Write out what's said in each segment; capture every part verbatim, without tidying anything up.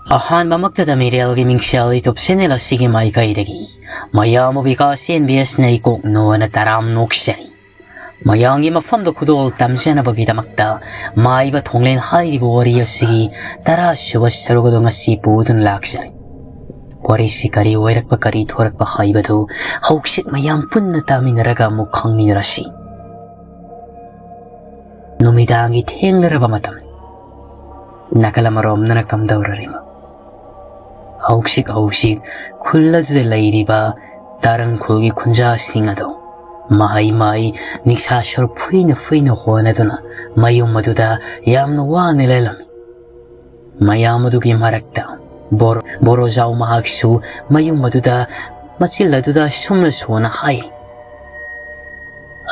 ꯑꯍꯥꯟꯕꯃꯛꯇꯗ ꯃꯤꯔꯦꯜꯒꯤ ꯃꯤꯡꯁꯦꯜ YouTube channel ꯑꯁꯤꯒꯤ ꯃꯥꯏꯀꯩꯗꯒꯤ ꯃꯌꯥꯝꯕꯨ ꯕꯤꯀꯥꯁ ꯑꯦꯟ ꯕꯤ ꯑꯦꯁꯅ ꯏꯀꯣꯛ ꯅꯣꯅ ꯇꯔꯥꯝ ꯅꯣꯛꯆꯔꯤ꯫ ꯃꯌꯥꯝꯒꯤ ꯃꯐꯝꯗ ꯈꯨꯗꯣꯜ ꯇꯝꯖꯅꯕꯒꯤꯗꯃꯛꯇ ꯃꯥꯏꯕ ꯊꯣꯡꯂꯦꯟ ꯍꯥꯏꯔꯤꯕ ꯋꯥꯔꯤ ꯑꯁꯤꯒꯤ ꯇꯔꯥꯁꯨꯕ ꯁꯔꯨꯛ ꯑꯗꯨ ꯉꯁꯤ ꯄꯨꯗꯨꯅ ꯂꯥꯛꯆꯔꯤ꯫ ꯋꯥꯔꯤꯁꯤ ꯀꯔꯤ ꯑꯣꯏꯔꯛꯄ, ꯀꯔꯤ ꯊꯣꯔꯛꯄ ꯍꯥꯏꯕꯗꯨ ꯍꯧꯖꯤꯛ ꯃꯌꯥꯝ ꯄꯨꯟꯅ ꯇꯥꯃꯤꯟꯅꯔꯒ ꯑꯃꯨꯛ ꯈꯪꯃꯤꯟꯅꯔꯁꯤ꯫ ꯅꯨꯃꯤꯗꯥꯡꯒꯤ ꯊꯦꯡꯂꯔꯕ ꯃꯇꯝꯅꯤ꯫ ꯅꯥꯀꯜ ꯑꯃꯔꯣꯝꯗꯅ ꯀꯝꯗꯧꯔꯤꯕ? ꯍꯧꯖꯤꯛ ꯍꯧꯖꯤꯛ ꯈꯨꯜ ꯑꯗꯨꯗ ꯂꯩꯔꯤꯕ ꯇꯥꯔꯪ ꯈꯨꯜꯒꯤ ꯈꯨꯟꯖꯥꯁꯤꯡ ꯑꯗꯨ ꯃꯍꯩ ꯃꯍꯩ ꯅꯤꯡꯁꯥ ꯁꯔꯨꯛ ꯐꯨꯏꯅ ꯐꯨꯏꯅ ꯍꯣꯠꯅꯗꯨꯅ ꯃꯌꯨꯝ ꯑꯗꯨꯗ ꯌꯥꯝꯅ ꯋꯥꯅ ꯂꯦꯜꯂꯝꯃꯤ꯫ ꯃꯌꯥꯝ ꯑꯗꯨꯒꯤ ꯃꯔꯛꯇ ꯕꯣꯔꯣ-, ꯕꯣꯔꯣꯖꯥꯎ ꯃꯍꯥꯛꯁꯨ ꯃꯌꯨꯝ ꯑꯗꯨꯗ ꯃꯆꯤꯜ ꯑꯗꯨꯗ ꯁꯨꯝꯅ ꯁꯨꯅ ꯍꯥꯏ,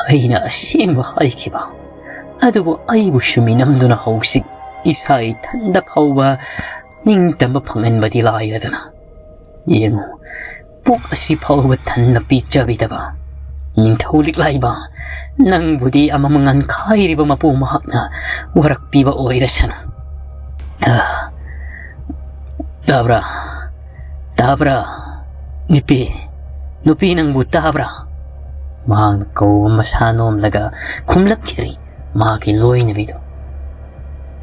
"ꯑꯩꯅ ꯑꯁꯦꯡꯕ ꯍꯥꯏꯈꯤꯕ ꯑꯗꯨꯕꯨ ꯑꯩꯕꯨꯁꯨ ꯃꯤꯅꯝꯗꯨꯅ ꯍꯧꯖꯤꯛ ꯏꯁꯥ ꯏꯊꯟꯗ ꯐꯥꯎꯕ ꯅꯤꯡꯇꯝꯕ ꯐꯪꯍꯟꯕꯗꯤ ꯂꯥꯏꯔꯗꯅ, ꯌꯦꯡꯉꯨ, ꯄꯨꯛ ꯑꯁꯤ ꯐꯥꯎꯕ ꯊꯟꯅ ꯄꯤꯖꯕꯤꯗꯕ ꯅꯤꯡꯊꯧ ꯂꯤꯛꯂꯥꯏꯕ, ꯅꯪꯕꯨꯗꯤ ꯑꯃ ꯃꯉꯥꯟ ꯈꯥꯏꯔꯤꯕ ꯃꯄꯨ ꯃꯍꯥꯛꯅ ꯋꯥꯔꯛꯄꯤꯕ ꯑꯣꯏꯔꯁꯅꯨ꯫ ꯑ, ꯇꯥꯕ꯭ꯔꯥ? ꯇꯥꯕ꯭ꯔꯥ? ꯅꯨꯄꯤ, ꯅꯨꯄꯤ, ꯅꯪꯕꯨ ꯇꯥꯕ꯭ꯔꯥ?" ꯃꯍꯥꯛꯅ ꯀꯧꯕ ꯃꯁꯥ ꯅꯣꯝꯂꯒ ꯈꯨꯝꯂꯛꯈꯤꯗ꯭ꯔꯤ ꯃꯍꯥꯛꯀꯤ ꯂꯣꯏꯅꯕꯤꯗꯨ꯫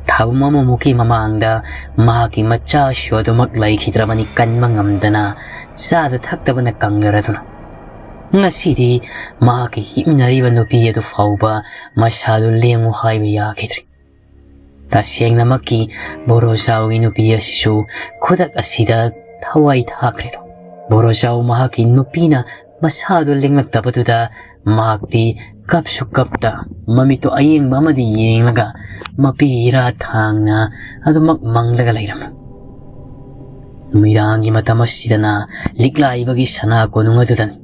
ꯊꯥꯕꯨꯝ ꯑꯃꯃꯨꯛꯀꯤ ꯃꯃꯥꯡꯗ ꯃꯍꯥꯛꯀꯤ ꯃꯆꯥꯁꯨ ꯑꯗꯨꯃꯛ ꯂꯩꯈꯤꯗ꯭ꯔꯕꯅꯤ, ꯀꯟꯕ ꯉꯝꯗꯅ ꯆꯥꯗ ꯊꯛꯇꯕꯅ ꯀꯪꯂꯔꯗꯨꯅ꯫ ꯉꯁꯤꯗꯤ ꯃꯍꯥꯛꯀꯤ ꯍꯤꯞꯃꯤꯟꯅꯔꯤꯕ ꯅꯨꯄꯤ ꯑꯗꯨ ꯐꯥꯎꯕ ꯃꯁꯥꯗꯨ ꯂꯦꯡꯉꯨ ꯍꯥꯏꯕ ꯌꯥꯈꯤꯗ꯭ꯔꯤ꯫ ꯇꯁꯦꯡꯅꯃꯛꯀꯤ ꯕꯣꯔꯣꯖꯥꯎꯒꯤ ꯅꯨꯄꯤ ꯑꯁꯤꯁꯨ ꯈꯨꯗꯛ ꯑꯁꯤꯗ ꯊꯋꯥꯏ ꯊꯥꯈ꯭ꯔꯦꯗꯣ꯫ ꯕꯣꯔꯣꯖꯥꯎ ꯃꯍꯥꯛꯀꯤ ꯅꯨꯄꯤꯅ ꯃꯁꯥꯗꯨ ꯂꯦꯡꯂꯛꯇꯕꯗꯨꯗ ꯃꯍꯥꯛꯇꯤ ꯀꯞꯁꯨ ꯀꯞꯇ ꯃꯃꯤꯠꯇꯨ ꯑꯌꯦꯡꯕ ꯑꯃꯗꯤ ꯌꯦꯡꯂꯒ ꯃꯄꯤ ꯏꯔꯥ ꯊꯥꯡꯅ ꯑꯗꯨꯃꯛ ꯃꯪꯂꯒ ꯂꯩꯔꯝꯃꯤ꯫ ꯅꯨꯃꯤꯗꯥꯡꯒꯤ ꯃꯇꯝ ꯑꯁꯤꯗꯅ ꯂꯤꯛꯂꯥꯏꯕꯒꯤ ꯁꯅꯥ ꯀꯣꯅꯨꯡ ꯑꯗꯨꯗꯅꯤ꯫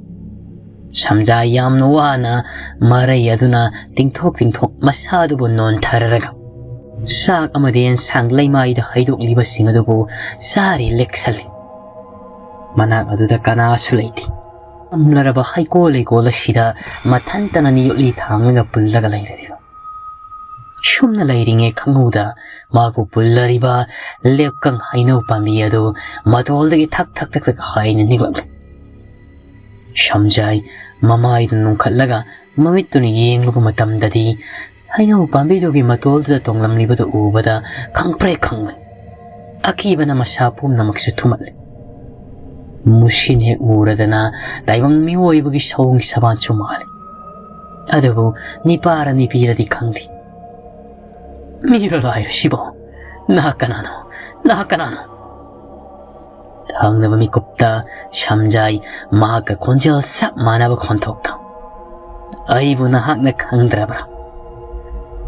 ꯁꯝꯖꯥ ꯌꯥꯝꯅ ꯋꯥꯅ ꯃꯔꯩ ꯑꯗꯨꯅ ꯇꯤꯡꯊꯣꯛ ꯇꯤꯡꯊꯣꯛ ꯃꯁꯥꯗꯨꯕꯨ ꯅꯣꯟꯊꯔꯔꯒ ꯆꯥꯛ ꯑꯃꯗꯤ ꯑꯦꯟꯁꯥꯡ ꯂꯩꯃꯥꯏꯗ ꯍꯩꯗꯣꯛꯂꯤꯕꯁꯤꯡ ꯑꯗꯨꯕꯨ ꯆꯥꯔꯤ ꯂꯦꯛꯁꯜꯂꯤ꯫ ꯃꯅꯥꯛ ꯑꯗꯨꯗ ꯀꯅꯥꯁꯨ ꯂꯩꯇꯦ꯫ ꯄꯝꯂꯔꯕ ꯍꯩꯀꯣꯜ ꯂꯩꯀꯣꯜ ꯑꯁꯤꯗ ꯃꯊꯟꯇꯅ ꯅꯤꯌꯣꯠꯂꯤ ꯊꯥꯡꯂꯒ ꯄꯨꯜꯂꯒ ꯂꯩꯔꯤꯕ꯫ ꯁꯨꯝꯅ ꯂꯩꯔꯤꯉꯩ ꯈꯪꯍꯧꯗ ꯃꯍꯥꯛꯄꯨ ꯄꯨꯜꯂꯔꯤꯕ ꯂꯦꯞꯀꯪ ꯍꯩꯅꯧ ꯄꯥꯝꯕꯤ ꯑꯗꯨ ꯃꯇꯣꯜꯗꯒꯤ ꯊꯛ ꯊꯛ ꯊꯛ ꯊꯛ ꯍꯥꯏꯅ ꯅꯤꯛꯂꯛꯂꯦ꯫ ꯁꯝꯖꯥꯏ ꯃꯃꯥꯏꯗꯨ ꯅꯣꯡꯈꯠꯂꯒ ꯃꯃꯤꯠꯇꯨꯅ ꯌꯦꯡꯂꯨꯕ ꯃꯇꯝꯗꯗꯤ ꯍꯩꯅꯧ ꯄꯥꯝꯕꯤꯗꯨꯒꯤ ꯃꯇꯣꯜꯗꯨꯗ ꯇꯣꯡꯂꯝꯂꯤꯕꯗꯨ ꯎꯕꯗ ꯈꯪꯄ꯭ꯔꯦꯛ ꯈꯪꯕꯅꯤ꯫ ꯑꯀꯤꯕꯅ ꯃꯁꯥ ꯄꯨꯝꯅꯃꯛꯁꯨ ꯊꯨꯝꯍꯠꯂꯦ꯫ ꯃꯨꯁꯤꯟ ꯍꯦꯛ ꯎꯔꯗꯅ ꯇꯥꯏꯕꯪ ꯃꯤꯑꯣꯏꯕꯒꯤ ꯁꯑꯣꯡ ꯁꯕꯥꯟꯁꯨ ꯃꯥꯜꯂꯤ꯫ ꯑꯗꯨꯕꯨ ꯅꯤꯄꯥꯔ ꯅꯤꯄꯤꯔꯗꯤ ꯈꯪꯗꯦ꯫ "ꯃꯤꯔ ꯂꯥꯏꯔ ꯁꯤꯕꯣ? ꯅꯍꯥꯛ ꯀꯅꯥꯅꯣ? ꯅꯍꯥꯛ ꯀꯅꯥꯅꯣ?" ꯊꯪꯅꯕ ꯃꯤꯀꯨꯞꯇ ꯁꯝꯖꯥꯏ ꯃꯍꯥꯛꯀ ꯈꯣꯟꯖꯦꯜ ꯆꯞ ꯃꯥꯟꯅꯕ ꯈꯣꯟꯊꯣꯛꯇ, "ꯑꯩꯕꯨ ꯅꯍꯥꯛꯅ ꯈꯪꯗ꯭ꯔꯕ꯭ꯔꯥ?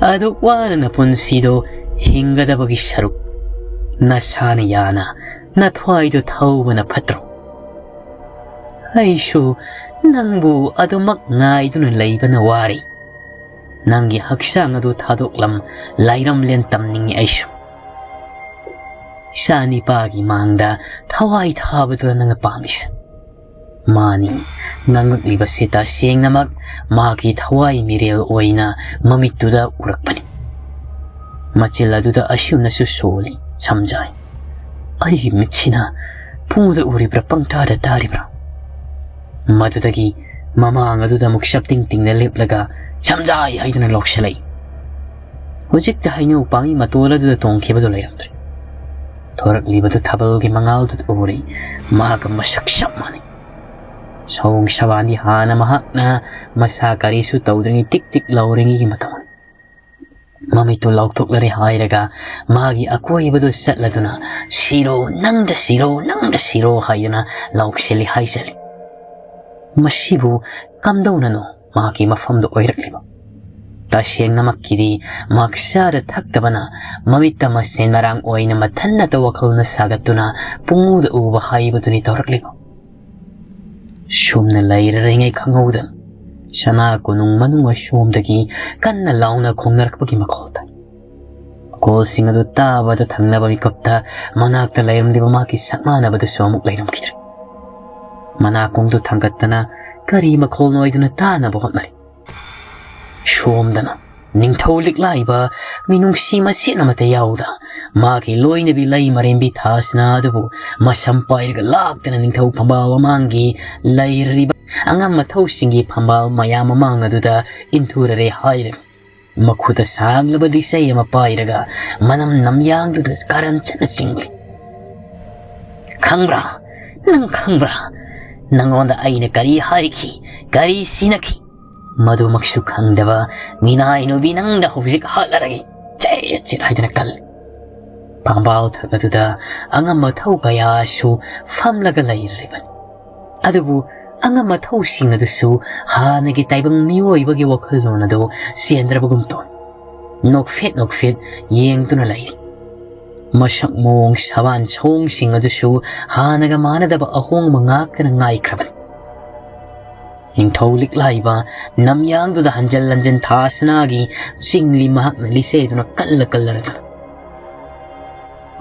ꯑꯗꯨꯛ ꯋꯥꯅ ꯅꯄꯨꯟꯁꯤꯗꯣ ꯍꯤꯡꯒꯗꯕꯒꯤ ꯁꯔꯨꯛ ꯅꯁꯥꯅ ꯌꯥꯅ ꯅꯊ꯭ꯋꯥꯏꯗꯣ ꯊꯧꯕꯅ ꯐꯠꯇ꯭ꯔꯣ? ꯑꯩꯁꯨ ꯅꯪꯕꯨ ꯑꯗꯨꯃꯛ ꯉꯥꯏꯗꯨꯅ ꯂꯩꯕꯅ ꯋꯥꯔꯦ꯫ ꯅꯪꯒꯤ ꯍꯛꯆꯥꯡ ꯑꯗꯨ ꯊꯥꯗꯣꯛꯂꯝ ꯂꯥꯏꯔꯝꯂꯦꯟ ꯇꯝꯅꯤꯡꯉꯤ ꯑꯩꯁꯨ꯫ ꯏꯆꯥ ꯅꯤꯄꯥꯒꯤ ꯃꯥꯡꯗ ꯊꯋꯥꯏ ꯊꯥꯕꯗꯨꯔ ꯅꯪꯅ ꯄꯥꯝꯃꯤꯁꯦ?" ꯃꯥꯅꯤ, ꯉꯥꯡꯂꯛꯂꯤꯕꯁꯤ ꯇꯁꯦꯡꯅꯃꯛ ꯃꯍꯥꯛꯀꯤ ꯊꯋꯥꯏ ꯃꯤꯔꯦꯜ ꯑꯣꯏꯅ ꯃꯃꯤꯠꯇꯨꯗ ꯎꯔꯛꯄꯅꯤ꯫ ꯃꯆꯤꯜ ꯑꯗꯨꯗ ꯑꯁꯤꯒꯨꯝꯅꯁꯨ ꯁꯣꯜꯂꯤ ꯁꯝꯖꯥꯏ꯫ ꯑꯩꯒꯤ ꯃꯤꯠꯁꯤꯅ ꯄꯨꯡꯗ ꯎꯔꯤꯕ꯭ꯔꯥ, ꯄꯪꯇꯥꯗ ꯇꯥꯔꯤꯕ꯭ꯔꯥ? ꯃꯗꯨꯗꯒꯤ ꯃꯃꯥꯡ ꯑꯗꯨꯗ ꯑꯃꯨꯛ ꯆꯞꯇꯤꯡ ꯇꯤꯡꯅ ꯂꯦꯞꯂꯒ "ꯁꯝꯖꯥꯏ" ꯍꯥꯏꯗꯨꯅ ꯂꯥꯎꯁꯤꯜꯂꯛꯏ꯫ ꯍꯧꯖꯤꯛꯇ ꯍꯩꯅꯧ ꯄꯥꯝꯕꯤ ꯃꯇꯣꯜ ꯑꯗꯨꯗ ꯇꯣꯡꯈꯤꯕꯗꯨ ꯂꯩꯔꯝꯗ꯭ꯔꯦ꯫ ꯊꯣꯔꯛꯂꯤꯕꯗꯨ ꯊꯥꯕꯜꯒꯤ ꯃꯉꯥꯜꯗꯨꯗ ꯎꯔꯤ꯫ ꯃꯍꯥꯛꯀ ꯃꯁꯛ ꯆꯞ ꯃꯥꯟꯅꯩ꯫ ꯁꯑꯣꯡ ꯁꯕꯥꯟꯗꯤ ꯍꯥꯟꯅ ꯃꯍꯥꯛꯅ ꯃꯁꯥ ꯀꯔꯤꯁꯨ ꯇꯧꯗ꯭ꯔꯤꯉꯩ ꯇꯤꯛ ꯇꯤꯛ ꯂꯥꯎꯔꯤꯉꯩꯒꯤ ꯃꯇꯧꯅꯤ꯫ ꯃꯃꯤꯠꯇꯨ ꯂꯥꯎꯊꯣꯛꯂꯔꯦ ꯍꯥꯏꯔꯒ ꯃꯥꯒꯤ ꯑꯀꯣꯏꯕꯗꯨ ꯆꯠꯂꯗꯨꯅ "ꯁꯤꯔꯣ, ꯅꯪꯗ ꯁꯤꯔꯣ, ꯅꯪꯗ ꯁꯤꯔꯣ" ꯍꯥꯏꯗꯨꯅ ꯂꯥꯎꯁꯤꯜꯂꯤ ꯍꯥꯏꯖꯜꯂꯤ꯫ ꯃꯁꯤꯕꯨ ꯀꯝꯗꯧꯅꯅꯣ ꯃꯍꯥꯛꯀꯤ ꯃꯐꯝꯗ ꯑꯣꯏꯔꯛꯂꯤꯕ? ꯇꯁꯦꯡꯅꯃꯛꯀꯤꯗꯤ ꯃꯍꯥꯛ ꯆꯥꯗ ꯊꯛꯇꯕꯅ ꯃꯃꯤꯠꯇ ꯃꯁꯦꯟ ꯃꯔꯥꯡ ꯑꯣꯏꯅ ꯃꯊꯟꯅꯇ ꯋꯥꯈꯜꯅ ꯁꯥꯒꯠꯇꯨꯅ ꯄꯨꯡꯎꯗ ꯎꯕ ꯍꯥꯏꯕꯗꯨꯅꯤ ꯇꯧꯔꯛꯂꯤꯕ꯫ ꯁꯨꯝꯅ ꯂꯩꯔꯔꯤꯉꯩ ꯈꯪꯍꯧꯗꯅ ꯁꯅꯥ ꯀꯣꯅꯨꯡ ꯃꯅꯨꯡ ꯑꯁꯣꯝꯗꯒꯤ ꯀꯟꯅ ꯂꯥꯎꯅ ꯈꯣꯡꯅꯔꯛꯄꯒꯤ ꯃꯈꯣꯜ ꯇꯥꯏ꯫ ꯃꯈꯣꯜꯁꯤꯡ ꯑꯗꯨ ꯇꯥꯕꯗ ꯊꯪꯅꯕ ꯃꯤꯀꯨꯞꯇ ꯃꯅꯥꯛꯇ ꯂꯩꯔꯝꯂꯤꯕ ꯃꯍꯥꯛꯀꯤ ꯁꯛ ꯃꯥꯟꯅꯕꯗꯨꯁꯨ ꯑꯃꯨꯛ ꯂꯩꯔꯝꯈꯤꯗ꯭ꯔꯦ꯫ ꯃꯅꯥꯀꯣꯡꯗꯨ ꯊꯥꯡꯒꯠꯇꯅ ꯀꯔꯤ ꯃꯈꯣꯜꯅꯣ ꯍꯥꯏꯗꯨꯅ ꯇꯥꯅꯕ ꯍꯣꯠꯅꯔꯤ꯫ ꯁꯣꯝꯗꯅ ꯅꯤꯡꯊꯧ ꯂꯤꯛꯂꯥꯏꯕ ꯃꯤꯅꯨꯡꯁꯤ ꯃꯆꯦꯠ ꯑꯃꯠꯇ ꯌꯥꯎꯗ ꯃꯥꯒꯤ ꯂꯣꯏꯅꯕꯤ ꯂꯩ ꯃꯔꯦꯝꯕꯤ ꯊꯥꯁꯅꯥ ꯑꯗꯨꯕꯨ ꯃꯁꯝ ꯄꯥꯏꯔꯒ ꯂꯥꯛꯇꯅ ꯅꯤꯡꯊꯧ ꯐꯝꯕꯥꯜ ꯃꯃꯥꯡꯒꯤ ꯂꯩꯔꯤꯕ ꯑꯉꯝ ꯑꯊꯧꯁꯤꯡꯒꯤ ꯐꯝꯕꯥꯜ ꯃꯌꯥꯝ ꯃꯃꯥꯡ ꯑꯗꯨꯗ ꯏꯟꯊꯨꯔꯔꯦ ꯍꯥꯏꯔꯒ ꯃꯈꯨꯠꯇ ꯁꯥꯡꯂꯕ ꯂꯤꯆꯩ ꯑꯃ ꯄꯥꯏꯔꯒ ꯃꯅꯝ ꯅꯝꯌꯥꯡꯗꯨꯗ ꯀꯥꯔꯟ ꯆꯠꯅ ꯆꯤꯡꯂꯤ꯫ "ꯈꯪꯕ꯭ꯔꯥ? ꯅꯪ ꯈꯪꯕ꯭ꯔꯥ? ꯅꯪꯉꯣꯟꯗ ꯑꯩꯅ ꯀꯔꯤ ꯍꯥꯏꯈꯤ, ꯀꯔꯤ ꯁꯤꯟꯅꯈꯤ?" ꯃꯗꯨꯃꯛꯁꯨ ꯈꯪꯗꯕ ꯃꯤꯅꯥꯏ ꯅꯨꯄꯤ ꯅꯪꯗ ꯍꯧꯖꯤꯛ ꯍꯥꯠꯂꯔꯒꯦ꯫ ꯆꯦꯠ ꯆꯦꯠ ꯍꯥꯏꯗꯅ ꯀꯜꯂꯤ꯫ ꯐꯝꯕꯥꯜ ꯊꯛ ꯑꯗꯨꯗ ꯑꯉꯝ ꯑꯊꯧ ꯀꯌꯥꯁꯨ ꯐꯝꯂꯒ ꯂꯩꯔꯤꯕꯅꯤ꯫ ꯑꯗꯨꯕꯨ ꯑꯉꯝ ꯑꯊꯧꯁꯤꯡ ꯑꯗꯨꯁꯨ ꯍꯥꯟꯅꯒꯤ ꯇꯥꯏꯕꯪ ꯃꯤꯑꯣꯏꯕꯒꯤ ꯋꯥꯈꯜꯂꯣꯟ ꯑꯗꯨ ꯆꯦꯟꯗ꯭ꯔꯕꯒꯨꯝ ꯇꯧꯏ꯫ ꯅꯣꯛꯐꯦꯠ ꯅꯣꯛꯐꯦꯠ ꯌꯦꯡꯗꯨꯅ ꯂꯩꯔꯤ꯫ ꯃꯁꯛ ꯃꯑꯣꯡ ꯁꯕꯥꯟ ꯁꯑꯣꯡꯁꯤꯡ ꯑꯗꯨꯁꯨ ꯍꯥꯟꯅꯒ ꯃꯥꯟꯅꯗꯕ ꯑꯍꯣꯡꯕ ꯉꯥꯛꯇꯅ ꯉꯥꯏꯈ꯭ꯔꯕꯅꯤ꯫ ꯅꯤꯡꯊꯧ ꯂꯤꯛꯂꯥꯏꯕ ꯅꯝꯌꯥꯡꯗꯨꯗ ꯍꯟꯖꯤꯟ ꯍꯟꯖꯤꯟ ꯊꯥꯁꯅꯥꯒꯤ ꯆꯤꯡꯂꯤ ꯃꯍꯥꯛꯅ ꯂꯤꯆꯩꯗꯨꯅ ꯀꯜꯂ ꯀꯜꯂꯔꯒ꯫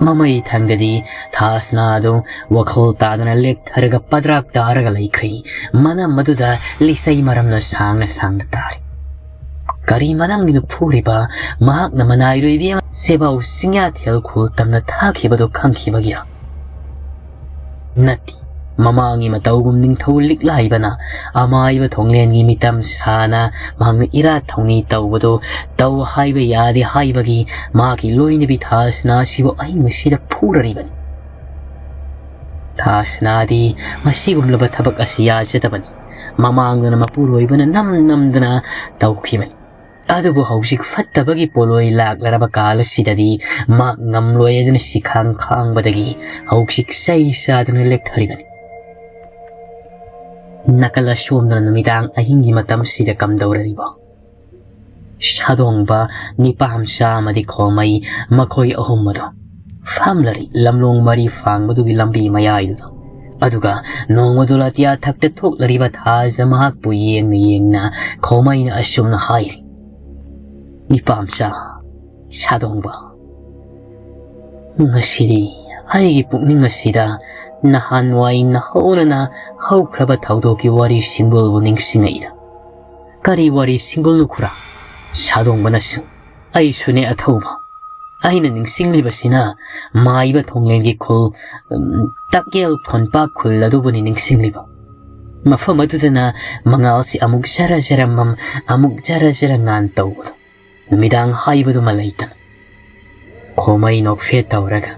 ꯃꯃꯩ ꯊꯪꯗꯗꯤ ꯊꯥꯁꯅꯥ ꯑꯗꯨ ꯋꯥꯈꯜ ꯇꯥꯗꯅ ꯂꯦꯛꯊꯔꯒ ꯄꯗ꯭ꯔꯥꯛ ꯇꯥꯔꯒ ꯂꯩꯈ꯭ꯔꯤ꯫ ꯃꯅꯝ ꯑꯗꯨꯗ ꯂꯤꯆꯩ ꯃꯔꯝꯅ ꯁꯥꯡꯅ ꯁꯥꯡꯅ ꯇꯥꯔꯤ꯫ ꯀꯔꯤ ꯃꯅꯝꯒꯤꯅꯣ ꯐꯨꯔꯤꯕ? ꯃꯍꯥꯛꯅ ꯃꯅꯥꯏꯔꯣꯏꯕꯤ ꯑꯃ ꯁꯦꯕꯥꯎ ꯆꯤꯡꯌꯥꯊꯦꯜ ꯈꯨꯜ ꯇꯝꯅ ꯊꯥꯈꯤꯕꯗꯨ ꯈꯪꯈꯤꯕꯒꯤꯔ? ꯅꯠꯇꯦ꯫ ꯃꯃꯥꯡꯒꯤ ꯃꯇꯧꯒꯨꯝ ꯅꯤꯡꯊꯧ ꯂꯤꯛꯂꯥꯏꯕꯅ ꯑꯃꯥꯏꯕ ꯊꯣꯡꯂꯦꯟꯒꯤ ꯃꯤꯇꯝ ꯁꯥꯅ ꯃꯍꯥꯛꯅ ꯏꯔꯥꯠ ꯊꯧꯅꯤ ꯇꯧꯕꯗꯨ ꯇꯧ ꯍꯥꯏꯕ ꯌꯥꯗꯦ ꯍꯥꯏꯕꯒꯤ ꯃꯍꯥꯛꯀꯤ ꯂꯣꯏꯅꯕꯤ ꯊꯥꯁꯅꯥ ꯑꯁꯤꯕꯨ ꯑꯍꯤꯡ ꯑꯁꯤꯗ ꯐꯨꯔꯔꯤꯕꯅꯤ꯫ ꯊꯥꯁꯅꯥꯗꯤ ꯃꯁꯤꯒꯨꯝꯂꯕ ꯊꯕꯛ ꯑꯁꯤ ꯌꯥꯖꯗꯕꯅꯤ꯫ ꯃꯃꯥꯡꯗꯅ ꯃꯄꯨꯔꯣꯏꯕꯅ ꯅꯝ ꯅꯝꯗꯅ ꯇꯧꯈꯤꯕꯅꯤ꯫ ꯑꯗꯨꯕꯨ ꯍꯧꯖꯤꯛ ꯐꯠꯇꯕꯒꯤ ꯄꯣꯠꯂꯣꯏ ꯂꯥꯛꯂꯔꯕ ꯀꯥꯜ ꯑꯁꯤꯗꯗꯤ ꯃꯥ ꯉꯝꯂꯣꯏ ꯍꯥꯏꯗꯨꯅ ꯁꯤꯈꯥꯡ ꯈꯥꯡꯕꯗꯒꯤ ꯍꯧꯖꯤꯛ ꯆꯩ ꯆꯥꯗꯨꯅ ꯂꯦꯛꯊꯔꯤꯕꯅꯤ꯫ ꯅꯥꯀꯜ ꯑꯁꯣꯝꯗꯅ ꯅꯨꯃꯤꯗꯥꯡ ꯑꯍꯤꯡꯒꯤ ꯃꯇꯝꯁꯤꯗ ꯀꯝꯗꯧꯔꯔꯤꯕꯣ? ꯁꯥꯗꯣꯡꯕ, ꯅꯤꯄꯥꯝꯆꯥ ꯑꯃꯗꯤ ꯈꯣꯃꯩ, ꯃꯈꯣꯏ ꯑꯍꯨꯝ ꯑꯗꯨ ꯐꯝꯂꯔꯤ ꯂꯝꯂꯣꯡ ꯃꯔꯤ ꯐꯥꯡꯕꯗꯨꯒꯤ ꯂꯝꯕꯤ ꯃꯌꯥꯏꯗꯨꯗ꯫ ꯑꯗꯨꯒ ꯅꯣꯡꯃꯗꯨ ꯑꯇꯤꯌꯥ ꯊꯛꯇ ꯊꯣꯛꯂꯔꯤꯕ ꯊꯥꯖ ꯃꯍꯥꯛꯄꯨ ꯌꯦꯡꯅ ꯌꯦꯡꯅ ꯈꯣꯃꯩꯅ ꯑꯁꯨꯝꯅ ꯍꯥꯏꯔꯤ, "ꯅꯤꯄꯥꯝꯆꯥ, ꯁꯥꯗꯣꯡꯕ, ꯉꯁꯤꯗꯤ ꯑꯩꯒꯤ ꯄꯨꯛꯅꯤꯡ ꯑꯁꯤꯗ ꯅꯍꯥꯟꯋꯥꯏ ꯅꯍꯧꯅꯅ ꯍꯧꯈ꯭ꯔꯕ ꯊꯧꯗꯣꯛꯀꯤ ꯋꯥꯔꯤ ꯁꯤꯡꯕꯨꯜꯕꯨ ꯅꯤꯡꯁꯤꯡꯉꯛꯏꯗ꯫" "ꯀꯔꯤ ꯋꯥꯔꯤ ꯁꯤꯡꯕꯨꯜꯅꯣ ꯈꯨꯔꯥ?" ꯁꯥꯗꯣꯡꯕꯅꯁꯨ, "ꯑꯩꯁꯨꯅꯦ ꯑꯊꯧꯕ꯫ ꯑꯩꯅ ꯅꯤꯡꯁꯤꯡꯂꯤꯕꯁꯤꯅ ꯃꯥꯏꯕ ꯊꯣꯡꯂꯦꯟꯒꯤ ꯈꯨꯜ, ꯎꯝ, ꯇꯛꯌꯦꯜ ꯊꯣꯟꯄꯥꯛ ꯈꯨꯜ ꯑꯗꯨꯕꯨꯅꯤ ꯅꯤꯡꯁꯤꯡꯂꯤꯕ꯫ ꯃꯐꯝ ꯑꯗꯨꯗꯅ ꯃꯉꯥꯜꯁꯤ ꯑꯃꯨꯛ ꯖꯔ ꯖꯔ ꯃꯝ, ꯑꯃꯨꯛ ꯖꯔ ꯖꯔ ꯉꯥꯟ ꯇꯧꯕꯗꯣ, ꯅꯨꯃꯤꯗꯥꯡ ꯍꯥꯏꯕꯗꯨꯃ ꯂꯩꯇꯅ꯫" ꯈꯣꯃꯩ ꯅꯣꯛꯐꯦꯠ ꯇꯧꯔꯒ,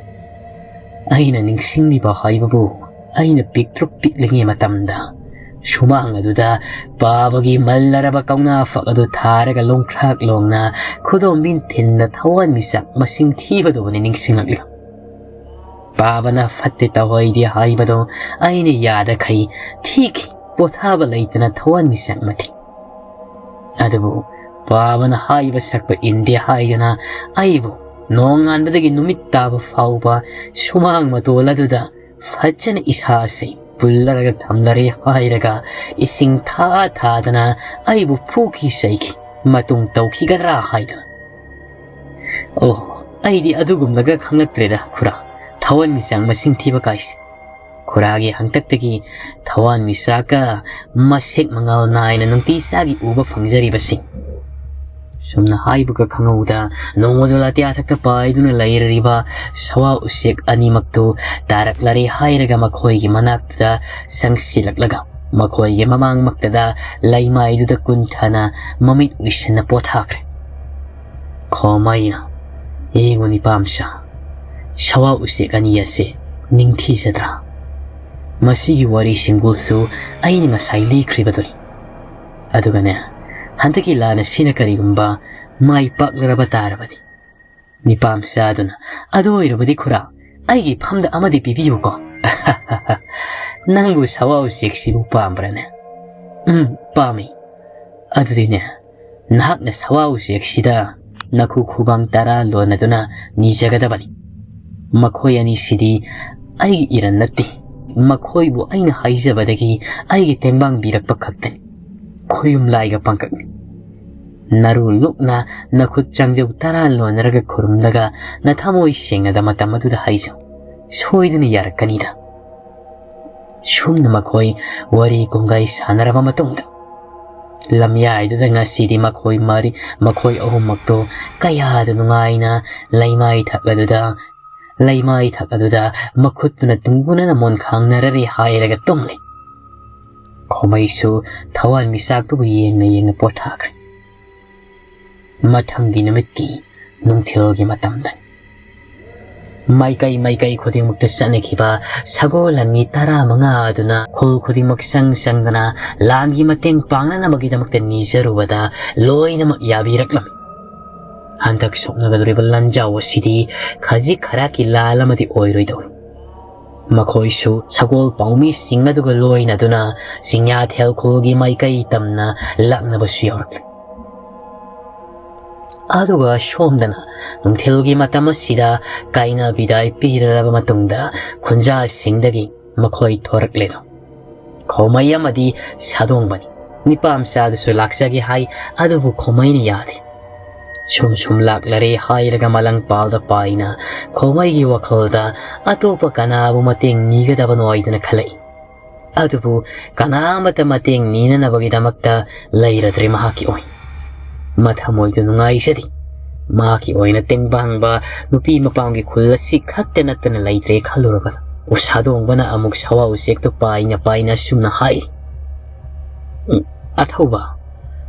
"ꯑꯩꯅ ꯅꯤꯡꯁꯤꯡꯂꯤꯕ ꯍꯥꯏꯕꯕꯨ, ꯑꯩꯅ ꯄꯤꯛꯇ꯭ꯔꯨ ꯄꯤꯛꯂꯤꯉꯩ ꯃꯇꯝꯗ ꯁꯨꯃꯥꯡ ꯑꯗꯨꯗ ꯄꯥꯕꯒꯤ ꯃꯜꯂꯔꯕ ꯀꯧꯅꯥ ꯐꯛ ꯑꯗꯨ ꯊꯥꯔꯒ ꯂꯣꯡꯈ꯭ꯔꯥꯛ ꯂꯣꯡꯅ ꯈꯨꯗꯣꯝꯕꯤ ꯊꯤꯟꯗ ꯊꯋꯥꯟꯃꯤꯆꯥꯛ ꯃꯁꯤꯡ ꯊꯤꯕꯗꯨꯕꯨꯅꯤ ꯅꯤꯡꯁꯤꯡꯂꯛꯂꯤ꯫ ꯄꯥꯕꯅ ꯐꯠꯇꯦ ꯇꯧꯍꯩꯗꯦ ꯍꯥꯏꯕꯗꯨ ꯑꯩꯅ ꯌꯥꯗꯈꯩ ꯊꯤꯈꯤ, ꯄꯣꯊꯥꯕ ꯂꯩꯇꯅ ꯊꯋꯥꯟꯃꯤꯆꯥꯛ ꯃꯊꯤ꯫ ꯑꯗꯨꯕꯨ ꯄꯥꯕꯅ ꯍꯥꯏꯕ ꯁꯛꯄ ꯏꯟꯗꯦ ꯍꯥꯏꯗꯨꯅ ꯑꯩꯕꯨ ꯅꯣꯡꯉꯥꯟꯕꯗꯒꯤ ꯅꯨꯃꯤꯠ ꯇꯥꯕ ꯐꯥꯎꯕ ꯁꯨꯃꯥꯡ ꯃꯇꯣꯜ ꯑꯗꯨꯗ ꯐꯖꯅ ꯏꯁꯥꯁꯤ ꯄꯨꯜꯂꯔꯒ ꯊꯝꯂꯔꯦ ꯍꯥꯏꯔꯒ ꯏꯁꯤꯡ ꯊꯥ ꯊꯥꯗꯅ ꯑꯩꯕꯨ ꯐꯨꯈꯤ ꯆꯩꯈꯤ, ꯃꯇꯨꯡ ꯇꯧꯈꯤꯒꯗ꯭ꯔꯥ ꯍꯥꯏꯗꯨꯅ꯫ ꯑꯣ, ꯑꯩꯗꯤ ꯑꯗꯨꯒꯨꯝꯂꯒ ꯈꯪꯂꯛꯇ꯭ꯔꯦꯗ ꯈꯨꯔꯥ, ꯊꯋꯥꯟꯃꯤꯆꯥꯛ ꯃꯁꯤꯡ ꯊꯤꯕ ꯀꯥꯏꯁꯦ꯫ ꯈꯨꯔꯥꯒꯤ ꯍꯪꯇꯛꯇꯒꯤ ꯊꯋꯥꯟꯃꯤꯆꯥꯛꯀ ꯃꯁꯦꯛ ꯃꯉꯥꯜ ꯅꯥꯏꯅ ꯅꯨꯡꯇꯤ ꯆꯥꯒꯤ ꯎꯕ ꯐꯪꯖꯔꯤꯕꯁꯤ꯫" ꯁꯨꯝꯅ ꯍꯥꯏꯕꯒ ꯈꯪꯍꯧꯗ ꯅꯣꯡꯃꯗꯣ ꯂꯥꯇꯤꯌꯥ ꯊꯛꯇ ꯄꯥꯏꯗꯨꯅ ꯂꯩꯔꯤꯕ ꯁꯋꯥ ꯎꯆꯦꯛ ꯑꯅꯤꯃꯛꯇꯨ ꯇꯥꯔꯛꯂꯔꯦ ꯍꯥꯏꯔꯒ ꯃꯈꯣꯏꯒꯤ ꯃꯅꯥꯛꯇ ꯆꯪꯁꯤꯜꯂꯛꯂꯒ ꯃꯈꯣꯏꯒꯤ ꯃꯃꯥꯡꯃꯛꯇꯗ ꯂꯩꯃꯥꯏꯗꯨꯗ ꯀꯨꯟꯊꯅ ꯃꯃꯤꯠ ꯎꯏꯁꯤꯟꯅ ꯄꯣꯊꯥꯈ꯭ꯔꯦ꯫ ꯈꯣꯃꯩꯅ, "ꯌꯦꯡꯉꯨ ꯅꯤꯄꯥꯝꯆꯥ, ꯁꯋꯥ ꯎꯆꯦꯛ ꯑꯅꯤ ꯑꯁꯦ ꯅꯤꯡꯊꯤꯖꯗ꯭ꯔꯥ? ꯃꯁꯤꯒꯤ ꯋꯥꯔꯤ ꯁꯤꯡꯒꯨꯜꯁꯨ ꯑꯩꯅ ꯉꯁꯥꯏ ꯂꯤꯈ꯭ꯔꯤꯕꯗꯨꯅꯤ꯫ ꯑꯗꯨꯒꯅꯦ, ꯍꯟꯗꯛꯀꯤ ꯂꯥꯟ ꯑꯁꯤꯅ ꯀꯔꯤꯒꯨꯝꯕ ꯃꯥꯏ ꯄꯥꯛꯂꯔꯕ ꯇꯥꯔꯕꯗꯤ꯫" ꯅꯤꯄꯥꯝꯆꯥꯗꯨꯅ, "ꯑꯗꯨ ꯑꯣꯏꯔꯕꯗꯤ ꯈꯨꯔꯥ, ꯑꯩꯒꯤ ꯐꯝꯗ ꯑꯃꯗꯤ ꯄꯤꯕꯤꯌꯨꯀꯣ꯫" "ꯅꯪꯕꯨ ꯁꯋꯥ ꯎꯆꯦꯛꯁꯤꯕꯨ ꯄꯥꯝꯕ꯭ꯔꯅꯦ?" "ꯎꯝ, ꯄꯥꯝꯃꯤ꯫" "ꯑꯗꯨꯗꯤꯅꯦ, ꯅꯍꯥꯛꯅ ꯁꯋꯥ ꯎꯆꯦꯛꯁꯤꯗ ꯅꯈꯨ ꯈꯨꯕꯥꯡ ꯇꯔꯥ ꯂꯣꯟꯅꯗꯨꯅ ꯅꯤꯖꯒꯗꯕꯅꯤ꯫ ꯃꯈꯣꯏ ꯑꯅꯤꯁꯤꯗꯤ ꯑꯩꯒꯤ ꯏꯔꯟ ꯅꯠꯇꯦ꯫ ꯃꯈꯣꯏꯕꯨ ꯑꯩꯅ ꯍꯥꯏꯖꯕꯗꯒꯤ ꯑꯩꯒꯤ ꯇꯦꯡꯕꯥꯡꯕꯤꯔꯛꯄ ꯈꯛꯇꯅꯤ꯫ ꯈꯣꯌꯨꯝ ꯂꯥꯏꯒ ꯄꯥꯡꯀꯛꯅꯤ꯫ ꯅꯔꯨ ꯂꯨꯛꯅ ꯅꯈꯨꯠ ꯆꯥꯡꯖꯧ ꯇꯔꯥ ꯂꯣꯟꯅꯔꯒ ꯈꯨꯔꯨꯝꯂꯒ ꯅꯊꯃꯣꯏ ꯁꯦꯡꯅꯗ ꯃꯇꯝ ꯑꯗꯨꯗ ꯍꯥꯏꯖꯧ꯫ ꯁꯣꯏꯗꯅ ꯌꯥꯔꯛꯀꯅꯤꯗ꯫" ꯁꯨꯝꯅ ꯃꯈꯣꯏ ꯋꯥꯔꯤ ꯀꯨꯡꯒꯥꯏ ꯁꯥꯟꯅꯔꯕ ꯃꯇꯨꯡꯗ ꯂꯝꯌꯥꯏꯗꯨꯗ ꯉꯁꯤꯗꯤ ꯃꯈꯣꯏ ꯃꯔꯤ, ꯃꯈꯣꯏ ꯑꯍꯨꯝꯃꯛꯇꯣ ꯀꯌꯥꯗ ꯅꯨꯡꯉꯥꯏꯅ ꯂꯩꯃꯥꯏ ꯊꯛ ꯑꯗꯨꯗ, ꯂꯩꯃꯥꯏ ꯊꯛ ꯑꯗꯨꯗ ꯃꯈꯨꯠꯇꯨꯅ ꯇꯨꯡꯒꯨꯅꯅ ꯃꯣꯟꯈꯥꯡꯅꯔꯔꯦ ꯍꯥꯏꯔꯒ ꯇꯨꯝꯂꯤ꯫ ꯈꯣꯃꯩꯁꯨ ꯊꯋꯥꯟꯃꯤꯆꯥꯛꯇꯨꯕꯨ ꯌꯦꯡꯅ ꯌꯦꯡꯅ ꯄꯣꯊꯥꯈ꯭ꯔꯦ꯫ ꯃꯊꯪꯒꯤ ꯅꯨꯃꯤꯠꯀꯤ ꯅꯨꯡꯊꯤꯜꯒꯤ ꯃꯇꯝꯗ ꯃꯥꯏꯀꯩ ꯃꯥꯏꯀꯩ ꯈꯨꯗꯤꯡꯃꯛꯇ ꯆꯠꯅꯈꯤꯕ ꯁꯒꯣꯜ ꯂꯥꯟꯃꯤ ꯇꯔꯥꯃꯉꯥ ꯑꯗꯨꯅ ꯈꯨꯜ ꯈꯨꯗꯤꯡꯃꯛ ꯆꯪ ꯆꯪꯗꯅ ꯂꯥꯟꯒꯤ ꯃꯇꯦꯡ ꯄꯥꯡꯅꯅꯕꯒꯤꯗꯃꯛꯇ ꯅꯤꯖꯔꯨꯕꯗ ꯂꯣꯏꯅꯃꯛ ꯌꯥꯕꯤꯔꯛꯂꯝꯃꯤ꯫ ꯍꯟꯗꯛ ꯁꯣꯛꯅꯒꯗꯧꯔꯤꯕ ꯂꯥꯟꯖꯥꯎ ꯑꯁꯤꯗꯤ ꯈꯖꯤꯛ ꯈꯔꯥꯛꯀꯤ ꯂꯥꯟ ꯑꯃꯗꯤ ꯑꯣꯏꯔꯣꯏꯗꯧꯔꯤ꯫ ꯃꯈꯣꯏꯁꯨ ꯁꯒꯣꯜ ꯄꯥꯎꯃꯤꯁꯤꯡ ꯑꯗꯨꯒ ꯂꯣꯏꯅꯗꯨꯅ ꯆꯤꯡꯌꯥꯊꯦꯜ ꯈꯨꯜꯒꯤ ꯃꯥꯏꯀꯩ ꯇꯝꯅ ꯂꯥꯛꯅꯕꯁꯨ ꯌꯥꯎꯔꯛꯂꯤ꯫ ꯑꯗꯨꯒ ꯁꯣꯝꯗꯅ ꯅꯨꯡꯊꯤꯜꯒꯤ ꯃꯇꯝ ꯑꯁꯤꯗ ꯀꯥꯏꯅ ꯕꯤꯗꯥꯏ ꯄꯤꯔꯔꯕ ꯃꯇꯨꯡꯗ ꯈꯨꯟꯖꯥꯁꯤꯡꯗꯒꯤ ꯃꯈꯣꯏ ꯊꯣꯔꯛꯂꯦ꯫ ꯈꯣꯃꯩ ꯑꯃꯗꯤ ꯁꯥꯗꯣꯡꯕꯅꯤ꯫ ꯅꯤꯄꯥ ꯃꯆꯥꯗꯨꯁꯨ ꯂꯥꯛꯆꯒꯦ ꯍꯥꯏ, ꯑꯗꯨꯕꯨ ꯈꯣꯃꯩꯅ ꯌꯥꯗꯦ꯫ ꯁꯨꯝ ꯁꯨꯝ ꯂꯥꯛꯂꯔꯦ ꯍꯥꯏꯔꯒ ꯃꯂꯪꯄꯥꯜꯗ ꯄꯥꯏꯅ ꯈꯣꯃꯩꯒꯤ ꯋꯥꯈꯜꯗ ꯑꯇꯣꯞꯄ ꯀꯅꯥꯕꯨ ꯃꯇꯦꯡ ꯅꯤꯒꯗꯕꯅꯣ ꯍꯥꯏꯗꯨꯅ ꯈꯜꯂꯛꯏ꯫ ꯑꯗꯨꯕꯨ ꯀꯅꯥ ꯑꯃꯠꯇ ꯃꯇꯦꯡ ꯅꯤꯅꯅꯕꯒꯤꯗꯃꯛꯇ ꯂꯩꯔꯗ꯭ꯔꯦ ꯃꯍꯥꯛꯀꯤ ꯑꯣꯏ꯫ ꯃꯊꯃꯣꯏꯗꯨ ꯅꯨꯡꯉꯥꯏꯖꯗꯦ꯫ ꯃꯍꯥꯛꯀꯤ ꯑꯣꯏꯅ ꯇꯦꯡꯕꯥꯡꯕ ꯅꯨꯄꯤ ꯃꯄꯥꯝꯒꯤ ꯈꯨꯜ ꯑꯁꯤ ꯈꯛꯇ ꯅꯠꯇꯅ ꯂꯩꯇ꯭ꯔꯦ ꯈꯜꯂꯨꯔꯕꯗ ꯎꯁꯥꯗꯣꯡꯕꯅ ꯑꯃꯨꯛ ꯁꯋꯥ ꯎꯆꯦꯛꯇꯨ ꯄꯥꯏꯅ ꯄꯥꯏꯅ ꯑꯁꯨꯝꯅ ꯍꯥꯏꯔꯤ, "ꯎꯝ, ꯑꯊꯧꯕ,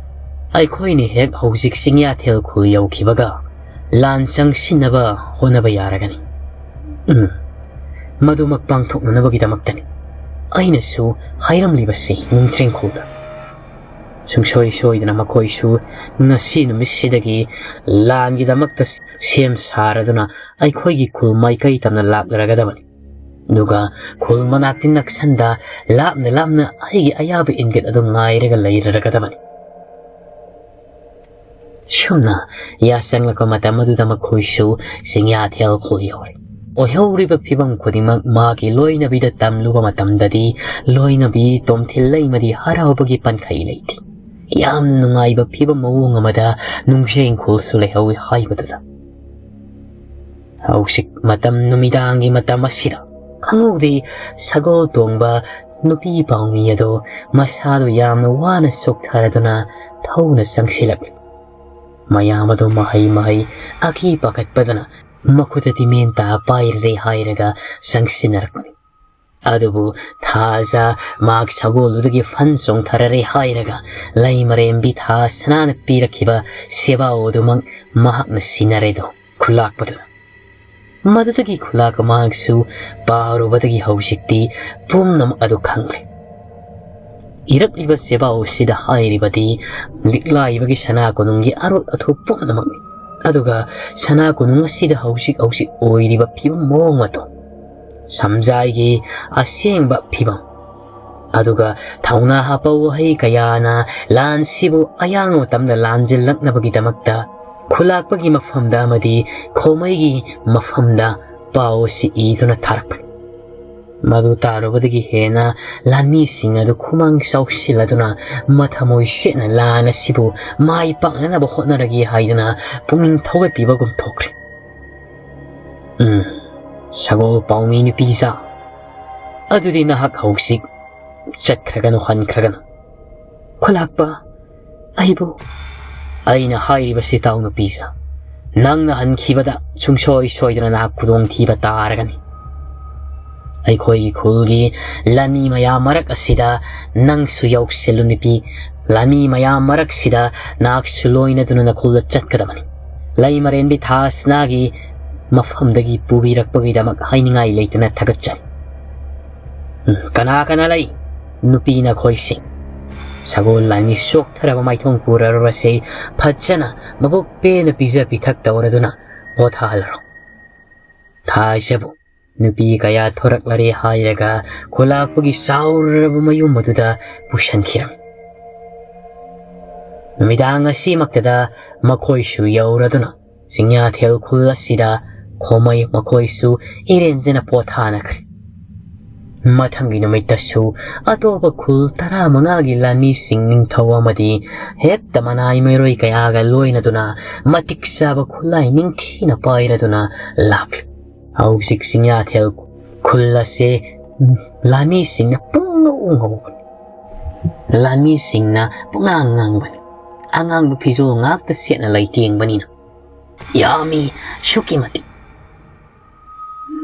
ꯑꯩꯈꯣꯏꯅ ꯍꯦꯛ ꯍꯧꯖꯤꯛ ꯆꯤꯡꯌꯥꯊꯦꯜ ꯈꯨꯜ ꯌꯧꯈꯤꯕꯒ ꯂꯥꯟ ꯆꯪꯁꯤꯟꯅꯕ ꯍꯣꯠꯅꯕ ꯌꯥꯔꯒꯅꯤ꯫ ꯎꯝ, ꯃꯗꯨꯃꯛ ꯄꯥꯡꯊꯣꯛꯅꯅꯕꯒꯤꯗꯃꯛꯇꯅꯤ ꯑꯩꯅꯁꯨ ꯍꯥꯏꯔꯝꯂꯤꯕꯁꯤ ꯅꯤꯡꯊ꯭ꯔꯦꯡꯈꯣꯜꯗ꯫ ꯁꯨꯡꯁꯣꯏ ꯁꯣꯏꯗꯅ ꯃꯈꯣꯏꯁꯨ ꯉꯁꯤ ꯅꯨꯃꯤꯠꯁꯤꯗꯒꯤ ꯂꯥꯟꯒꯤꯗꯃꯛꯇ ꯁꯦꯝ ꯁꯥꯔꯗꯨꯅ ꯑꯩꯈꯣꯏꯒꯤ ꯈꯨꯜ ꯃꯥꯏꯀꯩ ꯇꯝꯅ ꯂꯥꯛꯂꯔꯒꯗꯕꯅꯤ꯫ ꯑꯗꯨꯒ ꯈꯨꯜ ꯃꯅꯥꯛꯇꯤ ꯅꯛꯁꯟꯗ ꯂꯥꯞꯅ ꯂꯥꯞꯅ ꯑꯩꯒꯤ ꯑꯌꯥꯕ ꯏꯪꯒꯤꯠ ꯑꯗꯨ ꯉꯥꯏꯔꯒ ꯂꯩꯔꯔꯒꯗꯕꯅꯤ꯫" ꯁꯨꯝꯅ ꯌꯥꯆꯪꯂꯛꯄ ꯃꯇꯝ ꯑꯗꯨꯗ ꯃꯈꯣꯏꯁꯨ ꯆꯤꯡꯌꯥꯊꯦꯜ ꯈꯨꯜ ꯌꯧꯔꯦ꯫ ꯑꯣꯏꯍꯧꯔꯤꯕ ꯐꯤꯕꯝ ꯈꯨꯗꯤꯡꯃꯛ ꯃꯥꯒꯤ ꯂꯣꯏꯅꯕꯤꯗ ꯇꯝꯂꯨꯕ ꯃꯇꯝꯗꯗꯤ ꯂꯣꯏꯅꯕꯤ ꯇꯣꯝꯊꯤꯜ ꯂꯩꯃꯗꯤ ꯍꯔꯥꯎꯕꯒꯤ ꯄꯟꯈꯩ ꯂꯩꯇꯦ꯫ ꯌꯥꯝꯅ ꯅꯨꯡꯉꯥꯏꯕ ꯐꯤꯕꯝ ꯃꯑꯣꯡ ꯑꯃꯗ ꯅꯨꯡꯖ꯭ꯔꯦꯡꯈꯣꯜꯁꯨ ꯂꯩꯍꯧꯏ ꯍꯥꯏꯕꯗꯨꯗ꯫ ꯍꯧꯖꯤꯛ ꯃꯇꯝ ꯅꯨꯃꯤꯗꯥꯡꯒꯤ ꯃꯇꯝ ꯑꯁꯤꯗ ꯈꯪꯍꯧꯗꯦ ꯁꯒꯣꯜ ꯇꯣꯡꯕ ꯅꯨꯄꯤ ꯄꯥꯎꯃꯤ ꯑꯗꯨ ꯃꯁꯥꯗꯨ ꯌꯥꯝꯅ ꯋꯥꯅ ꯆꯣꯛꯊꯔꯗꯨꯅ ꯊꯧꯅ ꯆꯪꯁꯤꯜꯂꯛꯂꯤ꯫ ꯃꯌꯥꯝ ꯑꯗꯨ ꯃꯍꯩ ꯃꯍꯩ ꯑꯀꯤ ꯄꯥꯈꯠꯄꯗꯅ ꯃꯈꯨꯠꯇ ꯇꯤꯃꯦꯟꯇꯥ ꯄꯥꯏꯔꯦ ꯍꯥꯏꯔꯒ ꯆꯪꯁꯤꯟꯅꯔꯛꯄꯅꯤ꯫ ꯑꯗꯨꯕꯨ ꯊꯥꯖ ꯃꯍꯥꯛ ꯁꯒꯣꯜꯗꯨꯗꯒꯤ ꯐꯟ ꯆꯣꯡꯊꯔꯔꯦ ꯍꯥꯏꯔꯒ ꯂꯩꯃꯔꯦꯝꯕꯤ ꯊꯥ ꯁꯅꯥꯅ ꯄꯤꯔꯛꯈꯤꯕ ꯁꯦꯕꯥꯎ ꯑꯗꯨꯃꯛ ꯃꯍꯥꯛꯅ ꯁꯤꯟꯅꯔꯦꯗꯣ ꯈꯨꯂꯥꯛꯄꯗꯨꯅ꯫ ꯃꯗꯨꯗꯒꯤ ꯈꯨꯂꯥꯛꯄ ꯃꯍꯥꯛꯁꯨ ꯄꯥꯔꯨꯕꯗꯒꯤ ꯍꯧꯖꯤꯛꯇꯤ ꯄꯨꯝꯅꯃꯛ ꯑꯗꯨ ꯈꯪꯂꯦ꯫ ꯏꯔꯛꯂꯤꯕ ꯁꯦꯕꯥꯎ ꯑꯁꯤꯗ ꯍꯥꯏꯔꯤꯕꯗꯤ ꯂꯤꯛꯂꯥꯏꯕꯒꯤ ꯁꯅꯥ ꯀꯣꯅꯨꯡꯒꯤ ꯑꯔꯣꯠ ꯑꯊꯨꯞ ꯄꯨꯝꯅꯃꯛꯅꯤ꯫ ꯑꯗꯨꯒ ꯁꯅꯥ ꯀꯣꯅꯨꯡ ꯑꯁꯤꯗ ꯍꯧꯖꯤꯛ ꯍꯧꯖꯤꯛ ꯑꯣꯏꯔꯤꯕ ꯐꯤꯕꯝ ꯃꯑꯣꯡ ꯃꯇꯧ, ꯁꯝꯖꯥꯏꯒꯤ ꯑꯁꯦꯡꯕ ꯐꯤꯕꯝ, ꯑꯗꯨꯒ ꯊꯧꯅꯥ ꯍꯥꯞꯄ ꯋꯥꯍꯩ ꯀꯌꯥꯅ ꯂꯥꯟꯁꯤꯕꯨ ꯑꯌꯥꯡꯕ ꯃꯇꯝꯗ ꯂꯥꯟꯖꯤꯜꯂꯛꯅꯕꯒꯤꯗꯃꯛꯇ ꯈꯨꯂꯥꯛꯄꯒꯤ ꯃꯐꯝꯗ ꯑꯃꯗꯤ ꯈꯣꯃꯩꯒꯤ ꯃꯐꯝꯗ ꯄꯥꯎ ꯑꯁꯤ ꯏꯗꯨꯅ ꯊꯥꯔꯛꯄꯅꯤ꯫ ꯃꯗꯨ ꯇꯥꯔꯨꯕꯗꯒꯤ ꯍꯦꯟꯅ ꯂꯥꯟꯃꯤꯁꯤꯡ ꯑꯗꯨ ꯈꯨꯃꯥꯡ ꯆꯥꯎꯁꯤꯜꯂꯗꯨꯅ ꯃꯊꯃꯣꯏ ꯁꯦꯠꯅ ꯂꯥꯟ ꯑꯁꯤꯕꯨ ꯃꯥꯏ ꯄꯥꯛꯅꯅꯕ ꯍꯣꯠꯅꯔꯒꯦ ꯍꯥꯏꯗꯨꯅ ꯄꯨꯛꯅꯤꯡ ꯊꯧꯒꯠꯄꯤꯕꯒꯨꯝ ꯊꯣꯛꯈ꯭ꯔꯦ꯫ ꯎꯝ, ꯁꯒꯣꯜ ꯄꯥꯎꯃꯤ ꯅꯨꯄꯤꯖꯥ, ꯑꯗꯨꯗꯤ ꯅꯍꯥꯛ ꯍꯧꯖꯤꯛ ꯆꯠꯈ꯭ꯔꯒꯅꯨ, ꯍꯟꯈ꯭ꯔꯒꯅꯨ꯫ ꯈꯨꯂꯥꯛꯄ, ꯑꯩꯕꯨ? ꯑꯩꯅ ꯍꯥꯏꯔꯤꯕꯁꯤ ꯇꯥꯎ ꯅꯨꯄꯤꯖꯥ, ꯅꯪꯅ ꯍꯟꯈꯤꯕꯗ ꯁꯨꯡꯁꯣꯏ ꯁꯣꯏꯗꯅ ꯅꯍꯥꯛ ꯈꯨꯗꯣꯡꯊꯤꯕ ꯇꯥꯔꯒꯅꯤ꯫ ꯑꯩꯈꯣꯏꯒꯤ ꯈꯨꯜꯒꯤ ꯂꯥꯟꯃꯤ ꯃꯌꯥꯝ ꯃꯔꯛ ꯑꯁꯤꯗ ꯅꯪꯁꯨ ꯌꯥꯎꯁꯤꯜꯂꯨ ꯅꯨꯄꯤ꯫ ꯂꯥꯟꯃꯤ ꯃꯌꯥꯝ ꯃꯔꯛꯁꯤꯗ ꯅꯍꯥꯛꯁꯨ ꯂꯣꯏꯅꯗꯨꯅ ꯅꯈꯣꯜꯗ ꯆꯠꯀꯗꯕꯅꯤ꯫ ꯂꯩꯃꯔꯦꯟꯕꯤ ꯊꯥꯁꯅꯥꯒꯤ ꯃꯐꯝꯗꯒꯤ ꯄꯨꯕꯤꯔꯛꯄꯒꯤꯗꯃꯛ ꯍꯥꯏꯅꯤꯡꯉꯥꯏ ꯂꯩꯇꯅ ꯊꯥꯒꯠꯆꯔꯤ꯫ ꯎꯝ, ꯀꯅꯥ ꯀꯅꯥ ꯂꯩ? ꯅꯨꯄꯤ ꯅꯈꯣꯏꯁꯤꯡ꯫ ꯁꯒꯣꯜ ꯂꯥꯟꯃꯤ ꯆꯣꯛꯊꯔꯕ ꯃꯥꯏꯊꯣꯡ ꯄꯨꯔꯔꯕꯁꯤ ꯐꯖꯅ ꯃꯕꯨꯛ ꯄꯦꯟꯅ ꯄꯤꯖ ꯄꯤꯊꯛ ꯇꯧꯔꯗꯨꯅ ꯄꯣꯊꯥꯍꯜꯂꯔꯣ꯫ ꯊꯥꯖꯕꯨ ꯅꯨꯄꯤ ꯀꯌꯥ ꯊꯣꯔꯛꯂꯔꯦ ꯍꯥꯏꯔꯒ ꯈꯨꯂꯥꯛꯄꯒꯤ ꯆꯥꯎꯔꯕ ꯃꯌꯨꯝ ꯑꯗꯨꯗ ꯄꯨꯁꯤꯟꯈꯤꯔꯝꯃꯤ꯫ ꯅꯨꯃꯤꯗꯥꯡ ꯑꯁꯤꯃꯛꯇꯗ ꯃꯈꯣꯏꯁꯨ ꯌꯧꯔꯗꯨꯅ ꯆꯤꯡꯌꯥꯊꯦꯜ ꯈꯨꯜ ꯑꯁꯤꯗ ꯈꯣꯃꯩ ꯃꯈꯣꯏꯁꯨ ꯏꯔꯦꯟꯖꯅ ꯄꯣꯊꯥꯅꯈ꯭ꯔꯦ꯫ ꯃꯊꯪꯒꯤ ꯅꯨꯃꯤꯠꯇꯁꯨ ꯑꯇꯣꯞꯄ ꯈꯨꯜ ꯇꯔꯥꯃꯉꯥꯒꯤ ꯂꯥꯟꯃꯤꯁꯤꯡ ꯅꯤꯡꯊꯧ ꯑꯃꯗꯤ ꯍꯦꯛꯇ ꯃꯅꯥꯏ ꯃꯩꯔꯣꯏ ꯀꯌꯥꯒ ꯂꯣꯏꯅꯗꯨꯅ ꯃꯇꯤꯛ ꯆꯥꯕ ꯈꯨꯠꯂꯥꯏ ꯅꯤꯡꯊꯤꯅ ꯄꯥꯏꯔꯗꯨꯅ ꯂꯥꯛꯂꯤ꯫ ꯍꯧꯖꯤꯛ ꯆꯤꯡꯌꯥꯊꯦꯜ ꯈꯨꯜ ꯑꯁꯤ ꯂꯥꯟꯃꯤꯁꯤꯡꯅ ꯄꯨꯡꯉꯧ ꯉꯧꯕꯅꯤ꯫ ꯂꯥꯟꯃꯤꯁꯤꯡꯅ ꯄꯨꯡꯉꯥꯡ ꯉꯥꯡꯕꯅꯤ꯫ ꯑꯉꯥꯡꯕ ꯐꯤꯖꯣꯜ ꯉꯥꯛꯇ ꯁꯦꯠꯅ ꯂꯩꯇꯦꯡꯕꯅꯤꯅ꯫ ꯌꯥꯝꯃꯤ, ꯑꯁꯨꯛꯀꯤ ꯃꯇꯤꯛ꯫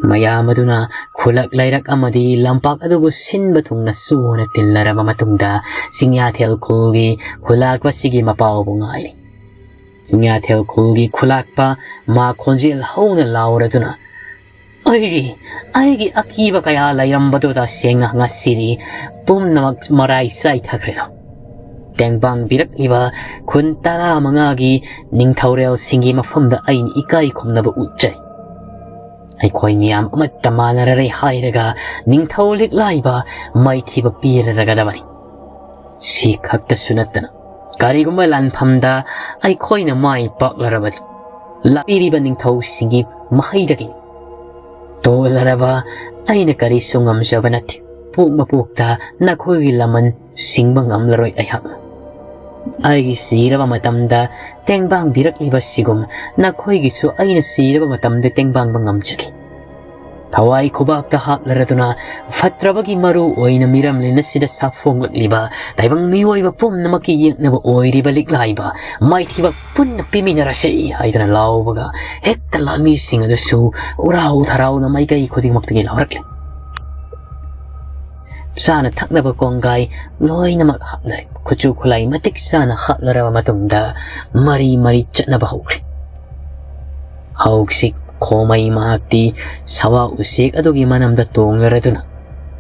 ꯃꯌꯥꯝ ꯑꯗꯨꯅ ꯈꯨꯜꯂꯛ ꯂꯩꯔꯛ ꯑꯃꯗꯤ ꯂꯝꯄꯥꯛ ꯑꯗꯨꯕꯨ ꯁꯤꯟꯕ ꯊꯨꯡꯅ ꯆꯨꯅ ꯇꯤꯜꯂꯔꯕ ꯃꯇꯨꯡꯗ, ꯆꯤꯡꯌꯥꯊꯦꯜ ꯈꯨꯜꯒꯤ ꯈꯨꯜꯂꯥꯛꯄꯁꯤꯒꯤ ꯃꯄꯥꯎꯕꯨ ꯉꯥꯏꯔꯤ꯫ ꯆꯤꯡꯌꯥꯊꯦꯜ ꯈꯨꯜꯒꯤ ꯈꯨꯜꯂꯥꯛꯄ ꯃꯥ ꯈꯣꯟꯖꯦꯜ ꯍꯧꯅ ꯂꯥꯎꯔꯗꯨꯅ, "ꯑꯩꯒꯤ, ꯑꯩꯒꯤ ꯑꯀꯤꯕ ꯀꯌꯥ ꯂꯩꯔꯝꯕꯗꯨ ꯇꯁꯦꯡꯅ ꯉꯁꯤꯗꯤ ꯄꯨꯝꯅꯃꯛ ꯃꯔꯥꯏ ꯆꯥꯏꯊꯈ꯭ꯔꯦꯗꯣ꯫ ꯇꯦꯡꯕꯥꯡꯕꯤꯔꯛꯂꯤꯕ ꯈꯨꯟ ꯇꯔꯥꯃꯉꯥꯒꯤ ꯅꯤꯡꯊꯧꯔꯦꯜꯁꯤꯡꯒꯤ ꯃꯐꯝꯗ ꯑꯩꯅ ꯏꯀꯥꯏ ꯈꯨꯝꯅꯕ ꯎꯠꯆꯩ꯫ ꯑꯩꯈꯣꯏ ꯃꯤꯌꯥꯝ ꯑꯃꯠꯇ ꯃꯥꯟꯅꯔꯔꯦ ꯍꯥꯏꯔꯒ ꯅꯤꯡꯊꯧ ꯂꯤꯛꯂꯥꯏꯕ ꯃꯥꯏꯊꯤꯕ ꯄꯤꯔꯔꯒꯗꯕꯅꯤ꯫ ꯁꯤ ꯈꯛꯇꯁꯨ ꯅꯠꯇꯅ ꯀꯔꯤꯒꯨꯝꯕ ꯂꯥꯟꯐꯝꯗ ꯑꯩꯈꯣꯏꯅ ꯃꯥꯏ ꯄꯥꯛꯂꯔꯕꯗꯤ ꯂꯥꯛꯄꯤꯔꯤꯕ ꯅꯤꯡꯊꯧꯁꯤꯡꯒꯤ ꯃꯍꯩꯗꯒꯤꯅꯤ꯫ ꯇꯣꯜꯂꯔꯕ ꯑꯩꯅ ꯀꯔꯤꯁꯨ ꯉꯝꯖꯕ ꯅꯠꯇꯦ꯫ ꯄꯣꯛ ꯃꯄꯣꯛꯇ ꯅꯈꯣꯏꯒꯤ ꯂꯃꯟ ꯁꯤꯡꯕ ꯉꯝꯂꯔꯣꯏ ꯑꯩꯍꯥꯛꯅ꯫ ꯑꯩꯒꯤ ꯁꯤꯔꯕ ꯃꯇꯝꯗ ꯇꯦꯡꯕꯥꯡꯕꯤꯔꯛꯂꯤꯕꯁꯤꯒꯨꯝ ꯅꯈꯣꯏꯒꯤꯁꯨ ꯑꯩꯅ ꯁꯤꯔꯕ ꯃꯇꯝꯗ ꯇꯦꯡꯕꯥꯡꯕ ꯉꯝꯖꯒꯦ꯫ ꯊꯋꯥꯏ ꯈꯨꯕꯥꯛꯇ ꯍꯥꯞꯂꯔꯗꯨꯅ ꯐꯠꯇ꯭ꯔꯕꯒꯤ ꯃꯔꯨ ꯑꯣꯏꯅ ꯃꯤꯔꯝꯂꯦꯟ ꯑꯁꯤꯗ ꯁꯥꯐꯣꯡꯂꯛꯂꯤꯕ ꯇꯥꯏꯕꯪ ꯃꯤꯑꯣꯏꯕ ꯄꯨꯝꯅꯃꯛꯀꯤ ꯌꯦꯛꯅꯕ ꯑꯣꯏꯔꯤꯕ ꯂꯤꯛꯂꯥꯏꯕ ꯃꯥꯏꯊꯤꯕ ꯄꯨꯟꯅ ꯄꯤꯃꯤꯟꯅꯔꯁꯤ ꯍꯥꯏꯗꯨꯅ ꯂꯥꯎꯕꯒ ꯍꯦꯛꯇ ꯂꯥꯟꯃꯤꯁꯤꯡ ꯑꯗꯨꯁꯨ ꯎꯔꯥꯎ ꯊꯔꯥꯎꯅ ꯃꯥꯏꯀꯩ ꯈꯨꯗꯤꯡꯃꯛꯇꯒꯤ ꯂꯥꯎꯔꯛꯂꯦ꯫ ꯆꯥꯅ ꯊꯛꯅꯕ ꯀꯣꯡꯒꯥꯏ ꯂꯣꯏꯅꯃꯛ ꯍꯥꯞꯅꯔꯦ꯫ ꯈꯨꯠꯁꯨ ꯈꯨꯠꯂꯥꯏ ꯃꯇꯤꯛ ꯆꯥꯅ ꯍꯥꯞꯅꯔꯕ ꯃꯇꯨꯡꯗ ꯃꯔꯤ ꯃꯔꯤ ꯆꯠꯅꯕ ꯍꯧꯈ꯭ꯔꯦ꯫ ꯍꯧꯖꯤꯛ ꯈꯣꯃꯩ ꯃꯍꯥꯛꯇꯤ ꯁꯋꯥ ꯎꯆꯦꯛ ꯑꯗꯨꯒꯤ ꯃꯅꯝꯗ ꯇꯣꯡꯂꯔꯗꯨꯅ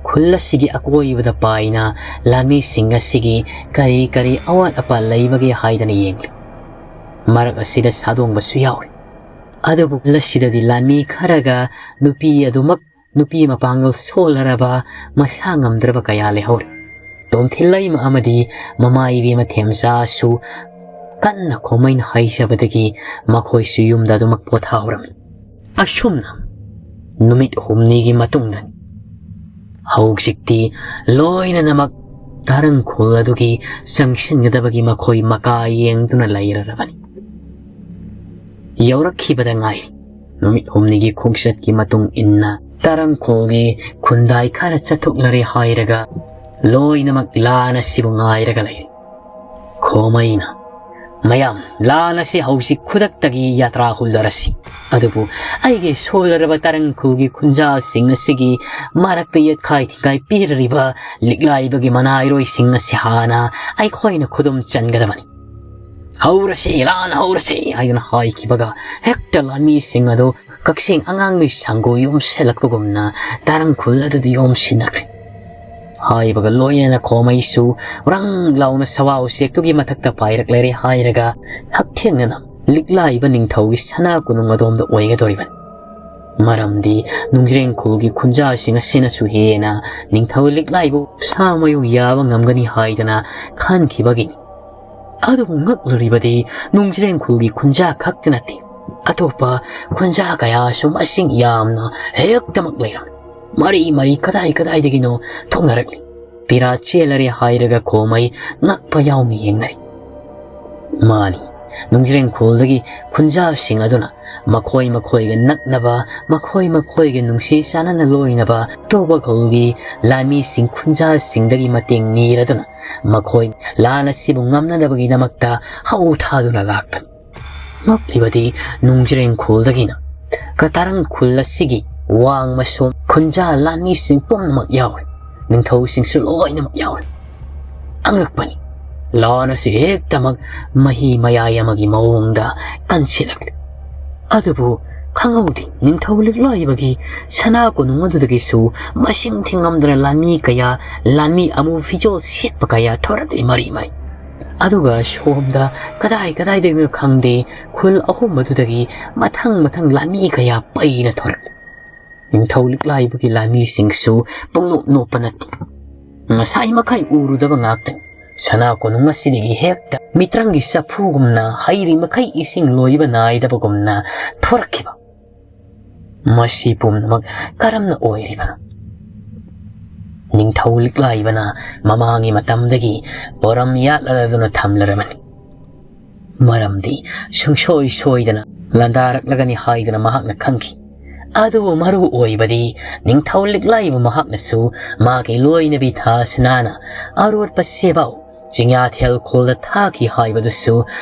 ꯈꯨꯜ ꯑꯁꯤꯒꯤ ꯑꯀꯣꯏꯕꯗ ꯄꯥꯏꯅ ꯂꯥꯟꯃꯤꯁꯤꯡ ꯑꯁꯤꯒꯤ ꯀꯔꯤ ꯀꯔꯤ ꯑꯋꯥꯠ ꯑꯄꯥ ꯂꯩꯕꯒꯦ ꯍꯥꯏꯗꯅ ꯌꯦꯡꯂꯤ꯫ ꯃꯔꯛ ꯑꯁꯤꯗ ꯁꯥꯗꯣꯡꯕꯁꯨ ꯌꯥꯎꯔꯤ꯫ ꯑꯗꯨꯕꯨ ꯈꯨꯜ ꯑꯁꯤꯗꯗꯤ ꯂꯥꯟꯃꯤ ꯈꯔꯒ ꯅꯨꯄꯤ ꯑꯗꯨꯃꯛ ꯅꯨꯄꯤ ꯃꯄꯥꯡꯒꯜ ꯁꯣꯜꯂꯔꯕ, ꯃꯁꯥ ꯉꯝꯗ꯭ꯔꯕ ꯀꯌꯥ ꯂꯩꯍꯧꯔꯤ꯫ ꯇꯣꯝꯊꯤꯜ ꯂꯩꯃ ꯑꯃꯗꯤ ꯃꯃꯥ ꯏꯕꯦꯝꯃ ꯊꯦꯝꯆꯥꯁꯨ ꯀꯟꯅ ꯈꯣꯃꯩꯅ ꯍꯩꯖꯕꯗꯒꯤ ꯃꯈꯣꯏꯁꯨ ꯌꯨꯝꯗ ꯑꯗꯨꯃꯛ ꯄꯣꯊꯥꯍꯧꯔꯝꯃꯤ꯫ ꯑꯁꯨꯝꯅ ꯅꯨꯃꯤꯠ ꯍꯨꯝꯅꯤꯒꯤ ꯃꯇꯨꯡꯗ ꯍꯧꯖꯤꯛꯇꯤ ꯂꯣꯏꯅꯅꯃꯛ ꯇꯔꯪ ꯈꯨꯜ ꯑꯗꯨꯒꯤ ꯆꯪꯁꯤꯟꯒꯗꯕꯒꯤ ꯃꯈꯣꯏ ꯃꯀꯥ ꯌꯦꯡꯗꯨꯅ ꯂꯩꯔꯔꯕꯅꯤ꯫ ꯌꯧꯔꯛꯈꯤꯕꯗ ꯉꯥꯏ꯫ ꯅꯨꯃꯤꯠ ꯍꯨꯝꯅꯤꯒꯤ ꯈꯣꯡꯆꯠꯀꯤ ꯃꯇꯨꯡ ꯏꯟꯅ ꯇꯔꯪꯈꯨꯜꯒꯤ ꯈꯨꯟꯗꯥꯏ ꯈꯔ ꯆꯠꯊꯣꯛꯂꯔꯦ ꯍꯥꯏꯔꯒ ꯂꯣꯏꯅꯃꯛ ꯂꯥꯟ ꯑꯁꯤꯕꯨ ꯉꯥꯏꯔꯒ ꯂꯩꯔꯦ꯫ ꯈꯣꯃꯩꯅ, "ꯃꯌꯥꯝ, ꯂꯥꯟ ꯑꯁꯤ ꯍꯧꯖꯤꯛ ꯈꯨꯗꯛꯇꯒꯤ ꯌꯥꯇ꯭ꯔꯥ ꯍꯨꯜꯂꯔꯁꯤ꯫ ꯑꯗꯨꯕꯨ ꯑꯩꯒꯤ ꯁꯣꯜꯂꯔꯕ ꯇꯔꯪꯈꯨꯜꯒꯤ ꯈꯨꯟꯖꯥꯁꯤꯡ ꯑꯁꯤꯒꯤ ꯃꯔꯛꯇ ꯌꯦꯠꯈꯥꯏ ꯊꯤꯡꯒꯥꯏ ꯄꯤꯔꯔꯤꯕ ꯂꯤꯛꯂꯥꯏꯕꯒꯤ ꯃꯅꯥꯏꯔꯣꯏꯁꯤꯡ ꯑꯁꯤ ꯍꯥꯟꯅ ꯑꯩꯈꯣꯏꯅ ꯈꯨꯗꯨꯝ ꯆꯟꯒꯗꯕꯅꯤ꯫ ꯍꯧꯔꯁꯤ, ꯂꯥꯟ ꯍꯧꯔꯁꯤ!" ꯍꯥꯏꯗꯨꯅ ꯍꯥꯏꯈꯤꯕꯒ ꯍꯦꯛꯇ ꯂꯥꯟꯃꯤꯁꯤꯡ ꯑꯗꯨ ꯀꯛꯆꯤꯡ ꯑꯉꯥꯡꯕꯤ ꯁꯪꯒꯨ ꯌꯣꯝꯁꯤꯜꯂꯛꯄꯒꯨꯝꯅ ꯇꯔꯪꯈꯨꯜ ꯑꯗꯨꯗ ꯌꯣꯝꯁꯤꯟꯅꯈ꯭ꯔꯦ꯫ ꯍꯥꯏꯕꯒ ꯂꯣꯏꯅꯅ ꯈꯣꯃꯩꯁꯨ ꯔꯪ ꯂꯥꯎꯅ ꯁꯋꯥ ꯎꯆꯦꯛꯇꯨꯒꯤ ꯃꯊꯛꯇ ꯄꯥꯏꯔꯛꯂꯔꯦ ꯍꯥꯏꯔꯒ ꯍꯛꯊꯦꯡꯅꯅ ꯂꯤꯛꯂꯥꯏꯕ ꯅꯤꯡꯊꯧꯒꯤ ꯁꯅꯥ ꯀꯣꯅꯨꯡ ꯑꯗꯣꯝꯗ ꯑꯣꯏꯒꯗꯧꯔꯤꯕꯅꯤ꯫ ꯃꯔꯝꯗꯤ ꯅꯨꯡꯖ꯭ꯔꯦꯡꯈꯨꯜꯒꯤ ꯈꯨꯟꯖꯥꯁꯤꯡ ꯑꯁꯤꯅꯁꯨ ꯍꯦꯟꯅ ꯅꯤꯡꯊꯧ ꯂꯤꯛꯂꯥꯏꯕꯨ ꯁꯥ ꯃꯌꯨꯡ ꯌꯥꯕ ꯉꯝꯒꯅꯤ ꯍꯥꯏꯗꯅ ꯈꯟꯈꯤꯕꯒꯤꯅꯤ꯫ ꯑꯗꯨꯕꯨ ꯉꯛꯂꯨꯔꯤꯕꯗꯤ ꯅꯨꯡꯖ꯭ꯔꯦꯡꯈꯨꯜꯒꯤ ꯈꯨꯟꯖꯥ ꯈꯛꯇ ꯅꯠꯇꯦ, ꯑꯇꯣꯞꯄ ꯈꯨꯟꯖꯥ ꯀꯌꯥꯁꯨ ꯃꯁꯤꯡ ꯌꯥꯝꯅ ꯍꯦꯛꯇꯃꯛ ꯂꯩꯔꯝꯃꯤ꯫ ꯃꯔꯤ ꯃꯔꯤ ꯀꯗꯥꯏ ꯀꯗꯥꯏꯗꯒꯤꯅꯣ ꯊꯣꯛꯅꯔꯛꯂꯤ꯫ ꯄꯤꯔꯥ ꯆꯦꯜꯂꯔꯦ ꯍꯥꯏꯔꯒ ꯈꯣꯃꯩ ꯉꯛꯄ ꯌꯥꯎꯅ ꯌꯦꯡꯅꯔꯤ꯫ ꯃꯥꯅꯤ, ꯅꯨꯡꯖ꯭ꯔꯦꯡꯈꯨꯜꯗꯒꯤ ꯈꯨꯟꯖꯥꯁꯤꯡ ꯑꯗꯨꯅ ꯃꯈꯣꯏ ꯃꯈꯣꯏꯒ ꯅꯛꯅꯕ, ꯃꯈꯣꯏ ꯃꯈꯣꯏꯒ ꯅꯨꯡꯁꯤ ꯆꯥꯟꯅꯅ ꯂꯣꯏꯅꯕ ꯇꯣꯕꯈꯣꯜꯒꯤ ꯂꯥꯟꯃꯤꯁꯤꯡ ꯈꯨꯟꯖꯥꯁꯤꯡꯗꯒꯤ ꯃꯇꯦꯡ ꯅꯤꯔꯗꯨꯅ ꯃꯈꯣꯏ ꯂꯥꯟ ꯑꯁꯤꯕꯨ ꯉꯝꯅꯅꯕꯒꯤꯗꯃꯛꯇ ꯍꯧ ꯊꯥꯗꯨꯅ ꯂꯥꯛꯄꯅꯤ꯫ ꯉꯛꯂꯤꯕꯗꯤ ꯅꯨꯡꯖ꯭ꯔꯦꯡꯈꯨꯜꯗꯒꯤꯅ ꯀꯇꯥꯔꯪ ꯈꯨꯜ ꯑꯁꯤꯒꯤ ꯋꯥꯡꯃꯁꯣꯝ ꯈꯨꯟꯖꯥ ꯂꯥꯟꯃꯤꯁꯤꯡ ꯄꯨꯝꯅꯃꯛ ꯌꯥꯎꯔꯤ꯫ ꯅꯤꯡꯊꯧꯁꯤꯡꯁꯨ ꯂꯣꯏꯅꯃꯛ ꯌꯥꯎꯔꯤ꯫ ꯑꯉꯛꯄꯅꯤ꯫ ꯂꯥꯟ ꯑꯁꯤ ꯍꯦꯛꯇꯃꯛ ꯃꯍꯤ ꯃꯌꯥꯏ ꯑꯃꯒꯤ ꯃꯑꯣꯡꯗ ꯀꯟꯁꯤꯜꯂꯛꯂꯤ꯫ ꯑꯗꯨꯕꯨ ꯈꯪꯍꯧꯗꯦ, ꯅꯤꯡꯊꯧ ꯂꯤꯛꯂꯥꯏꯕꯒꯤ ꯁꯅꯥ ꯀꯣꯅꯨꯡ ꯑꯗꯨꯗꯒꯤꯁꯨ ꯃꯁꯤꯡ ꯊꯤꯉꯝꯗꯅ ꯂꯥꯟꯃꯤ ꯀꯌꯥ, ꯂꯥꯟꯃꯤ ꯑꯃꯨ ꯐꯤꯖꯣꯜ ꯁꯦꯠꯄ ꯀꯌꯥ ꯊꯣꯔꯛꯂꯤ ꯃꯔꯤ ꯃꯔꯤ꯫ ꯑꯗꯨꯒ ꯁꯣꯝꯗ ꯀꯗꯥꯏ ꯀꯗꯥꯏꯗꯒꯤꯅꯣ ꯈꯪꯗꯦ, ꯈꯨꯜ ꯑꯍꯨꯝ ꯑꯗꯨꯗꯒꯤ ꯃꯊꯪ ꯃꯊꯪ ꯂꯥꯟꯃꯤ ꯀꯌꯥ ꯄꯩꯅ ꯊꯣꯔꯛꯂꯤ꯫ ꯅꯤꯡꯊꯧ ꯂꯤꯛꯂꯥꯏꯕꯒꯤ ꯂꯥꯟꯃꯤꯁꯤꯡꯁꯨ ꯄꯨꯡꯅꯣꯞ ꯅꯣꯞꯄ ꯅꯠꯇꯦ꯫ ꯉꯁꯥꯏ ꯃꯈꯩ ꯎꯔꯨꯗꯕ ꯉꯥꯛꯇꯅꯤ꯫ ꯁꯅꯥ ꯀꯣꯅꯨꯡ ꯑꯁꯤꯗꯒꯤ ꯍꯦꯛꯇ ꯃꯤꯇ꯭ꯔꯪꯒꯤ ꯆꯐꯨꯒꯨꯝꯅ ꯍꯩꯔꯤ ꯃꯈꯩ ꯏꯁꯤꯡ ꯂꯣꯏꯕ ꯅꯥꯏꯗꯕꯒꯨꯝꯅ ꯊꯣꯔꯛꯈꯤꯕ꯫ ꯃꯁꯤ ꯄꯨꯝꯅꯃꯛ ꯀꯔꯝꯅ ꯑꯣꯏꯔꯤꯕꯅꯣ? ꯅꯤꯡꯊꯧ ꯂꯤꯛꯂꯥꯏꯕꯅ ꯃꯃꯥꯡꯒꯤ ꯃꯇꯝꯗꯒꯤ ꯄꯣꯔꯝ ꯌꯥꯠꯂꯗꯨꯅ ꯊꯝꯂꯔꯕꯅꯤ꯫ ꯃꯔꯝꯗꯤ ꯁꯨꯡꯁꯣꯏ ꯁꯣꯏꯗꯅ ꯂꯥꯟꯗꯥꯔꯛꯂꯒꯅꯤ ꯍꯥꯏꯗꯅ ꯃꯍꯥꯛꯅ ꯈꯪꯈꯤ꯫ ꯑꯗꯨꯕꯨ ꯃꯔꯨ ꯑꯣꯏꯕꯗꯤ ꯅꯤꯡꯊꯧ ꯂꯤꯛꯂꯥꯏꯕ ꯃꯍꯥꯛꯅꯁꯨ ꯃꯥꯒꯤ ꯂꯣꯏꯅꯕꯤ ꯊꯥꯁꯅꯥꯅ ꯑꯔꯣꯠꯄ ꯁꯦꯕꯥꯎ ꯆꯤꯡꯌꯥꯊꯦꯜ ꯈꯨꯜꯗ ꯊꯥꯈꯤ ꯍꯥꯏꯕꯗꯨꯁꯨ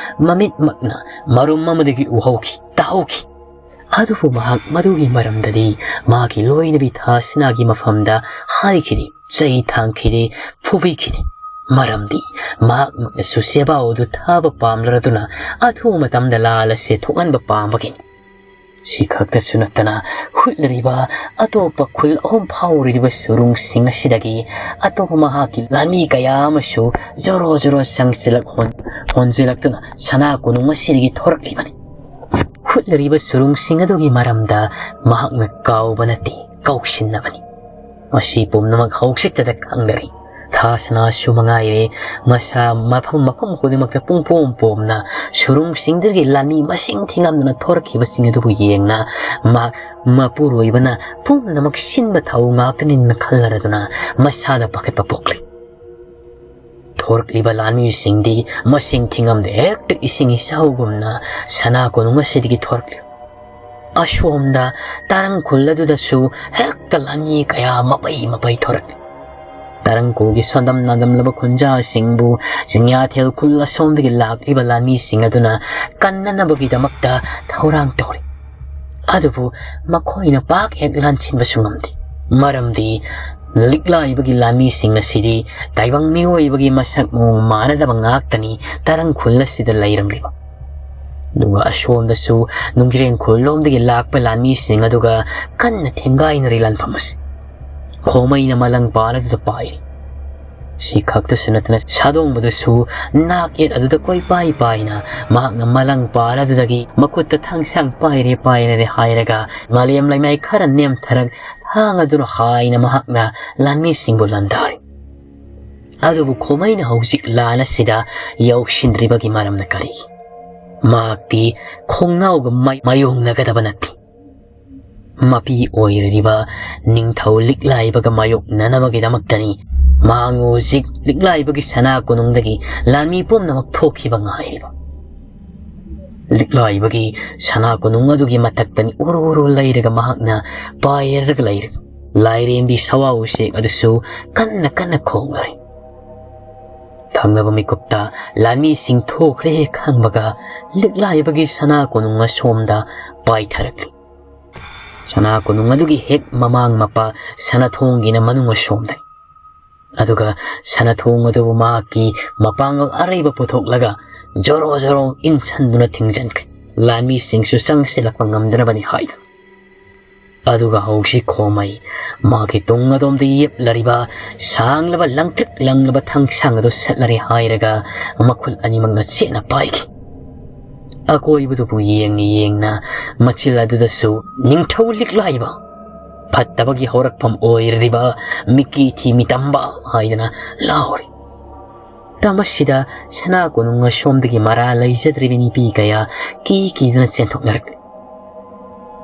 ꯃꯃꯤꯠꯃꯛꯅ ꯃꯔꯨꯝ ꯑꯃꯗꯒꯤ ꯎꯍꯧꯈꯤ, ꯇꯥꯍꯧꯈꯤ꯫ ꯑꯗꯨꯕꯨ ꯃꯍꯥꯛ ꯃꯗꯨꯒꯤ ꯃꯔꯝꯗꯗꯤ ꯃꯥꯒꯤ ꯂꯣꯏꯅꯕꯤ ꯊꯥꯁꯅꯥꯒꯤ ꯃꯐꯝꯗ ꯍꯥꯏꯈꯤꯗꯦ, ꯆꯩ ꯊꯥꯡꯈꯤꯗꯦ, ꯐꯨꯕꯤꯈꯤꯗꯦ꯫ ꯃꯔꯝꯗꯤ ꯃꯍꯥꯛꯃꯛꯅꯁꯨ ꯁꯦꯕꯥꯎ ꯑꯗꯨ ꯊꯥꯕ ꯄꯥꯝꯂꯔꯗꯨꯅ ꯑꯊꯨꯕ ꯃꯇꯝꯗ ꯂꯥꯜ ꯑꯁꯤ ꯊꯣꯛꯍꯟꯕ ꯄꯥꯝꯕꯒꯤꯅꯤ꯫ ꯁꯤ ꯈꯛꯇꯁꯨ ꯅꯠꯇꯅ ꯍꯨꯠꯂꯔꯤꯕ ꯑꯇꯣꯞꯄ ꯈꯨꯜ ꯑꯍꯨꯝ ꯐꯥꯎꯔꯤꯕ ꯁꯨꯔꯨꯡꯁꯤꯡ ꯑꯁꯤꯗꯒꯤ ꯑꯇꯣꯞꯄ ꯃꯍꯥꯛꯀꯤ ꯂꯥꯟꯃꯤ ꯀꯌꯥ ꯑꯃꯁꯨ ꯖꯣꯔꯣ ꯖꯣꯔꯣ ꯆꯪꯁꯤꯜꯂꯛ ꯍꯣꯟ-, ꯍꯣꯟꯖꯤꯜꯂꯛꯇꯨꯅ ꯁꯅꯥ ꯀꯣꯅꯨꯡ ꯑꯁꯤꯗꯒꯤ ꯊꯣꯔꯛꯂꯤꯕꯅꯤ꯫ ꯍꯨꯠꯂꯔꯤꯕ ꯁꯨꯔꯨꯡꯁꯤꯡ ꯑꯗꯨꯒꯤ ꯃꯔꯝꯗ ꯃꯍꯥꯛꯅ ꯀꯥꯎꯕ ꯅꯠꯇꯦ, ꯀꯥꯎꯁꯤꯟꯅꯕꯅꯤ꯫ ꯃꯁꯤ ꯄꯨꯝꯅꯃꯛ ꯍꯧꯖꯤꯛꯇꯗ ꯈꯪꯅꯔꯤ꯫ ꯊꯥꯁꯅꯥꯁꯨ ꯃꯉꯥꯏꯔꯦ, ꯃꯁꯥ ꯃꯐꯝ, ꯃꯐꯝ ꯈꯨꯗꯤꯡꯃꯛꯇ ꯄꯨꯡꯄꯣꯝ ꯄꯣꯝꯅ ꯁꯨꯔꯨꯡꯁꯤꯡꯗꯒꯤ ꯂꯥꯟꯃꯤ ꯃꯁꯤꯡ ꯊꯤꯉꯝꯗꯅ ꯊꯣꯔꯛꯈꯤꯕꯁꯤꯡ ꯑꯗꯨꯕꯨ ꯌꯦꯡꯅ ꯃꯍꯥꯛ ꯃꯄꯨꯔꯣꯏꯕꯅ ꯄꯨꯝꯅꯃꯛ ꯁꯤꯟꯕ ꯊꯧ ꯉꯥꯛꯇꯅꯤꯅ ꯈꯜꯂꯔꯗꯨꯅ ꯃꯁꯥꯗ ꯄꯥꯈꯠꯄ ꯄꯣꯛꯂꯤ꯫ ꯊꯣꯔꯛꯂꯤꯕ ꯂꯥꯟꯃꯤꯁꯤꯡꯗꯤ ꯃꯁꯤꯡ ꯊꯤꯉꯝꯗ ꯍꯦꯛꯇ ꯏꯁꯤꯡ ꯏꯆꯥꯎꯒꯨꯝꯅ ꯁꯅꯥ ꯀꯣꯅꯨꯡ ꯑꯁꯤꯗꯒꯤ ꯊꯣꯔꯛꯂꯤ꯫ ꯑꯁꯣꯝꯗ ꯇꯔꯪ ꯈꯨꯜ ꯑꯗꯨꯗꯁꯨ ꯍꯦꯛꯇ ꯂꯥꯟꯃꯤ ꯀꯌꯥ ꯃꯄꯩ ꯃꯄꯩ ꯊꯣꯔꯛꯂꯤ꯫ ꯇꯔꯪ ꯈꯨꯜꯒꯤ ꯁꯣꯟꯗꯝ ꯅꯥꯗꯝꯂꯕ ꯈꯨꯟꯖꯥꯁꯤꯡꯕꯨ ꯆꯤꯡꯌꯥꯊꯦꯜ ꯈꯨꯜ ꯑꯁꯣꯝꯗꯒꯤ ꯂꯥꯛꯂꯤꯕ ꯂꯥꯟꯃꯤꯁꯤꯡ ꯑꯗꯨꯅ ꯀꯟꯅꯅꯕꯒꯤꯗꯃꯛꯇ ꯊꯧꯔꯥꯡ ꯇꯧꯔꯤ꯫ ꯑꯗꯨꯕꯨ ꯃꯈꯣꯏꯅ ꯄꯥꯛ ꯍꯦꯛ ꯂꯥꯟꯁꯤꯟꯕꯁꯨ ꯉꯝꯗꯦ꯫ ꯃꯔꯝꯗꯤ ꯂꯤꯛꯂꯥꯏꯕꯒꯤ ꯂꯥꯟꯃꯤꯁꯤꯡ ꯑꯁꯤꯗꯤ ꯇꯥꯏꯕꯪ ꯃꯤꯑꯣꯏꯕꯒꯤ ꯃꯁꯛ ꯃꯑꯣꯡ ꯃꯥꯟꯅꯗꯕ ꯉꯥꯛꯇꯅꯤ ꯇꯔꯪ ꯈꯨꯜ ꯑꯁꯤꯗ ꯂꯩꯔꯝꯂꯤꯕ꯫ ꯑꯗꯨꯒ ꯑꯁꯣꯝꯗꯁꯨ ꯅꯨꯡꯖ꯭ꯔꯦꯡ ꯈꯨꯜꯂꯣꯝꯗꯒꯤ ꯂꯥꯛꯄ ꯂꯥꯟꯃꯤꯁꯤꯡ ꯑꯗꯨꯒ ꯀꯟꯅ ꯊꯦꯡꯒꯥꯏꯅꯔꯤ ꯂꯥꯟꯐꯝ ꯑꯁꯤ꯫ ꯈꯣꯃꯩꯅ ꯃꯂꯪ ꯄꯥꯜ ꯑꯗꯨꯗ ꯄꯥꯏꯔꯤ꯫ ꯁꯤ ꯈꯛꯇꯁꯨ ꯅꯠꯇꯅ ꯁꯥꯗꯣꯡꯕꯗꯁꯨ ꯅꯥꯛ ꯌꯦꯠ ꯑꯗꯨꯗ ꯀꯣꯏꯄꯥꯏ ꯄꯥꯏꯅ ꯃꯍꯥꯛꯅ ꯃꯂꯪ ꯄꯥꯜ ꯑꯗꯨꯗꯒꯤ ꯃꯈꯨꯠꯇ ꯊꯥꯡꯁꯥꯡ ꯄꯥꯏꯔꯦ ꯄꯥꯏꯔꯦ ꯍꯥꯏꯔꯒ ꯃꯥꯂꯦꯝ ꯂꯩꯃꯥꯏ ꯈꯔ ꯅꯦꯝꯊꯔꯛ ꯊꯥꯡ ꯑꯗꯨꯅ ꯍꯥꯏꯅ ꯃꯍꯥꯛꯅ ꯂꯥꯟꯃꯤꯁꯤꯡꯕꯨ ꯂꯥꯟꯗꯥꯔꯤ꯫ ꯑꯗꯨꯕꯨ ꯈꯣꯃꯩꯅ ꯍꯧꯖꯤꯛ ꯂꯥꯟ ꯑꯁꯤꯗ ꯌꯥꯎꯁꯤꯟꯗ꯭ꯔꯤꯕꯒꯤ ꯃꯔꯝꯅ ꯀꯔꯤ? ꯃꯍꯥꯛꯇꯤ ꯈꯣꯡꯅꯥꯎꯒ ꯃꯥꯏ-, ꯃꯥꯌꯣꯡꯅꯒꯗꯕ ꯅꯠꯇꯦ꯫ ꯃꯄꯤ ꯑꯣꯏꯔꯤꯕ ꯅꯤꯡꯊꯧ ꯂꯤꯛꯂꯥꯏꯕꯒ ꯃꯥꯌꯣꯛꯅꯅꯕꯒꯤꯗꯃꯛꯇꯅꯤ ꯃꯍꯥꯛ ꯍꯧꯖꯤꯛ ꯂꯤꯛꯂꯥꯏꯕꯒꯤ ꯁꯅꯥ ꯀꯣꯅꯨꯡꯗꯒꯤ ꯂꯥꯟꯃꯤ ꯄꯨꯝꯅꯃꯛ ꯊꯣꯛꯈꯤꯕ ꯉꯥꯏꯔꯤꯕ꯫ ꯂꯤꯛꯂꯥꯏꯕꯒꯤ ꯁꯅꯥ ꯀꯣꯅꯨꯡ ꯑꯗꯨꯒꯤ ꯃꯊꯛꯇꯅꯤ ꯎꯔꯨ ꯎꯔꯨ ꯂꯩꯔꯒ ꯃꯍꯥꯛꯅ ꯄꯥꯏꯔꯒ ꯂꯩꯔꯤ꯫ ꯂꯥꯏꯔꯦꯝꯕꯤ ꯁꯋꯥ ꯎꯆꯦꯛ ꯑꯗꯨꯁꯨ ꯀꯟꯅ ꯀꯟꯅ ꯈꯣꯡꯂꯔꯤ꯫ ꯊꯪꯅꯕ ꯃꯤꯀꯨꯞꯇ ꯂꯥꯟꯃꯤꯁꯤꯡ ꯊꯣꯛꯈ꯭ꯔꯦ ꯈꯪꯕꯒ ꯂꯤꯛꯂꯥꯏꯕꯒꯤ ꯁꯅꯥ ꯀꯣꯅꯨꯡ ꯑꯁꯣꯝꯗ ꯄꯥꯏꯊꯔꯛꯂꯤ꯫ ꯁꯅꯥ ꯀꯣꯅꯨꯡ ꯑꯗꯨꯒꯤ ꯍꯦꯛ ꯃꯃꯥꯡ ꯃꯄꯥ ꯁꯅꯥꯊꯣꯡꯒꯤꯅ ꯃꯅꯨꯡ ꯑꯁꯣꯝꯗꯅꯤ꯫ ꯑꯗꯨꯒ ꯁꯅꯥꯊꯣꯡ ꯑꯗꯨꯕꯨ ꯃꯍꯥꯛꯀꯤ ꯃꯄꯥꯡꯒꯜ ꯑꯔꯩꯕ ꯄꯨꯊꯣꯛꯂꯒ ꯖꯣꯔꯣ ꯖꯣꯔꯣ ꯏꯟꯁꯟꯗꯨꯅ ꯊꯤꯡꯖꯤꯟꯈ꯭ꯔꯦ꯫ ꯂꯥꯟꯃꯤꯁꯤꯡꯁꯨ ꯆꯪꯁꯤꯜꯂꯛꯄ ꯉꯝꯗꯅꯕꯅꯤ ꯍꯥꯏꯗꯨꯅ꯫ ꯑꯗꯨꯒ ꯍꯧꯖꯤꯛ ꯈꯣꯃꯩ ꯃꯥꯒꯤ ꯇꯨꯡ ꯑꯗꯣꯝꯗ ꯌꯦꯞꯂꯔꯤꯕ ꯁꯥꯡꯂꯕ ꯂꯪꯇ꯭ꯔꯤꯛ ꯂꯪꯂꯕ ꯊꯥꯡꯁꯥꯡ ꯑꯗꯨ ꯁꯠꯂꯔꯦ ꯍꯥꯏꯔꯒ ꯃꯈꯨꯠ ꯑꯅꯤꯃꯛꯅ ꯆꯦꯠꯅ ꯄꯥꯏꯈꯤ꯫ ꯑꯀꯣꯏꯕꯗꯨꯕꯨ ꯌꯦꯡꯅ ꯌꯦꯡꯅ ꯃꯆꯤꯜ ꯑꯗꯨꯗꯁꯨ ꯅꯤꯡꯊꯧ ꯂꯤꯛꯂꯥꯏꯕ, ꯐꯠꯇꯕꯒꯤ ꯍꯧꯔꯛꯐꯝ ꯑꯣꯏꯔꯤꯕ ꯃꯤꯀꯤ ꯊꯤ ꯃꯤꯇꯝꯕ ꯍꯥꯏꯗꯅ ꯂꯥꯎꯔꯤ꯫ ꯃꯇꯝ ꯑꯁꯤꯗ ꯁꯅꯥ ꯀꯣꯅꯨꯡ ꯑꯁꯣꯝꯗꯒꯤ ꯃꯔꯥ ꯂꯩꯖꯗ꯭ꯔꯤꯕ ꯅꯨꯄꯤ ꯀꯌꯥ ꯀꯤ ꯀꯤꯗꯨꯅ ꯆꯦꯟꯊꯣꯛꯅꯔꯛꯂꯤ꯫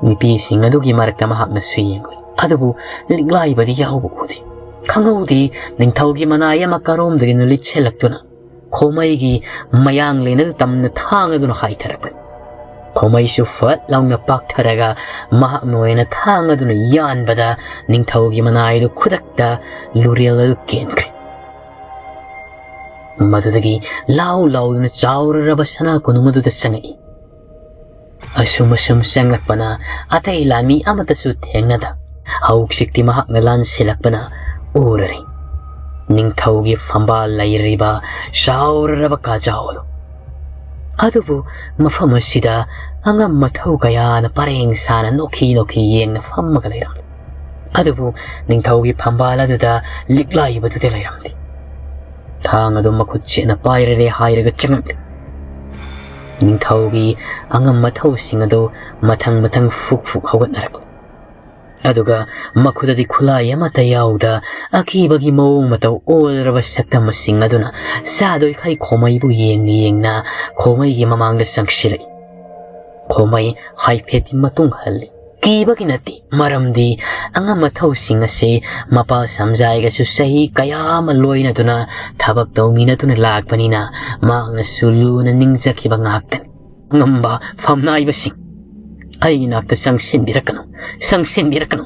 ꯅꯨꯄꯤꯁꯤꯡ ꯑꯗꯨꯒꯤ ꯃꯔꯛꯇ ꯃꯍꯥꯛꯅꯁꯨ ꯌꯦꯡꯂꯤ꯫ ꯑꯗꯨꯕꯨ ꯂꯤꯛꯂꯥꯏꯕꯗꯤ ꯌꯥꯎꯕ ꯎꯗꯦ꯫ ꯈꯪꯍꯧꯗꯦ ꯅꯤꯡꯊꯧꯒꯤ ꯃꯅꯥꯏ ꯑꯃ ꯀꯔꯣꯝꯗꯒꯤꯅꯣ ꯂꯤꯠꯁꯤꯜꯂꯛꯇꯨꯅ ꯈꯣꯃꯩꯒꯤ ꯃꯌꯥꯡꯂꯦꯟ ꯑꯗꯨ ꯇꯝꯅ ꯊꯥꯡ ꯑꯗꯨꯅ ꯍꯥꯏꯊꯔꯛꯄꯅꯤ꯫ ꯈꯣꯃꯩꯁꯨ ꯐꯠ ꯂꯥꯎꯅ ꯄꯥꯛꯊꯔꯒ ꯃꯍꯥꯛꯅ ꯑꯣꯏꯅ ꯊꯥꯡ ꯑꯗꯨꯅ ꯌꯥꯟꯕꯗ ꯅꯤꯡꯊꯧꯒꯤ ꯃꯅꯥꯏꯗꯨ ꯈꯨꯗꯛꯇ ꯂꯨꯔꯦꯜ ꯑꯗꯨ ꯀꯦꯟꯈ꯭ꯔꯦ꯫ ꯃꯗꯨꯗꯒꯤ ꯂꯥꯎ ꯂꯥꯎꯗꯨꯅ ꯆꯥꯎꯔꯔꯕ ꯁꯅꯥ ꯀꯣꯅꯨꯡ ꯑꯗꯨꯗ ꯆꯪꯉꯛꯏ꯫ ꯑꯁꯨꯝ ꯑꯁꯨꯝ ꯆꯪꯂꯛꯄꯅ ꯑꯇꯩ ꯂꯥꯟꯃꯤ ꯑꯃꯠꯇꯁꯨ ꯊꯦꯡꯅꯗ ꯍꯧꯖꯤꯛꯇꯤ ꯃꯍꯥꯛꯅ ꯂꯥꯟꯁꯤꯜꯂꯛꯄꯅ ꯎꯔꯔꯦ꯫ ꯅꯤꯡꯊꯧꯒꯤ ꯐꯝꯕꯥꯜ ꯂꯩꯔꯤꯕ ꯆꯥꯎꯔꯔꯕ ꯀꯥꯖꯥꯎ ꯑꯗꯨ꯫ ꯑꯗꯨꯕꯨ ꯃꯐꯝ ꯑꯁꯤꯗ ꯑꯉꯝ ꯃꯊꯧ ꯀꯌꯥꯅ ꯄꯔꯦꯡ ꯁꯥꯅ ꯅꯣꯛꯈꯤ ꯅꯣꯛꯈꯤ ꯌꯦꯡꯅ ꯐꯝꯃꯒ ꯂꯩꯔꯝꯂꯤ꯫ ꯑꯗꯨꯕꯨ ꯅꯤꯡꯊꯧꯒꯤ ꯐꯝꯕꯥꯜ ꯑꯗꯨꯗ ꯂꯤꯛꯂꯥꯏꯕꯗꯨꯗꯤ ꯂꯩꯔꯝꯗꯦ꯫ ꯊꯥꯡ ꯑꯗꯨ ꯃꯈꯨꯠ ꯆꯦꯠꯅ ꯄꯥꯏꯔꯔꯦ ꯍꯥꯏꯔꯒ ꯆꯪꯉꯛꯂꯤ꯫ ꯅꯤꯡꯊꯧꯒꯤ ꯑꯉꯝ ꯃꯊꯧꯁꯤꯡ ꯑꯗꯨ ꯃꯊꯪ ꯃꯊꯪ ꯐꯨꯛ ꯐꯨꯛ ꯍꯧꯒꯠꯅꯔꯛꯂꯤ꯫ ꯑꯗꯨꯒ ꯃꯈꯨꯠꯇꯗꯤ ꯈꯨꯠꯂꯥꯏ ꯑꯃꯠꯇ ꯌꯥꯎꯗ ꯑꯀꯤꯕꯒꯤ ꯃꯑꯣꯡ ꯃꯇꯧ ꯑꯣꯜꯂꯔꯕ ꯁꯛꯇꯝꯁꯤꯡ ꯑꯗꯨꯅ ꯆꯥꯗꯣꯏꯈꯩ ꯈꯣꯃꯩꯕꯨ ꯌꯦꯡꯅ ꯌꯦꯡꯅ ꯈꯣꯃꯩꯒꯤ ꯃꯃꯥꯡꯗ ꯆꯪꯁꯤꯜꯂꯛꯏ꯫ ꯈꯣꯃꯩ ꯍꯥꯏꯐꯦꯠꯇꯤ ꯃꯇꯨꯡ ꯍꯜꯂꯤ꯫ ꯀꯤꯕꯒꯤ ꯅꯠꯇꯦ, ꯃꯔꯝꯗꯤ ꯑꯉꯝ ꯑꯊꯧꯁꯤꯡ ꯑꯁꯤ ꯃꯄꯥ ꯁꯝꯖꯥꯏꯒꯁꯨ ꯆꯍꯤ ꯀꯌꯥ ꯑꯃ ꯂꯣꯏꯅꯗꯨꯅ ꯊꯕꯛ ꯇꯧꯃꯤꯟꯅꯗꯨꯅ ꯂꯥꯛꯄꯅꯤꯅ ꯃꯍꯥꯛꯅꯁꯨ ꯂꯨꯅ ꯅꯤꯡꯖꯈꯤꯕ ꯉꯥꯛꯇꯅꯤ꯫ ꯉꯝꯕ ꯐꯝꯅꯥꯏꯕꯁꯤꯡ, ꯑꯩꯒꯤ ꯅꯥꯛꯇ ꯆꯪꯁꯤꯟꯕꯤꯔꯛꯀꯅꯨ, ꯆꯪꯁꯤꯟꯕꯤꯔꯛꯀꯅꯨ꯫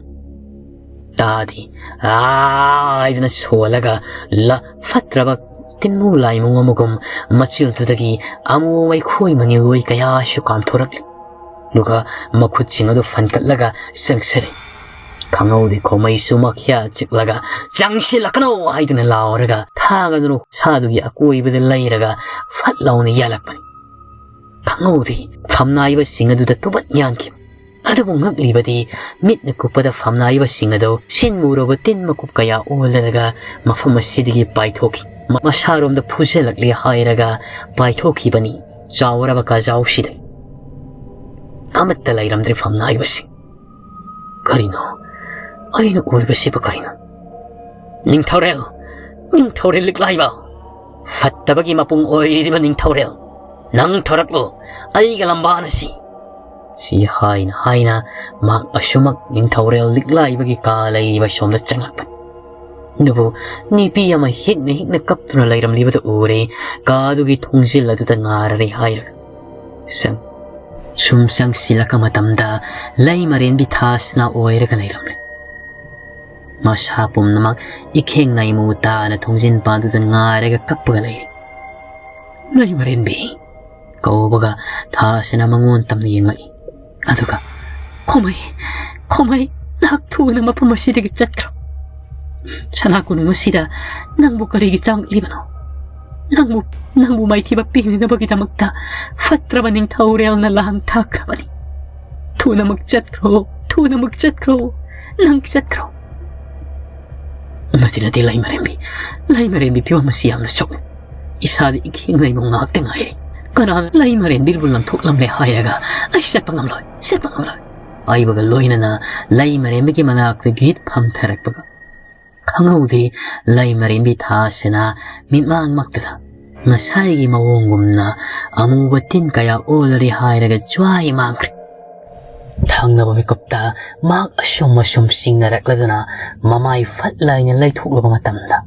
ꯇꯥꯗꯤ ꯑꯥ ꯍꯥꯏꯗꯅ ꯁꯣꯜꯂꯒ ꯂ-, ꯐꯠꯇ꯭ꯔꯕ ꯇꯤꯟꯃꯨ ꯂꯥꯏꯃꯨ ꯑꯃꯒꯨꯝ ꯃꯆꯤꯜꯗꯨꯗꯒꯤ ꯑꯃꯨ ꯃꯩꯈꯣꯏ ꯃꯅꯤꯜ ꯑꯣꯏ ꯀꯌꯥꯁꯨ ꯀꯥꯝꯊꯣꯔꯛꯂꯤ꯫ ꯑꯗꯨꯒ ꯃꯈꯨꯠꯁꯤꯡ ꯑꯗꯨ ꯐꯟꯀꯠꯂꯒ ꯆꯪꯁꯤꯜꯂꯤ꯫ ꯈꯪꯍꯧꯗꯦ ꯈꯣꯃꯩꯁꯨ ꯃꯈ꯭ꯌꯥ ꯆꯤꯛꯂꯒ "ꯆꯪꯁꯤꯜꯂꯛꯀꯅꯨ" ꯍꯥꯏꯗꯨꯅ ꯂꯥꯎꯔꯒ ꯊꯥꯡ ꯑꯗꯨꯅ ꯁꯥꯗꯨꯒꯤ ꯑꯀꯣꯏꯕꯗ ꯂꯩꯔꯒ ꯐꯠ ꯂꯥꯎꯅ ꯌꯥꯜꯂꯛꯄꯅꯤ꯫ ꯈꯪꯍꯧꯗꯦ ꯐꯝꯅꯥꯏꯕꯁꯤꯡ ꯑꯗꯨꯗ ꯇꯨꯕꯠ ꯌꯥꯟꯈꯤꯕ꯫ ꯑꯗꯨꯕꯨ ꯉꯛꯂꯤꯕꯗꯤ ꯃꯤꯠꯅ ꯀꯨꯞꯄꯗ ꯐꯝꯅꯥꯏꯕꯁꯤꯡ ꯑꯗꯨ ꯁꯤꯟ ꯃꯨꯔꯕ ꯇꯤꯟ ꯃꯀꯨꯞ ꯀꯌꯥ ꯑꯣꯜꯂꯔꯒ ꯃꯐꯝ ꯑꯁꯤꯗꯒꯤ ꯄꯥꯏꯊꯣꯛꯈꯤ꯫ ꯃ-, ꯃꯁꯥꯔꯣꯝꯗ ꯐꯨꯖꯜꯂꯛꯂꯦ ꯍꯥꯏꯔꯒ ꯄꯥꯏꯊꯣꯛꯈꯤꯕꯅꯤ꯫ ꯆꯥꯎꯔꯕ ꯀꯥꯖꯥꯎꯁꯤꯗ ꯑꯃꯠꯇ ꯂꯩꯔꯝꯗ꯭ꯔꯦ ꯐꯝꯅꯥꯏꯕꯁꯤꯡ꯫ ꯀꯔꯤꯅꯣ ꯑꯩꯅ ꯎꯔꯤꯕꯁꯤꯕꯨ ꯀꯔꯤꯅꯣ? "ꯅꯤꯡꯊꯧꯔꯦꯜ, ꯅꯤꯡꯊꯧꯔꯦꯜ ꯂꯤꯛꯂꯥꯏꯕ, ꯐꯠꯇꯕꯒꯤ ꯃꯄꯨꯡ ꯑꯣꯏꯔꯤꯕ ꯅꯤꯡꯊꯧꯔꯦꯜ, ꯅꯪ ꯊꯣꯔꯛꯂꯨ, ꯑꯩꯒ ꯂꯝꯕꯥꯅꯁꯤ" ꯁꯤ ꯍꯥꯏꯅ ꯍꯥꯏꯅ ꯃꯍꯥꯛ ꯑꯁꯨꯃꯛ ꯅꯤꯡꯊꯧꯔꯦꯜ ꯂꯤꯛꯂꯥꯏꯕꯒꯤ ꯀꯥ ꯂꯩꯔꯤꯕ ꯁꯣꯝꯗ ꯆꯪꯂꯛꯄꯅꯤ꯫ ꯑꯗꯨꯕꯨ ꯅꯨꯄꯤ ꯑꯃ ꯍꯤꯛꯅ ꯍꯤꯛꯅ ꯀꯞꯇꯨꯅ ꯂꯩꯔꯝꯂꯤꯕꯗꯨ ꯎꯔꯦ꯫ ꯀꯥꯗꯨꯒꯤ ꯊꯣꯡꯖꯤꯜ ꯑꯗꯨꯗ ꯉꯥꯔꯔꯦ ꯍꯥꯏꯔꯒ ꯁꯪ-, ꯁꯨꯝ ꯆꯪꯁꯤꯜꯂꯛꯄ ꯃꯇꯝꯗ ꯂꯩꯃꯔꯦꯟꯕꯤ ꯊꯥꯁꯅꯥ ꯑꯣꯏꯔꯒ ꯂꯩꯔꯝꯂꯦ꯫ ꯃꯁꯥ ꯄꯨꯝꯅꯃꯛ ꯏꯈꯦꯡ ꯅꯥꯏꯃꯨ ꯇꯥꯅ ꯊꯣꯡꯖꯤꯟ ꯄꯥꯟꯗꯨꯗ ꯉꯥꯏꯔꯒ ꯀꯞꯄꯒ ꯂꯩꯔꯦ꯫ "ꯂꯩꯃꯔꯦꯟꯕꯤ" ꯀꯧꯕꯒ ꯊꯥꯁꯤꯅ ꯃꯉꯣꯟ ꯇꯝꯅ ꯌꯦꯡꯂꯛꯏ꯫ ꯑꯗꯨꯒ, "ꯈꯣꯃꯩ, ꯈꯣꯃꯩ, ꯅꯍꯥꯛ ꯊꯨꯅ ꯃꯐꯝ ꯑꯁꯤꯗꯒꯤ ꯆꯠꯈ꯭ꯔꯣ꯫ ꯁꯅꯥ ꯀꯣꯅꯨꯡ ꯑꯁꯤꯗ ꯅꯪꯕꯨ ꯀꯔꯤꯒꯤ ꯆꯪꯂꯤꯕꯅꯣ? ꯅꯪꯕꯨ, ꯅꯪꯕꯨ ꯃꯥꯏꯊꯤꯕ ꯄꯤꯅꯅꯕꯒꯤꯗꯃꯛꯇ ꯐꯠꯇ꯭ꯔꯕ ꯅꯤꯡꯊꯧꯔꯦꯜꯅ ꯂꯥꯡ ꯊꯥꯈ꯭ꯔꯕꯅꯤ꯫ ꯊꯨꯅꯃꯛ ꯆꯠꯈ꯭ꯔꯣ, ꯊꯨꯅꯃꯛ ꯆꯠꯈ꯭ꯔꯣ, ꯅꯪ ꯆꯠꯈ꯭ꯔꯣ"꯫ "ꯅꯠꯇꯦ, ꯅꯠꯇꯦ, ꯂꯩꯃꯔꯦꯝꯕꯤ, ꯂꯩꯃꯔꯦꯝꯕꯤ, ꯐꯤꯕꯝ ꯑꯁꯤ ꯌꯥꯝꯅ ꯁꯣꯛꯏ꯫ ꯏꯁꯥꯗ ꯏꯈꯦꯡ ꯂꯩꯕ ꯉꯥꯛꯇ ꯉꯥꯏꯔꯦ꯫ ꯀꯅꯥꯅ ꯂꯩꯃꯔꯦꯝꯕꯤꯕꯨ ꯂꯪꯊꯣꯛꯂꯝꯂꯦ ꯍꯥꯏꯔꯒ ꯑꯩ ꯆꯠꯄ ꯉꯝꯂꯣꯏ, ꯆꯠꯄ ꯉꯝꯂꯣꯏ" ꯍꯥꯏꯕꯒ ꯂꯣꯏꯅꯅ ꯂꯩꯃꯔꯦꯝꯕꯤꯒꯤ ꯃꯅꯥꯛꯇ ꯒꯤꯠ ꯐꯝꯊꯔꯛꯄꯒ ꯈꯪꯍꯧꯗꯦ ꯂꯩꯃꯔꯦꯝꯕꯤ ꯊꯥꯁꯤꯅ ꯃꯤꯠꯃꯥꯡꯃꯛꯇꯗ ꯉꯁꯥꯏꯒꯤ ꯃꯑꯣꯡꯒꯨꯝꯅ ꯑꯃꯨꯕ ꯇꯤꯟ ꯀꯌꯥ ꯑꯣꯜꯂꯔꯦ ꯍꯥꯏꯔꯒ ꯖ꯭ꯋꯥꯏ ꯃꯥꯡꯈ꯭ꯔꯦ꯫ ꯊꯪꯅꯕ ꯃꯤꯀꯨꯞꯇ ꯃꯍꯥꯛ ꯑꯁꯨꯝ ꯑꯁꯨꯝ ꯆꯤꯡꯅꯔꯛꯂꯗꯨꯅ ꯃꯃꯥꯏ ꯐꯠ ꯂꯥꯏꯅ ꯂꯩꯊꯣꯛꯂꯕ ꯃꯇꯝꯗ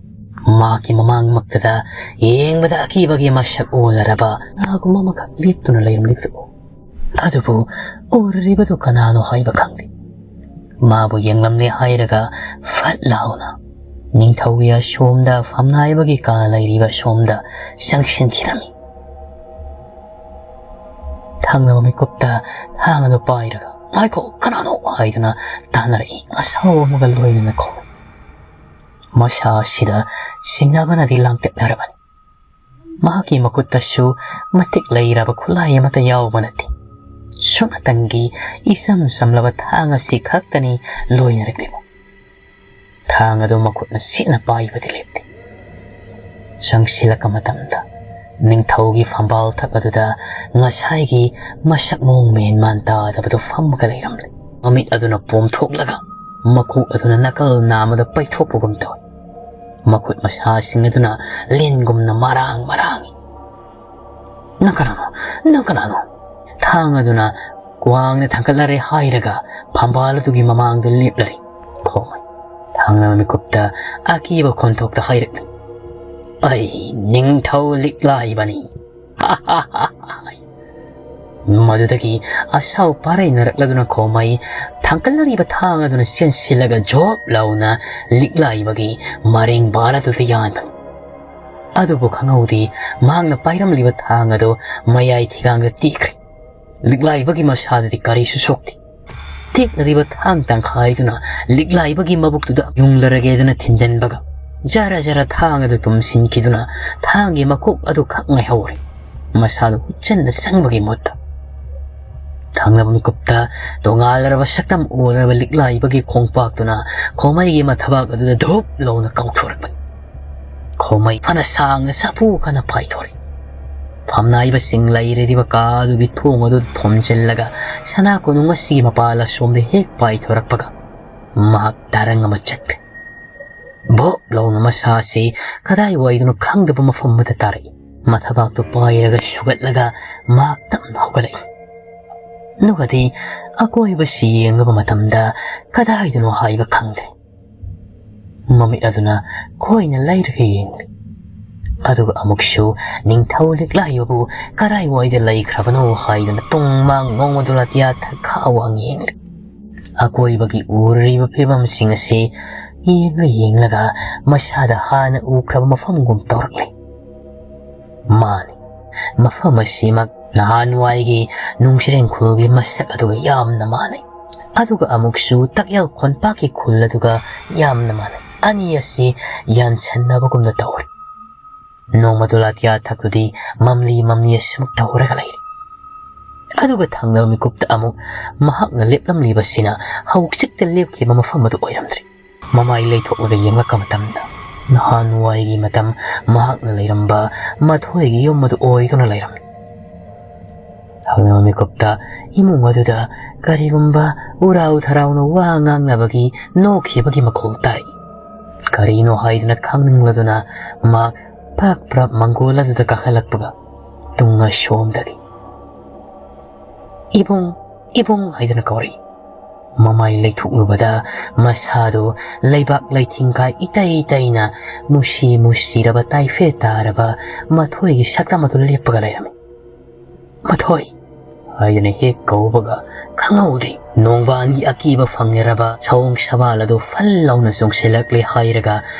ꯃꯍꯥꯛꯀꯤ ꯃꯃꯥꯡꯃꯛꯇꯗ ꯌꯦꯡꯕꯗ ꯑꯀꯤꯕꯒꯤ ꯃꯁꯛ ꯑꯣꯜꯂꯔꯕ ꯀꯅꯥꯒꯨꯝꯕ ꯑꯃꯈꯛ ꯂꯦꯞꯇꯨꯅ ꯂꯩꯔꯝꯂꯤꯕꯗꯨ ꯎ꯫ ꯑꯗꯨꯕꯨ ꯎꯔꯤꯕꯗꯨ ꯀꯅꯥꯅꯣ ꯍꯥꯏꯕ ꯈꯪꯗꯦ꯫ ꯃꯥꯕꯨ ꯌꯦꯡꯂꯝꯂꯦ ꯍꯥꯏꯔꯒ ꯐꯠ ꯂꯥꯎꯅ ꯅꯤꯡꯊꯧꯒꯤ ꯑꯁꯣꯝꯗ ꯐꯝꯅꯥꯏꯕꯒꯤ ꯀꯥ ꯂꯩꯔꯤꯕ ꯑꯁꯣꯝꯗ ꯆꯪꯁꯤꯟꯈꯤꯔꯝꯃꯤ꯫ ꯊꯪꯅꯕ ꯃꯤꯀꯨꯞꯇ ꯊꯥꯡ ꯑꯗꯨ ꯄꯥꯏꯔꯒ "ꯉꯥꯏꯈꯣ, ꯀꯅꯥꯅꯣ?" ꯍꯥꯏꯗꯨꯅ ꯇꯥꯟꯅꯔꯛꯏ꯫ ꯑꯁꯥꯎꯕ ꯑꯃꯒ ꯂꯣꯏꯅꯅ ꯈꯣꯡ ꯃꯁꯥ ꯑꯁꯤꯗ ꯁꯤꯡꯅꯕꯅꯗꯤ ꯂꯥꯡꯇꯛꯅꯔꯕꯅꯤ꯫ ꯃꯍꯥꯛꯀꯤ ꯃꯈꯨꯠꯇꯁꯨ ꯃꯇꯤꯛ ꯂꯩꯔꯕ ꯈꯨꯠꯂꯥꯏ ꯑꯃꯠꯇ ꯌꯥꯎꯕ ꯅꯠꯇꯦ꯫ ꯁꯨꯞꯅꯇꯪꯒꯤ ꯏꯆꯝ ꯆꯝꯂꯕ ꯊꯥꯡ ꯑꯁꯤ ꯈꯛꯇꯅꯤ ꯂꯣꯏꯅꯔꯛꯂꯤꯕ꯫ ꯊꯥꯡ ꯑꯗꯨ ꯃꯈꯨꯠꯅ ꯁꯤꯠꯅ ꯄꯥꯏꯕꯗꯤ ꯂꯦꯞꯇꯦ꯫ ꯆꯪꯁꯤꯜꯂꯛꯄ ꯃꯇꯝꯗ ꯅꯤꯡꯊꯧꯒꯤ ꯐꯝꯕꯥꯜ ꯊꯛ ꯑꯗꯨꯗ ꯉꯁꯥꯏꯒꯤ ꯃꯁꯛ ꯃꯑꯣꯡ ꯃꯦꯟ ꯃꯥꯟ ꯇꯥꯗꯕꯗꯨ ꯐꯝꯃꯒ ꯂꯩꯔꯝꯂꯦ꯫ ꯃꯃꯤꯠ ꯑꯗꯨꯅ ꯄꯣꯝꯊꯣꯛꯂꯒ ꯃꯀꯣꯛ ꯑꯗꯨꯅ ꯅꯥꯀꯜ ꯅꯥꯝꯃꯗ ꯄꯩꯊꯣꯛꯄꯒꯨꯝ ꯇꯧꯏ꯫ ꯃꯈꯨꯠ ꯃꯁꯥꯁꯤꯡ ꯑꯗꯨꯅ ꯂꯤꯟꯒꯨꯝꯅ ꯃꯔꯥꯡ ꯃꯔꯥꯡꯏ꯫ "ꯅꯪ ꯀꯅꯥꯅꯣ? ꯅꯪ ꯀꯅꯥꯅꯣ?" ꯊꯥꯡ ꯑꯗꯨꯅ ꯋꯥꯡꯅ ꯊꯥꯡꯒꯠꯂꯔꯦ ꯍꯥꯏꯔꯒ ꯐꯝꯕꯥꯜ ꯑꯗꯨꯒꯤ ꯃꯃꯥꯡꯗ ꯂꯦꯞꯂꯔꯤ ꯈꯣꯃꯩ꯫ ꯊꯥꯡꯅꯕ ꯃꯤꯀꯨꯞꯇ ꯑꯀꯤꯕ ꯈꯣꯟꯊꯣꯛꯇ ꯍꯥꯏꯔꯛꯂꯤ, "ꯑꯩ ꯅꯤꯡꯊꯧ ꯂꯤꯛꯂꯥꯏꯕꯅꯤ!" ꯃꯗꯨꯗꯒꯤ ꯑꯁꯥꯎ ꯄꯥꯔꯩꯅꯔꯛꯂꯗꯨꯅ ꯈꯣꯃꯩ ꯊꯥꯡꯒꯠꯂꯔꯤꯕ ꯊꯥꯡ ꯑꯗꯨꯅ ꯆꯦꯟꯁꯤꯜꯂꯒ ꯖꯣꯞ ꯂꯥꯎꯅ ꯂꯤꯛꯂꯥꯏꯕꯒꯤ ꯃꯔꯦꯡ ꯕꯥꯜ ꯑꯗꯨꯗ ꯌꯥꯟꯕꯅꯤ꯫ ꯑꯗꯨꯕꯨ ꯈꯪꯍꯧꯗꯦ, ꯃꯍꯥꯛꯅ ꯄꯥꯏꯔꯝꯂꯤꯕ ꯊꯥꯡ ꯑꯗꯨ ꯃꯌꯥꯏ ꯊꯤꯒꯥꯡꯗ ꯇꯦꯛꯈ꯭ꯔꯦ꯫ ꯂꯤꯛꯂꯥꯏꯕꯒꯤ ꯃꯁꯥꯗꯗꯤ ꯀꯔꯤꯁꯨ ꯁꯣꯛꯇꯦ꯫ ꯇꯦꯛꯅꯔꯤꯕ ꯊꯥꯡ ꯇꯪꯈꯥꯏꯗꯨꯅ ꯂꯤꯛꯂꯥꯏꯕꯒꯤ ꯃꯕꯨꯛꯇꯨꯗ ꯌꯨꯡꯂꯔꯒꯦꯗꯅ ꯊꯤꯟꯖꯟꯕꯒ, ꯖꯔ ꯖꯔ ꯊꯥꯡ ꯑꯗꯨ ꯇꯨꯝꯁꯤꯟꯈꯤꯗꯨꯅ ꯊꯥꯡꯒꯤ ꯃꯀꯣꯛ ꯑꯗꯨ ꯈꯛ ꯉꯥꯏꯍꯧꯔꯦ꯫ ꯃꯁꯥꯗꯨ ꯍꯨꯠꯆꯟꯅ ꯆꯪꯕꯒꯤ ꯃꯍꯨꯠꯇ, ꯊꯪꯅꯕ ꯃꯤꯀꯨꯞꯇ ꯇꯣꯉꯥꯜꯂꯔꯕ ꯁꯛꯇꯝ ꯑꯣꯜꯂꯔꯕ ꯂꯤꯛꯂꯥꯏꯕꯒꯤ ꯈꯣꯡꯄꯥꯛꯇꯨꯅ ꯈꯣꯃꯩꯒꯤ ꯃꯊꯕꯥꯛ ꯑꯗꯨꯗ ꯙꯨꯞ ꯂꯧꯅ ꯀꯥꯎꯊꯣꯔꯛꯄꯅꯤ꯫ ꯈꯣꯃꯩ ꯐꯅ ꯁꯥꯡꯅ ꯁꯥꯐꯨ ꯈꯅ ꯄꯥꯏꯊꯣꯔꯛꯏ꯫ ꯐꯝꯅꯥꯏꯕꯁꯤꯡ ꯂꯩꯔꯤꯕ ꯀꯥ ꯑꯗꯨꯒꯤ ꯊꯣꯡ ꯑꯗꯨ ꯊꯣꯝꯖꯤꯜꯂꯒ ꯁꯅꯥ ꯀꯣꯅꯨꯡ ꯑꯁꯤꯒꯤ ꯃꯄꯥꯜ ꯑꯁꯣꯝꯗ ꯍꯦꯛ ꯄꯥꯏꯊꯣꯔꯛꯄꯒ ꯃꯍꯥꯛ ꯇꯔꯪ ꯑꯃ ꯆꯠꯈ꯭ꯔꯦ꯫ ꯚꯣꯞ ꯂꯥꯎꯅ ꯃꯁꯥꯁꯤ ꯀꯗꯥꯏꯋꯥꯏꯗꯅꯣ ꯈꯪꯗꯕ ꯃꯐꯝ ꯑꯃꯗ ꯇꯥꯔꯛꯏ꯫ ꯃꯊꯕꯥꯛꯇꯨ ꯄꯥꯏꯔꯒ ꯁꯨꯒꯠꯂꯒ ꯃꯍꯥꯛ ꯇꯞꯅ ꯍꯧꯒꯠꯂꯛꯏ꯫ ꯑꯗꯨꯒꯗꯤ ꯑꯀꯣꯏꯕꯁꯤ ꯌꯦꯡꯂꯕ ꯃꯇꯝꯗ ꯀꯗꯥꯏꯗꯅꯣ ꯍꯥꯏꯕ ꯈꯪꯗ꯭ꯔꯦ꯫ ꯃꯃꯤꯠ ꯑꯗꯨꯅ ꯈꯣꯏꯅ ꯂꯩꯔꯒ ꯌꯦꯡꯂꯤ꯫ ꯑꯗꯨꯒ ꯑꯃꯨꯛꯁꯨ ꯅꯤꯡꯊꯧ ꯂꯤꯛꯂꯥꯏꯕꯕꯨ ꯀꯔꯥꯏꯋꯥꯏꯗ ꯂꯩꯈ꯭ꯔꯕꯅꯣ ꯍꯥꯏꯗꯨꯅ ꯇꯨꯡ ꯃꯥꯡ ꯅꯣꯡꯃꯗꯨ ꯂꯥꯇꯤꯌꯥ ꯊꯛꯈꯥ ꯋꯥꯡ ꯌꯦꯡꯂꯤ꯫ ꯑꯀꯣꯏꯕꯒꯤ ꯎꯔꯤꯕ ꯐꯤꯕꯝꯁꯤꯡ ꯑꯁꯤ ꯌꯦꯡꯂ ꯌꯦꯡꯂꯒ ꯃꯁꯥꯗ ꯍꯥꯟꯅ ꯎꯈ꯭ꯔꯕ ꯃꯐꯝꯒꯨꯝ ꯇꯧꯔꯛꯂꯤ꯫ ꯃꯥꯅꯤ, ꯃꯐꯝ ꯑꯁꯤꯃꯛ ꯅꯍꯥꯟꯋꯥꯏꯒꯤ ꯅꯨꯡꯁꯤꯔꯦꯡ ꯈꯨꯜꯒꯤ ꯃꯁꯛ ꯑꯗꯨꯒ ꯌꯥꯝꯅ ꯃꯥꯟꯅꯩ꯫ ꯑꯗꯨꯒ ꯑꯃꯨꯛꯁꯨ ꯇꯛꯌꯦꯜ ꯈꯣꯟꯄꯥꯛꯀꯤ ꯈꯨꯜ ꯑꯗꯨꯒ ꯌꯥꯝꯅ ꯃꯥꯟꯅꯩ꯫ ꯑꯅꯤ ꯑꯁꯤ ꯌꯥꯟꯁꯟꯅꯕꯒꯨꯝꯅ ꯇꯧꯔꯤ꯫ ꯅꯣꯡꯃꯗꯨ ꯂꯥꯇꯤꯌꯥ ꯊꯛꯇꯨꯗꯤ ꯃꯝꯂꯤ ꯃꯝꯂꯤ ꯑꯁꯤꯃꯛ ꯇꯧꯔꯒ ꯂꯩꯔꯤ꯫ ꯑꯗꯨꯒ ꯊꯪꯅꯕ ꯃꯤꯀꯨꯞꯇ ꯑꯃꯨꯛ ꯃꯍꯥꯛꯅ ꯂꯦꯞꯂꯝꯂꯤꯕꯁꯤꯅ ꯍꯧꯖꯤꯛꯇ ꯂꯦꯞꯈꯤꯕ ꯃꯐꯝ ꯑꯗꯨ ꯑꯣꯏꯔꯝꯗ꯭ꯔꯤ꯫ ꯃꯃꯥꯏ ꯂꯩꯊꯣꯛꯂꯒ ꯌꯦꯡꯂꯛꯄ ꯃꯇꯝꯗ ꯅꯍꯥꯟꯋꯥꯏꯒꯤ ꯃꯇꯝ ꯃꯍꯥꯛꯅ ꯂꯩꯔꯝꯕ ꯃꯊꯣꯏꯒꯤ ꯌꯨꯝ ꯑꯗꯨ ꯑꯣꯏꯗꯨꯅ ꯂꯩꯔꯝꯃꯤ꯫ ꯊꯪꯅꯕ ꯃꯤꯀꯨꯞꯇ ꯏꯃꯨꯡ ꯑꯗꯨꯗ ꯀꯔꯤꯒꯨꯝꯕ ꯎꯔꯥꯎ ꯊꯔꯥꯎꯅ ꯋꯥ ꯉꯥꯡꯅꯕꯒꯤ ꯅꯣꯛꯈꯤꯕꯒꯤ ꯃꯈꯣꯜ ꯇꯥꯔꯛꯏ꯫ ꯀꯔꯤꯅꯣ ꯍꯥꯏꯗꯨꯅ ꯈꯪꯅꯤꯡꯂꯗꯨꯅ ꯃꯍꯥꯛ ꯄ꯭ꯔꯞ ꯄ꯭ꯔꯞ ꯃꯪꯒꯣꯜ ꯑꯗꯨꯗ ꯀꯥꯈꯠꯂꯛꯄꯒ ꯇꯨꯡ ꯑꯁꯣꯝꯗꯒꯤ "ꯏꯕꯨꯡ, ꯏꯕꯨꯡ" ꯍꯥꯏꯗꯨꯅ ꯀꯧꯔꯛꯏ꯫ ꯃꯃꯥꯏ ꯂꯩꯊꯣꯛꯂꯨꯕꯗ ꯃꯁꯥꯗꯨ ꯂꯩꯕꯥꯛ ꯂꯩꯊꯤꯡꯈꯥꯏ ꯏꯇꯩ ꯇꯩꯅ ꯃꯨꯁꯤ ꯃꯨꯁꯤꯔꯕ ꯇꯥꯏꯐꯦ ꯇꯥꯔꯕ ꯃꯊꯣꯏꯒꯤ ꯁꯛꯇꯝ ꯑꯗꯨ ꯂꯦꯞꯄꯒ ꯂꯩꯔꯝꯃꯤ꯫ "ꯃꯊꯣꯏ" ꯍꯥꯏꯗꯨꯅ ꯍꯦꯛ ꯀꯧꯕꯒ ꯈꯪꯍꯧꯗꯦ꯫ ꯅꯣꯡꯕꯥꯟꯒꯤ ꯑꯀꯤꯕ ꯐꯪꯅꯔꯕ ꯁꯑꯣꯡ ꯁꯕꯥꯜ ꯑꯗꯨ ꯐꯜ ꯂꯥꯎꯅ ꯆꯣꯡꯁꯤꯜꯂꯛꯂꯦ ꯍꯥꯏꯔꯒ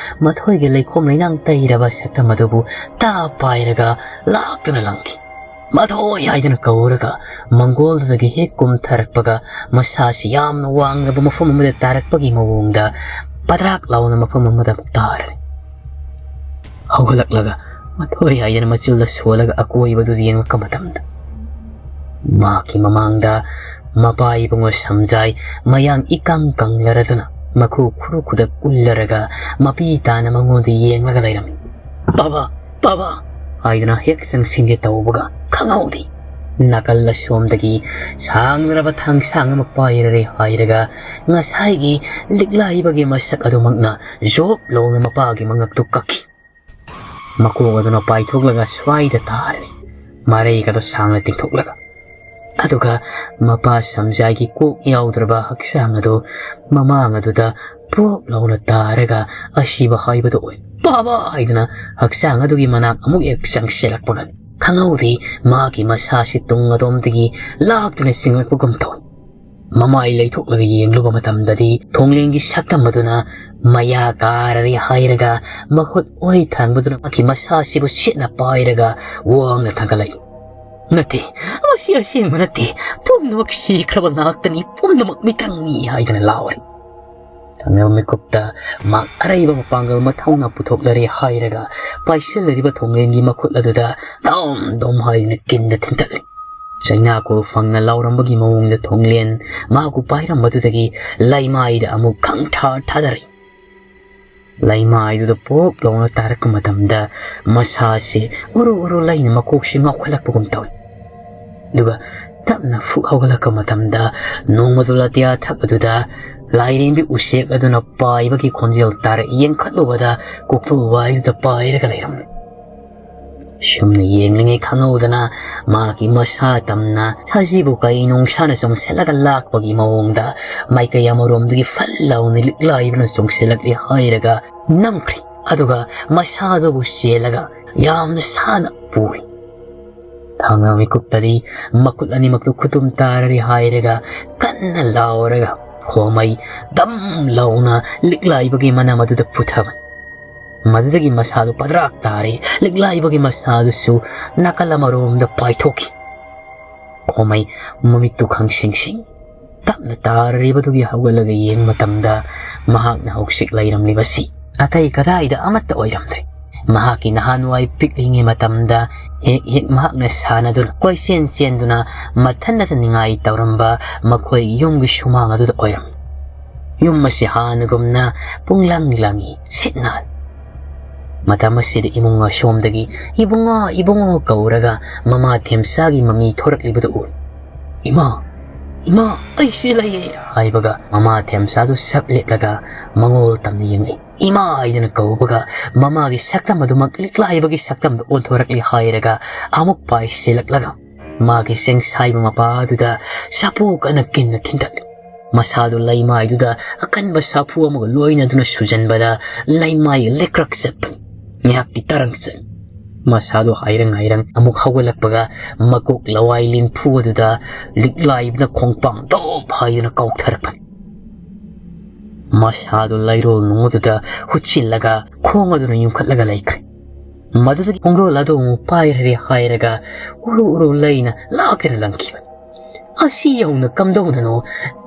ꯃꯊꯣꯏꯒꯤ ꯂꯩꯈꯣꯝ ꯂꯩꯅꯥꯡ ꯇꯩꯔꯕ ꯁꯛꯇꯝ ꯑꯗꯨꯕꯨ ꯇꯥ ꯄꯥꯏꯔꯒ ꯂꯥꯛꯇꯨꯅ ꯂꯪꯈꯤ꯫ "ꯃꯊꯣꯏ" ꯍꯥꯏꯗꯨꯅ ꯀꯧꯔꯒ ꯃꯪꯒꯣꯜꯗꯨꯗꯒꯤ ꯍꯦꯛ ꯀꯨꯝꯊꯔꯛꯄꯒ ꯃꯁꯥꯁꯤ ꯌꯥꯝꯅ ꯋꯥꯡꯂꯕ ꯃꯐꯝ ꯑꯃꯗ ꯇꯥꯔꯛꯄꯒꯤ ꯃꯑꯣꯡꯗ ꯄꯗ꯭ꯔꯥꯛ ꯂꯥꯎꯅ ꯃꯐꯝ ꯑꯃꯗ ꯇꯥꯔꯦ꯫ ꯍꯧꯒꯠꯂꯛꯂꯒ "ꯃꯊꯣꯏ" ꯍꯥꯏꯗꯅ ꯃꯆꯨꯜꯗ ꯁꯣꯜꯂꯒ ꯑꯀꯣꯏꯕꯗꯨ ꯌꯦꯡꯂꯛꯄ ꯃꯇꯝꯗ ꯃꯍꯥꯛꯀꯤ ꯃꯃꯥꯡꯗ ꯃꯄꯥ ꯏꯕꯨꯡꯉꯣ ꯁꯝꯖꯥꯏ ꯃꯌꯥꯡ ꯏꯀꯪ ꯀꯪꯂꯔꯗꯨꯅ ꯃꯈꯨ ꯈꯨꯔꯨ ꯈꯨꯗꯛ ꯀꯨꯜꯂꯔꯒ ꯃꯄꯤ ꯇꯥꯅ ꯃꯉꯣꯟꯗ ꯌꯦꯡꯂꯒ ꯂꯩꯔꯝꯃꯤ꯫ "ꯕꯥꯕꯥ, ꯕꯥꯕꯥ" ꯍꯥꯏꯗꯨꯅ ꯍꯦꯛ ꯆꯪꯁꯤꯟꯒꯦ ꯇꯧꯕꯒ ꯈꯪꯍꯧꯗꯦ ꯅꯥꯀꯜ ꯑꯁꯣꯝꯗꯒꯤ ꯁꯥꯡꯂꯔꯕ ꯊꯥꯡꯁꯥꯡ ꯑꯃ ꯄꯥꯏꯔꯔꯦ ꯍꯥꯏꯔꯒ ꯉꯁꯥꯏꯒꯤ ꯂꯤꯛꯂꯥꯏꯕꯒꯤ ꯃꯁꯛ ꯑꯗꯨꯃꯛꯅ ꯖꯣꯞ ꯂꯥꯎꯅ ꯃꯄꯥꯒꯤ ꯃꯉꯛꯇꯨ ꯀꯛꯈꯤ꯫ ꯃꯀꯣꯛ ꯑꯗꯨꯅ ꯄꯥꯏꯊꯣꯛꯂꯒ ꯁ꯭ꯋꯥꯏꯗ ꯇꯥꯔꯦ, ꯃꯔꯩꯒꯗꯣ ꯁꯥꯡꯅ ꯇꯤꯡꯊꯣꯛꯂꯒ꯫ ꯑꯗꯨꯒ ꯃꯄꯥ ꯁꯝꯖꯥꯏꯒꯤ ꯀꯣꯛ ꯌꯥꯎꯗ꯭ꯔꯕ ꯍꯛꯆꯥꯡ ꯑꯗꯨ ꯃꯃꯥꯡ ꯑꯗꯨꯗ ꯄꯣꯞ ꯂꯥꯎꯅ ꯇꯥꯔꯒ ꯑꯁꯤꯕ ꯍꯥꯏꯕꯗꯨ ꯑꯣꯏ꯫ "ꯄꯥꯕ!" ꯍꯥꯏꯗꯨꯅ ꯍꯛꯆꯥꯡ ꯑꯗꯨꯒꯤ ꯃꯅꯥꯛ ꯑꯃꯨꯛ ꯍꯦꯛ ꯆꯪꯁꯤꯜꯂꯛꯄꯒ ꯈꯪꯍꯧꯗꯦ, ꯃꯥꯒꯤ ꯃꯁꯥꯁꯤ ꯇꯨꯡ ꯑꯗꯣꯝꯗꯒꯤ ꯂꯥꯛꯇꯨꯅ ꯆꯤꯡꯂꯛꯄꯒꯨꯝ ꯇꯧꯏ꯫ ꯃꯃꯥꯏ ꯂꯩꯊꯣꯛꯂꯒ ꯌꯦꯡꯂꯨꯕ ꯃꯇꯝꯗꯗꯤ ꯊꯣꯡꯂꯦꯟꯒꯤ ꯁꯛꯇꯝ ꯑꯗꯨꯅ ꯃꯌꯥ ꯀꯥꯔꯔꯦ ꯍꯥꯏꯔꯒ ꯃꯈꯨꯠ ꯑꯣꯏ ꯊꯥꯡꯕꯗꯨꯅ ꯃꯍꯥꯛꯀꯤ ꯃꯁꯥꯁꯤꯕꯨ ꯁꯤꯠꯅ ꯄꯥꯏꯔꯒ ꯋꯥꯡꯅ ꯊꯥꯡꯒꯠꯂꯛꯏ꯫ "ꯅꯠꯇꯦ, ꯃꯁꯤ ꯑꯁꯦꯡꯕ ꯅꯠꯇꯦ꯫ ꯄꯨꯝꯅꯃꯛ ꯁꯤꯈ꯭ꯔꯕ ꯉꯥꯛꯇꯅꯤ, ꯄꯨꯝꯅꯃꯛ ꯃꯤꯇꯪꯅꯤ" ꯍꯥꯏꯗꯨꯅ ꯂꯥꯎꯔꯦ꯫ ꯊꯪꯅꯕ ꯃꯤꯀꯨꯞꯇ ꯃꯍꯥꯛ ꯑꯔꯩꯕ ꯃꯄꯥꯡꯒꯜ ꯃꯊꯧꯅ ꯄꯨꯊꯣꯛꯂꯔꯦ ꯍꯥꯏꯔꯒ ꯄꯥꯏꯁꯤꯜꯂꯔꯤꯕ ꯊꯣꯡꯂꯦꯟꯒꯤ ꯃꯈꯨꯠ ꯑꯗꯨꯗ ꯗꯣꯝ ꯗꯣꯝ ꯍꯥꯏꯗꯨꯅ ꯀꯤꯟꯗ ꯊꯤꯟꯇꯠꯂꯤ꯫ ꯆꯩꯅꯥꯀꯣꯜ ꯐꯪꯅ ꯂꯥꯎꯔꯝꯕꯒꯤ ꯃꯑꯣꯡꯗ ꯊꯣꯡꯂꯦꯟ ꯃꯍꯥꯛꯄꯨ ꯄꯥꯏꯔꯝꯕꯗꯨꯗꯒꯤ ꯂꯩꯃꯥꯏꯗ ꯑꯃꯨꯛ ꯈꯪꯊꯥ ꯊꯥꯗꯔꯛꯏ꯫ ꯂꯩꯃꯥꯏꯗꯨꯗ ꯄꯣꯞ ꯂꯥꯎꯅ ꯇꯥꯔꯛꯄ ꯃꯇꯝꯗ ꯃꯁꯥꯁꯤ ꯎꯔꯨ ꯎꯔꯨ ꯂꯩꯅ ꯃꯀꯣꯛꯁꯤ ꯉꯥꯎꯈꯠꯂꯛꯄꯒꯨꯝ ꯇꯧꯏ꯫ ꯑꯗꯨꯒ ꯇꯞꯅ ꯐꯨꯛ ꯍꯧꯒꯠꯂꯛꯄ ꯃꯇꯝꯗ ꯅꯣꯡꯃꯗꯣꯜ ꯑꯇꯤꯌꯥ ꯊꯛ ꯑꯗꯨꯗ ꯂꯥꯏꯔꯦꯝꯕꯤ ꯎꯆꯦꯛ ꯑꯗꯨꯅ ꯄꯥꯏꯕꯒꯤ ꯈꯣꯟꯖꯦꯜ ꯇꯥꯔꯛꯏ꯫ ꯌꯦꯡꯈꯠꯂꯨꯕꯗ ꯀꯣꯛꯊꯣꯛ ꯋꯥꯏꯗꯨꯗ ꯄꯥꯏꯔꯒ ꯂꯩꯔꯝꯂꯦ꯫ ꯁꯨꯝꯅ ꯌꯦꯡꯂꯤꯉꯩ ꯈꯪꯍꯧꯗꯅ ꯃꯥꯒꯤ ꯃꯁꯥ ꯇꯝꯅ ꯁꯖꯤꯕꯨ ꯀꯩ ꯅꯨꯡꯁꯥꯅ ꯆꯣꯡꯁꯤꯜꯂꯒ ꯂꯥꯛꯄꯒꯤ ꯃꯑꯣꯡꯗ ꯃꯥꯏꯀꯩ ꯑꯃꯔꯣꯝꯗꯒꯤ ꯐꯜ ꯂꯥꯎꯅ ꯂꯤꯛꯂꯥꯏꯕꯅ ꯆꯣꯡꯁꯤꯜꯂꯛꯂꯦ ꯍꯥꯏꯔꯒ ꯅꯝꯈ꯭ꯔꯦ꯫ ꯑꯗꯨꯒ ꯃꯁꯥꯗꯨꯕꯨ ꯆꯦꯜꯂꯒ ꯌꯥꯝꯅ ꯁꯥꯟꯅ ꯄꯨꯔꯦ꯫ ꯊꯥꯡꯅ ꯃꯤꯀꯨꯞꯇꯗꯤ ꯃꯈꯨꯠ ꯑꯅꯤꯃꯛꯇꯨ ꯈꯨꯇꯨꯝ ꯇꯥꯔꯔꯦ ꯍꯥꯏꯔꯒ ꯀꯟꯅ ꯂꯥꯎꯔꯒ ꯈꯣꯃꯩ ꯗꯝ ꯂꯥꯎꯅ ꯂꯤꯛꯂꯥꯏꯕꯒꯤ ꯃꯅꯝ ꯑꯗꯨꯗ ꯄꯨꯊꯕꯅꯤ꯫ ꯃꯗꯨꯗꯒꯤ ꯃꯁꯥꯗꯨ ꯄꯗ꯭ꯔꯥꯛ ꯇꯥꯔꯦ꯫ ꯂꯤꯛꯂꯥꯏꯕꯒꯤ ꯃꯁꯥꯗꯨꯁꯨ ꯅꯥꯀꯜ ꯑꯃꯔꯣꯝꯗ ꯄꯥꯏꯊꯣꯛꯈꯤ꯫ ꯈꯣꯃꯩ ꯃꯃꯤꯠꯇꯨ ꯈꯪꯁꯤꯡꯁꯤꯡ ꯇꯞꯅ ꯇꯥꯔꯤꯕꯗꯨꯒꯤ ꯍꯧꯒꯠꯂꯒ ꯌꯦꯡꯕ ꯃꯇꯝꯗ ꯃꯍꯥꯛꯅ ꯍꯧꯖꯤꯛ ꯂꯩꯔꯝꯂꯤꯕꯁꯤ ꯑꯇꯩ ꯀꯗꯥꯏꯗ ꯑꯃꯠꯇ ꯑꯣꯏꯔꯝꯗ꯭ꯔꯦ꯫ ꯃꯍꯥꯛꯀꯤ ꯅꯍꯥꯟꯋꯥꯏ ꯄꯤꯛꯂꯤꯉꯩ ꯃꯇꯝꯗ ꯍꯦꯛ ꯍꯦꯛ ꯃꯍꯥꯛꯅ ꯁꯥꯟꯅꯗꯨꯅ ꯀꯣꯏꯆꯦꯟ ꯆꯦꯟꯗꯨꯅ ꯃꯊꯟꯗꯇ ꯅꯤꯡꯉꯥꯏ ꯇꯧꯔꯝꯕ ꯃꯈꯣꯏ ꯌꯨꯝꯒꯤ ꯁꯨꯃꯥꯡ ꯑꯗꯨꯗ ꯑꯣꯏꯔꯝꯃꯤ꯫ ꯌꯨꯝ ꯑꯁꯤ ꯍꯥꯟꯅꯒꯨꯝꯅ ꯄꯨꯡꯂꯪ ꯂꯪꯏ, ꯁꯤꯠ ꯅꯥꯜꯂꯤ꯫ ꯃꯇꯝ ꯑꯁꯤꯗ ꯏꯃꯨꯡ ꯑꯁꯣꯝꯗꯒꯤ "ꯏꯕꯨꯡꯉꯣ, ꯏꯕꯨꯡꯉꯣ" ꯀꯧꯔꯒ ꯃꯃꯥ ꯊꯦꯝꯆꯥꯒꯤ ꯃꯃꯤ ꯊꯣꯔꯛꯂꯤꯕꯗꯨ ꯎꯔꯦ꯫ "ꯏꯃꯥ, ꯏꯃꯥ, ꯑꯩ ꯁꯤ ꯂꯩꯌꯦ" ꯍꯥꯏꯕꯒ ꯃꯃꯥ ꯊꯦꯝꯆꯥꯗꯨ ꯁꯞ ꯂꯦꯞꯂꯒ ꯃꯉꯣꯜ ꯇꯝꯅ ꯌꯦꯡꯂꯛꯏ꯫ "ꯏꯃꯥ" ꯍꯥꯏꯗꯨꯅ ꯀꯧꯕꯒ ꯃꯃꯥꯒꯤ ꯁꯛꯇꯝ ꯑꯗꯨꯃꯛ ꯂꯤꯛꯂꯥꯏꯕꯒꯤ ꯁꯛꯇꯝꯗ ꯑꯣꯟꯊꯣꯔꯛꯂꯤ ꯍꯥꯏꯔꯒ ꯑꯃꯨꯛ ꯄꯥꯏꯁꯤꯜꯂꯛꯂꯒ ꯃꯥꯒꯤ ꯆꯦꯡꯁꯥꯏꯕ ꯃꯄꯥ ꯑꯗꯨꯗ ꯁꯥꯐꯨ ꯀꯟꯅ ꯀꯤꯟꯅ ꯊꯤꯟꯗꯠꯂꯤ꯫ ꯃꯁꯥꯗꯨ ꯂꯩꯃꯥꯏꯗꯨꯗ ꯑꯀꯟꯕ ꯁꯥꯐꯨ ꯑꯃꯒ ꯂꯣꯏꯅꯗꯨꯅ ꯁꯨꯖꯟꯕꯗ ꯂꯩꯃꯥꯏ ꯂꯦꯛꯀ꯭ꯔꯛ ꯆꯠꯄꯅꯤ꯫ ꯉꯥꯏꯍꯥꯛꯇꯤ ꯇꯔꯪ ꯆꯠꯂꯤ꯫ ꯃꯁꯥꯗꯨ ꯍꯥꯏꯔꯪ ꯍꯥꯏꯔꯪ ꯑꯃꯨꯛ ꯍꯧꯒꯠꯂꯛꯄꯒ ꯃꯀꯣꯛ ꯂꯋꯥꯏ ꯂꯤꯟꯐꯨ ꯑꯗꯨꯗ ꯂꯤꯛꯂꯥꯏꯕꯅ ꯈꯣꯡꯄꯥꯡ ꯗꯣꯞ ꯍꯥꯏꯗꯨꯅ ꯀꯥꯎꯊꯔꯛꯄꯅꯤ꯫ ꯃꯁꯥꯗꯨ ꯂꯩꯔꯣꯜ ꯅꯨꯡ ꯑꯗꯨꯗ ꯍꯨꯠꯆꯤꯜꯂꯒ ꯈꯣꯡ ꯑꯗꯨꯅ ꯌꯨꯡꯈꯠꯂꯒ ꯂꯩꯈ꯭ꯔꯦ꯫ ꯃꯗꯨꯗꯒꯤ ꯈꯣꯡꯗꯣꯜ ꯑꯗꯨ ꯑꯃꯨꯛ ꯄꯥꯏꯔꯔꯦ ꯍꯥꯏꯔꯒ ꯎꯔꯨ ꯎꯔꯨ ꯂꯩꯅ ꯂꯥꯛꯇꯅ ꯂꯪꯈꯤꯕꯅꯤ꯫ ꯑꯁꯤ ꯌꯧꯅ ꯀꯝꯗꯧꯅꯅꯣ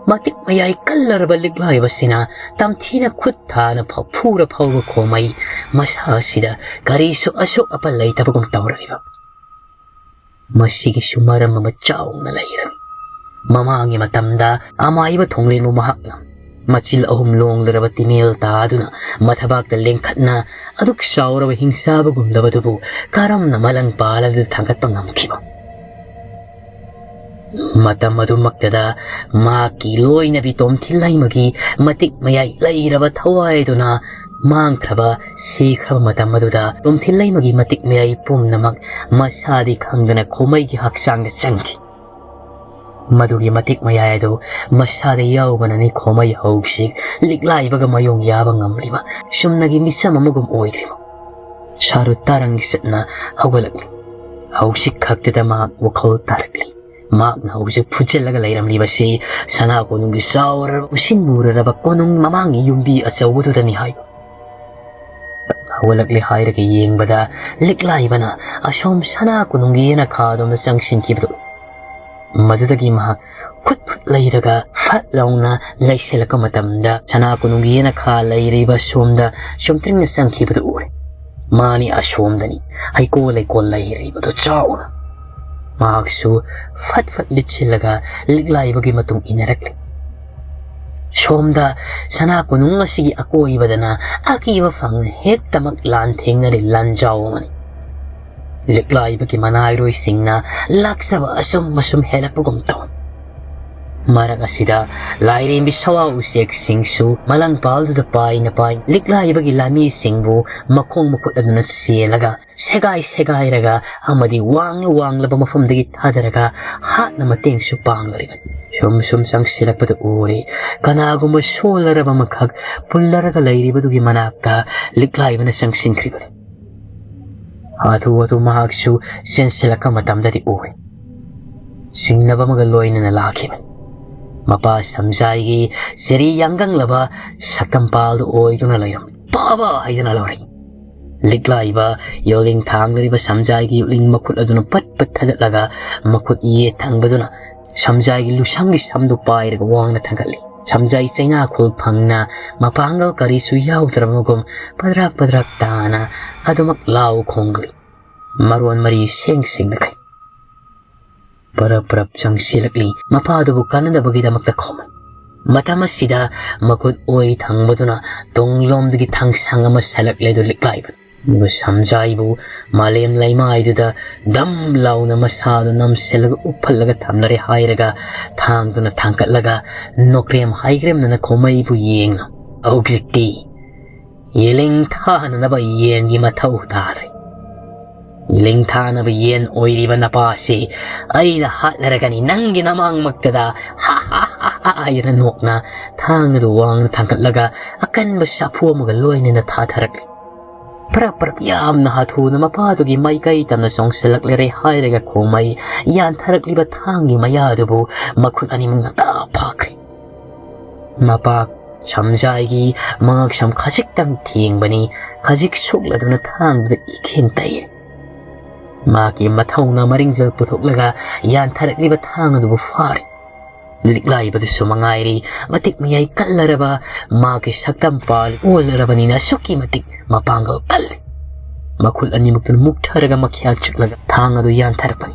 ꯃꯇꯤꯛ ꯃꯌꯥꯏ ꯀꯜꯂꯔꯕ ꯂꯤꯛꯂꯥꯏꯕꯁꯤꯅ ꯇꯝꯊꯤꯅ ꯈꯨꯠ ꯊꯥꯅ ꯐ-, ꯐꯨꯔ ꯐꯥꯎꯕ ꯈꯣꯃꯩ ꯃꯁꯥ ꯑꯁꯤꯗ ꯀꯔꯤꯁꯨ ꯑꯁꯣꯛ ꯑꯄꯟ ꯂꯩꯇꯕꯒꯨꯝ ꯇꯧꯔꯛꯏꯕ? ꯃꯁꯤꯒꯤꯁꯨ ꯃꯔꯝ ꯑꯃ ꯆꯥꯎꯅ ꯂꯩꯔꯝꯃꯤ꯫ ꯃꯃꯥꯡꯒꯤ ꯃꯇꯝꯗ ꯑꯃꯥꯏꯕ ꯊꯣꯡꯂꯦꯟꯕꯨ ꯃꯍꯥꯛꯅ ꯃꯆꯤꯜ ꯑꯍꯨꯝ ꯂꯣꯡꯂꯔꯕ ꯇꯤꯃꯦꯜ ꯇꯥꯗꯨꯅ ꯃꯊꯕꯥꯛꯇ ꯂꯦꯡꯈꯠꯅ ꯑꯗꯨꯛ ꯆꯥꯎꯔꯕ ꯍꯤꯡꯆꯥꯕꯒꯨꯝꯂꯕꯗꯨꯕꯨ ꯀꯔꯝꯅ ꯃꯂꯪ ꯄꯥꯜꯂꯗꯨꯗ ꯊꯥꯡꯒꯠꯄ ꯉꯝꯈꯤꯕ? ꯃꯇꯝ ꯑꯗꯨꯃꯛꯇꯗ ꯃꯍꯥꯛꯀꯤ ꯂꯣꯏꯅꯕꯤ ꯇꯣꯝꯊꯤꯜꯂꯩꯃꯒꯤ ꯃꯇꯤꯛ ꯃꯌꯥꯏ ꯂꯩꯔꯕ ꯊꯋꯥꯏꯗꯨꯅ ꯃꯥꯡꯈ꯭ꯔꯕ, ꯁꯤꯈ꯭ꯔꯕ ꯃꯇꯝ ꯑꯗꯨꯗ ꯇꯣꯝꯊꯤꯜꯂꯩꯃꯒꯤ ꯃꯇꯤꯛ ꯃꯌꯥꯏ ꯄꯨꯝꯅꯃꯛ ꯃꯁꯥꯗꯤ ꯈꯪꯗꯅ ꯈꯣꯃꯩꯒꯤ ꯍꯛꯆꯥꯡꯗ ꯆꯪꯈꯤ꯫ ꯃꯗꯨꯒꯤ ꯃꯇꯤꯛ ꯃꯌꯥꯏ ꯑꯗꯨ ꯃꯁꯥꯗ ꯌꯥꯎꯕꯅꯅꯤ ꯈꯣꯃꯩ ꯍꯧꯖꯤꯛ ꯂꯤꯛꯂꯥꯏꯕꯒ ꯃꯌꯣꯡ ꯌꯥꯕ ꯉꯝꯂꯤꯕ, ꯆꯨꯝꯅꯒꯤ ꯃꯤꯆꯝ ꯑꯃꯒꯨꯝ ꯑꯣꯏꯗ꯭ꯔꯤꯕ꯫ ꯁꯥꯔꯨ ꯇꯔꯪ ꯆꯠꯅ ꯍꯧꯒꯠꯂꯛꯂꯤ꯫ ꯍꯧꯖꯤꯛ ꯈꯛꯇꯗ ꯃꯍꯥꯛ ꯋꯥꯈꯜ ꯇꯥꯔꯛꯂꯤ꯫ ꯃꯍꯥꯛꯅ ꯍꯧꯖꯤꯛ ꯐꯨꯠꯆꯜꯂꯒ ꯂꯩꯔꯝꯂꯤꯕꯁꯤ ꯁꯅꯥ ꯀꯣꯅꯨꯡꯒꯤ ꯆꯥꯎꯔꯕ, ꯎꯁꯤꯟ ꯃꯨꯔꯔꯕ ꯀꯣꯅꯨꯡ ꯃꯃꯥꯡꯒꯤ ꯌꯨꯝꯕꯤ ꯑꯆꯧꯕꯗꯨꯗꯅꯤ ꯍꯥꯏꯕ꯫ ꯍꯧꯒꯠꯂꯛꯂꯦ ꯍꯥꯏꯔꯒ ꯌꯦꯡꯕꯗ ꯂꯤꯛꯂꯥꯏꯕꯅ ꯑꯁꯣꯝ ꯁꯅꯥ ꯀꯣꯅꯨꯡꯒꯤ ꯌꯦꯅꯈꯥꯗꯣꯝꯗ ꯆꯪꯁꯤꯟꯈꯤꯕꯗꯨ꯫ ꯃꯗꯨꯗꯒꯤ ꯃꯍꯥꯛ ꯈꯨꯠ ꯈꯨꯠ ꯂꯩꯔꯒ ꯐꯠ ꯂꯥꯎꯅ ꯂꯩꯁꯤꯜꯂꯛꯄ ꯃꯇꯝꯗ ꯁꯅꯥ ꯀꯣꯅꯨꯡꯒꯤ ꯌꯦꯅꯈꯥ ꯂꯩꯔꯤꯕ ꯁꯣꯝꯗ ꯆꯨꯝꯇ꯭ꯔꯤꯡꯅ ꯆꯪꯈꯤꯕꯗꯨ ꯎꯔꯦ꯫ ꯃꯥꯅꯤ ꯑꯁꯣꯝꯗꯅꯤ ꯍꯩꯀꯣꯜ ꯂꯩꯀꯣꯜ ꯂꯩꯔꯤꯕꯗꯨ ꯆꯥꯎꯅ꯫ ꯃꯍꯥꯛꯁꯨ ꯐꯠ ꯐꯠ ꯂꯤꯠꯁꯤꯜꯂꯒ ꯂꯤꯛꯂꯥꯏꯕꯒꯤ ꯃꯇꯨꯡ ꯏꯟꯅꯔꯛꯂꯤ꯫ ꯁꯣꯝꯗ ꯁꯅꯥ ꯀꯣꯅꯨꯡ ꯑꯁꯤꯒꯤ ꯑꯀꯣꯏꯕꯗꯅ ꯑꯀꯤꯕ ꯐꯪꯅ ꯍꯦꯛꯇꯃꯛ ꯂꯥꯟꯊꯦꯡꯅꯔꯤ ꯂꯥꯟꯖꯥꯎ ꯑꯃꯅꯤ꯫ ꯂꯤꯛꯂꯥꯏꯕꯒꯤ ꯃꯅꯥꯏꯔꯣꯏꯁꯤꯡꯅ ꯂꯥꯛꯆꯕ ꯑꯁꯨꯝ ꯑꯁꯨꯝ ꯍꯦꯜꯂꯛꯄꯒꯨꯝ ꯇꯧꯏ꯫ ꯃꯔꯛ ꯑꯁꯤꯗ ꯂꯥꯏꯔꯦꯝꯕꯤ ꯁꯋꯥ ꯎꯆꯦꯛꯁꯤꯡꯁꯨ ꯃꯂꯪꯄꯥꯜꯗꯨꯗ ꯄꯥꯏꯅ ꯄꯥꯏ ꯂꯤꯛꯂꯥꯏꯕꯒꯤ ꯂꯥꯃꯤꯁꯤꯡꯕꯨ ꯃꯈꯣꯡ ꯃꯈꯨꯠ ꯑꯗꯨꯅ ꯆꯦꯜꯂꯒ ꯁꯦꯒꯥꯏ ꯁꯦꯒꯥꯏꯔꯒ ꯑꯃꯗꯤ ꯋꯥꯡꯂ ꯋꯥꯡꯂꯕ ꯃꯐꯝꯗꯒꯤ ꯊꯥꯗꯔꯒ ꯍꯥꯠꯅ ꯃꯇꯦꯡꯁꯨ ꯄꯥꯡꯂꯔꯤꯕꯅꯤ꯫ ꯁꯨꯝ ꯁꯨꯝ ꯆꯪꯁꯤꯜꯂꯛꯄꯗ ꯎꯔꯦ, ꯀꯅꯥꯒꯨꯝꯕ ꯁꯣꯜꯂꯔꯕ ꯑꯃꯈꯛ ꯄꯨꯜꯂꯔꯒ ꯂꯩꯔꯤꯕꯗꯨꯒꯤ ꯃꯅꯥꯛꯇ ꯂꯤꯛꯂꯥꯏꯕꯅ ꯆꯪꯁꯤꯟꯈ꯭ꯔꯤꯕꯗꯨ꯫ ꯍꯥꯊꯨ ꯍꯥꯊꯨ ꯃꯍꯥꯛꯁꯨ ꯆꯦꯟꯁꯤꯜꯂꯛꯄ ꯃꯇꯝꯗꯗꯤ ꯎꯔꯦ, ꯆꯤꯡꯅꯕ ꯑꯃꯒ ꯂꯣꯏꯅꯅ ꯂꯥꯛꯈꯤꯕꯅꯤ꯫ ꯃꯄꯥ ꯁꯝꯖꯥꯏꯒꯤ ꯆꯦꯔꯤ ꯌꯥꯡꯒꯪꯂꯕ ꯁꯛꯇꯝꯄꯥꯜꯗꯨ ꯑꯣꯏꯗꯨꯅ ꯂꯩꯔꯝꯃꯤ꯫ "ꯄꯥꯕ!" ꯍꯥꯏꯗꯨꯅ ꯂꯧꯔꯛꯏ꯫ ꯂꯤꯛꯂꯥꯏꯕ ꯌꯣꯜꯂꯤꯡ ꯊꯥꯡꯂꯔꯤꯕ ꯁꯝꯖꯥꯏꯒꯤ ꯌꯣꯠꯂꯤꯡ ꯃꯈꯨꯠ ꯑꯗꯨꯅ ꯄꯠ ꯄꯠ ꯊꯥꯗꯠꯂꯒ ꯃꯈꯨꯠ ꯌꯦꯠ ꯊꯪꯕꯗꯨꯅ ꯁꯝꯖꯥꯏꯒꯤ ꯂꯨꯁꯝꯒꯤ ꯁꯝꯗꯨ ꯄꯥꯏꯔꯒ ꯋꯥꯡꯅ ꯊꯥꯡꯒꯠꯂꯤ꯫ ꯁꯝꯖꯥꯏ ꯆꯩꯅꯥꯈꯣꯜ ꯐꯪꯅ ꯃꯄꯥꯡꯒꯜ ꯀꯔꯤꯁꯨ ꯌꯥꯎꯗ꯭ꯔꯕꯒꯨꯝ ꯄꯗ꯭ꯔꯛ ꯄꯗ꯭ꯔꯛ ꯇꯥꯅ ꯑꯗꯨꯃꯛ ꯂꯥꯎ ꯈꯣꯡꯒꯂꯤ꯫ ꯃꯔꯣꯟ ꯃꯔꯤ ꯁꯦꯡ ꯁꯦꯡꯅ ꯈꯩ꯫ ꯄꯔꯞ ꯄꯔꯞ ꯆꯪꯁꯤꯜꯂꯛꯂꯤ꯫ ꯃꯄꯥꯗꯨꯕꯨ ꯀꯥꯟꯅꯗꯕꯒꯤꯗꯃꯛꯇ ꯈꯣꯝꯃꯤ꯫ ꯃꯇꯝ ꯑꯁꯤꯗ ꯃꯈꯨꯠ ꯑꯣꯏ ꯊꯪꯕꯗꯨꯅ ꯇꯨꯡꯂꯣꯝꯗꯒꯤ ꯊꯥꯡꯁꯥꯡ ꯑꯃ ꯁꯜꯂꯛꯂꯦ꯫ ꯑꯗꯨ ꯂꯤꯛꯂꯥꯏꯕꯅꯤ꯫ ꯑꯗꯨꯒ ꯁꯝꯖꯥꯏꯕꯨ ꯃꯥꯂꯦꯝ ꯂꯩꯃꯥꯏꯗꯨꯗ ꯗꯝ ꯂꯥꯎꯅ ꯃꯁꯥꯗꯨ ꯅꯝꯁꯤꯜꯂꯒ ꯎꯞꯍꯜꯂꯒ ꯊꯝꯂꯔꯦ ꯍꯥꯏꯔꯒ ꯊꯥꯡꯗꯨꯅ ꯊꯥꯡꯀꯠꯂꯒ ꯅꯣꯀ꯭ꯔꯦꯝ ꯍꯥꯏꯒ꯭ꯔꯦꯝꯅꯅ ꯈꯣꯃꯩꯕꯨ ꯌꯦꯡꯅ, "ꯍꯧꯖꯤꯛꯇꯤ ꯌꯦꯂꯤꯡ ꯊꯥꯅꯅꯕ ꯌꯦꯟꯒꯤ ꯃꯊꯧ ꯇꯥꯗ꯭ꯔꯦ꯫ ꯌꯦꯂꯤꯡ ꯊꯥꯅꯕ ꯌꯦꯟ ꯑꯣꯏꯔꯤꯕ ꯅꯄꯥꯁꯤ ꯑꯩꯅ ꯍꯥꯠꯅꯔꯒꯅꯤ ꯅꯪꯒꯤ ꯅꯃꯥꯡꯃꯛꯇꯗ, ꯍꯥ ꯍꯥ ꯍꯥ ꯍꯥ" ꯍꯥꯏꯗꯅ ꯅꯣꯛꯅ ꯊꯥꯡ ꯑꯗꯨ ꯋꯥꯡꯅ ꯊꯥꯡꯒꯠꯂꯒ ꯑꯀꯟꯕ ꯁꯥꯐꯨ ꯑꯃꯒ ꯂꯣꯏꯅꯅ ꯊꯥꯊꯔꯛꯂꯤ꯫ ꯄꯔꯞ ꯄꯔꯞ ꯌꯥꯝꯅ ꯍꯥꯊꯨꯅ ꯃꯄꯥꯗꯨꯒꯤ ꯃꯥꯏꯀꯩ ꯇꯝꯅ ꯆꯣꯡꯁꯤꯜꯂꯛꯂꯔꯦ ꯍꯥꯏꯔꯒ ꯈꯣꯃꯩ ꯌꯥꯟꯊꯔꯛꯂꯤꯕ ꯊꯥꯡꯒꯤ ꯃꯌꯥꯗꯨꯕꯨ ꯃꯈꯨꯠ ꯑꯅꯤꯃꯛꯅ ꯇꯥ ꯐꯥꯈ꯭ꯔꯦ꯫ ꯃꯄꯥ ꯁꯝꯖꯥꯏꯒꯤ ꯃꯉꯛꯁꯝ ꯈꯖꯤꯛꯇꯪ ꯊꯦꯡꯕꯅꯤ, ꯈꯖꯤꯛ ꯁꯣꯛꯂꯗꯨꯅ ꯊꯥꯡꯗꯨꯗ ꯏꯈꯦꯡ ꯇꯩꯔꯦ꯫ ꯃꯍꯥꯛꯀꯤ ꯃꯊꯧꯅ ꯃꯔꯤꯡꯖꯦꯜ ꯄꯨꯊꯣꯛꯂꯒ ꯌꯥꯟꯊꯔꯛꯂꯤꯕ ꯊꯥꯡ ꯑꯗꯨꯕꯨ ꯐꯥꯔꯦ꯫ ꯂꯤꯛꯂꯥꯏꯕꯗꯨꯁꯨ ꯃꯉꯥꯏꯔꯤ, ꯃꯇꯤꯛ ꯃꯌꯥꯏ ꯀꯜꯂꯔꯕ, ꯃꯍꯥꯛꯀꯤ ꯁꯛꯇꯝ ꯄꯥꯜ ꯑꯣꯜꯂꯔꯕꯅꯤꯅ ꯑꯁꯨꯛꯀꯤ ꯃꯇꯤꯛ ꯃꯄꯥꯡꯒꯜ ꯀꯜꯂꯤ꯫ ꯃꯈꯨꯠ ꯑꯅꯤꯃꯛꯇꯨꯅ ꯃꯨꯛꯊꯔꯒ ꯃꯈ꯭ꯌꯥꯜ ꯆꯤꯛꯂꯒ ꯊꯥꯡ ꯑꯗꯨ ꯌꯥꯟꯊꯔꯛꯄꯅꯤ꯫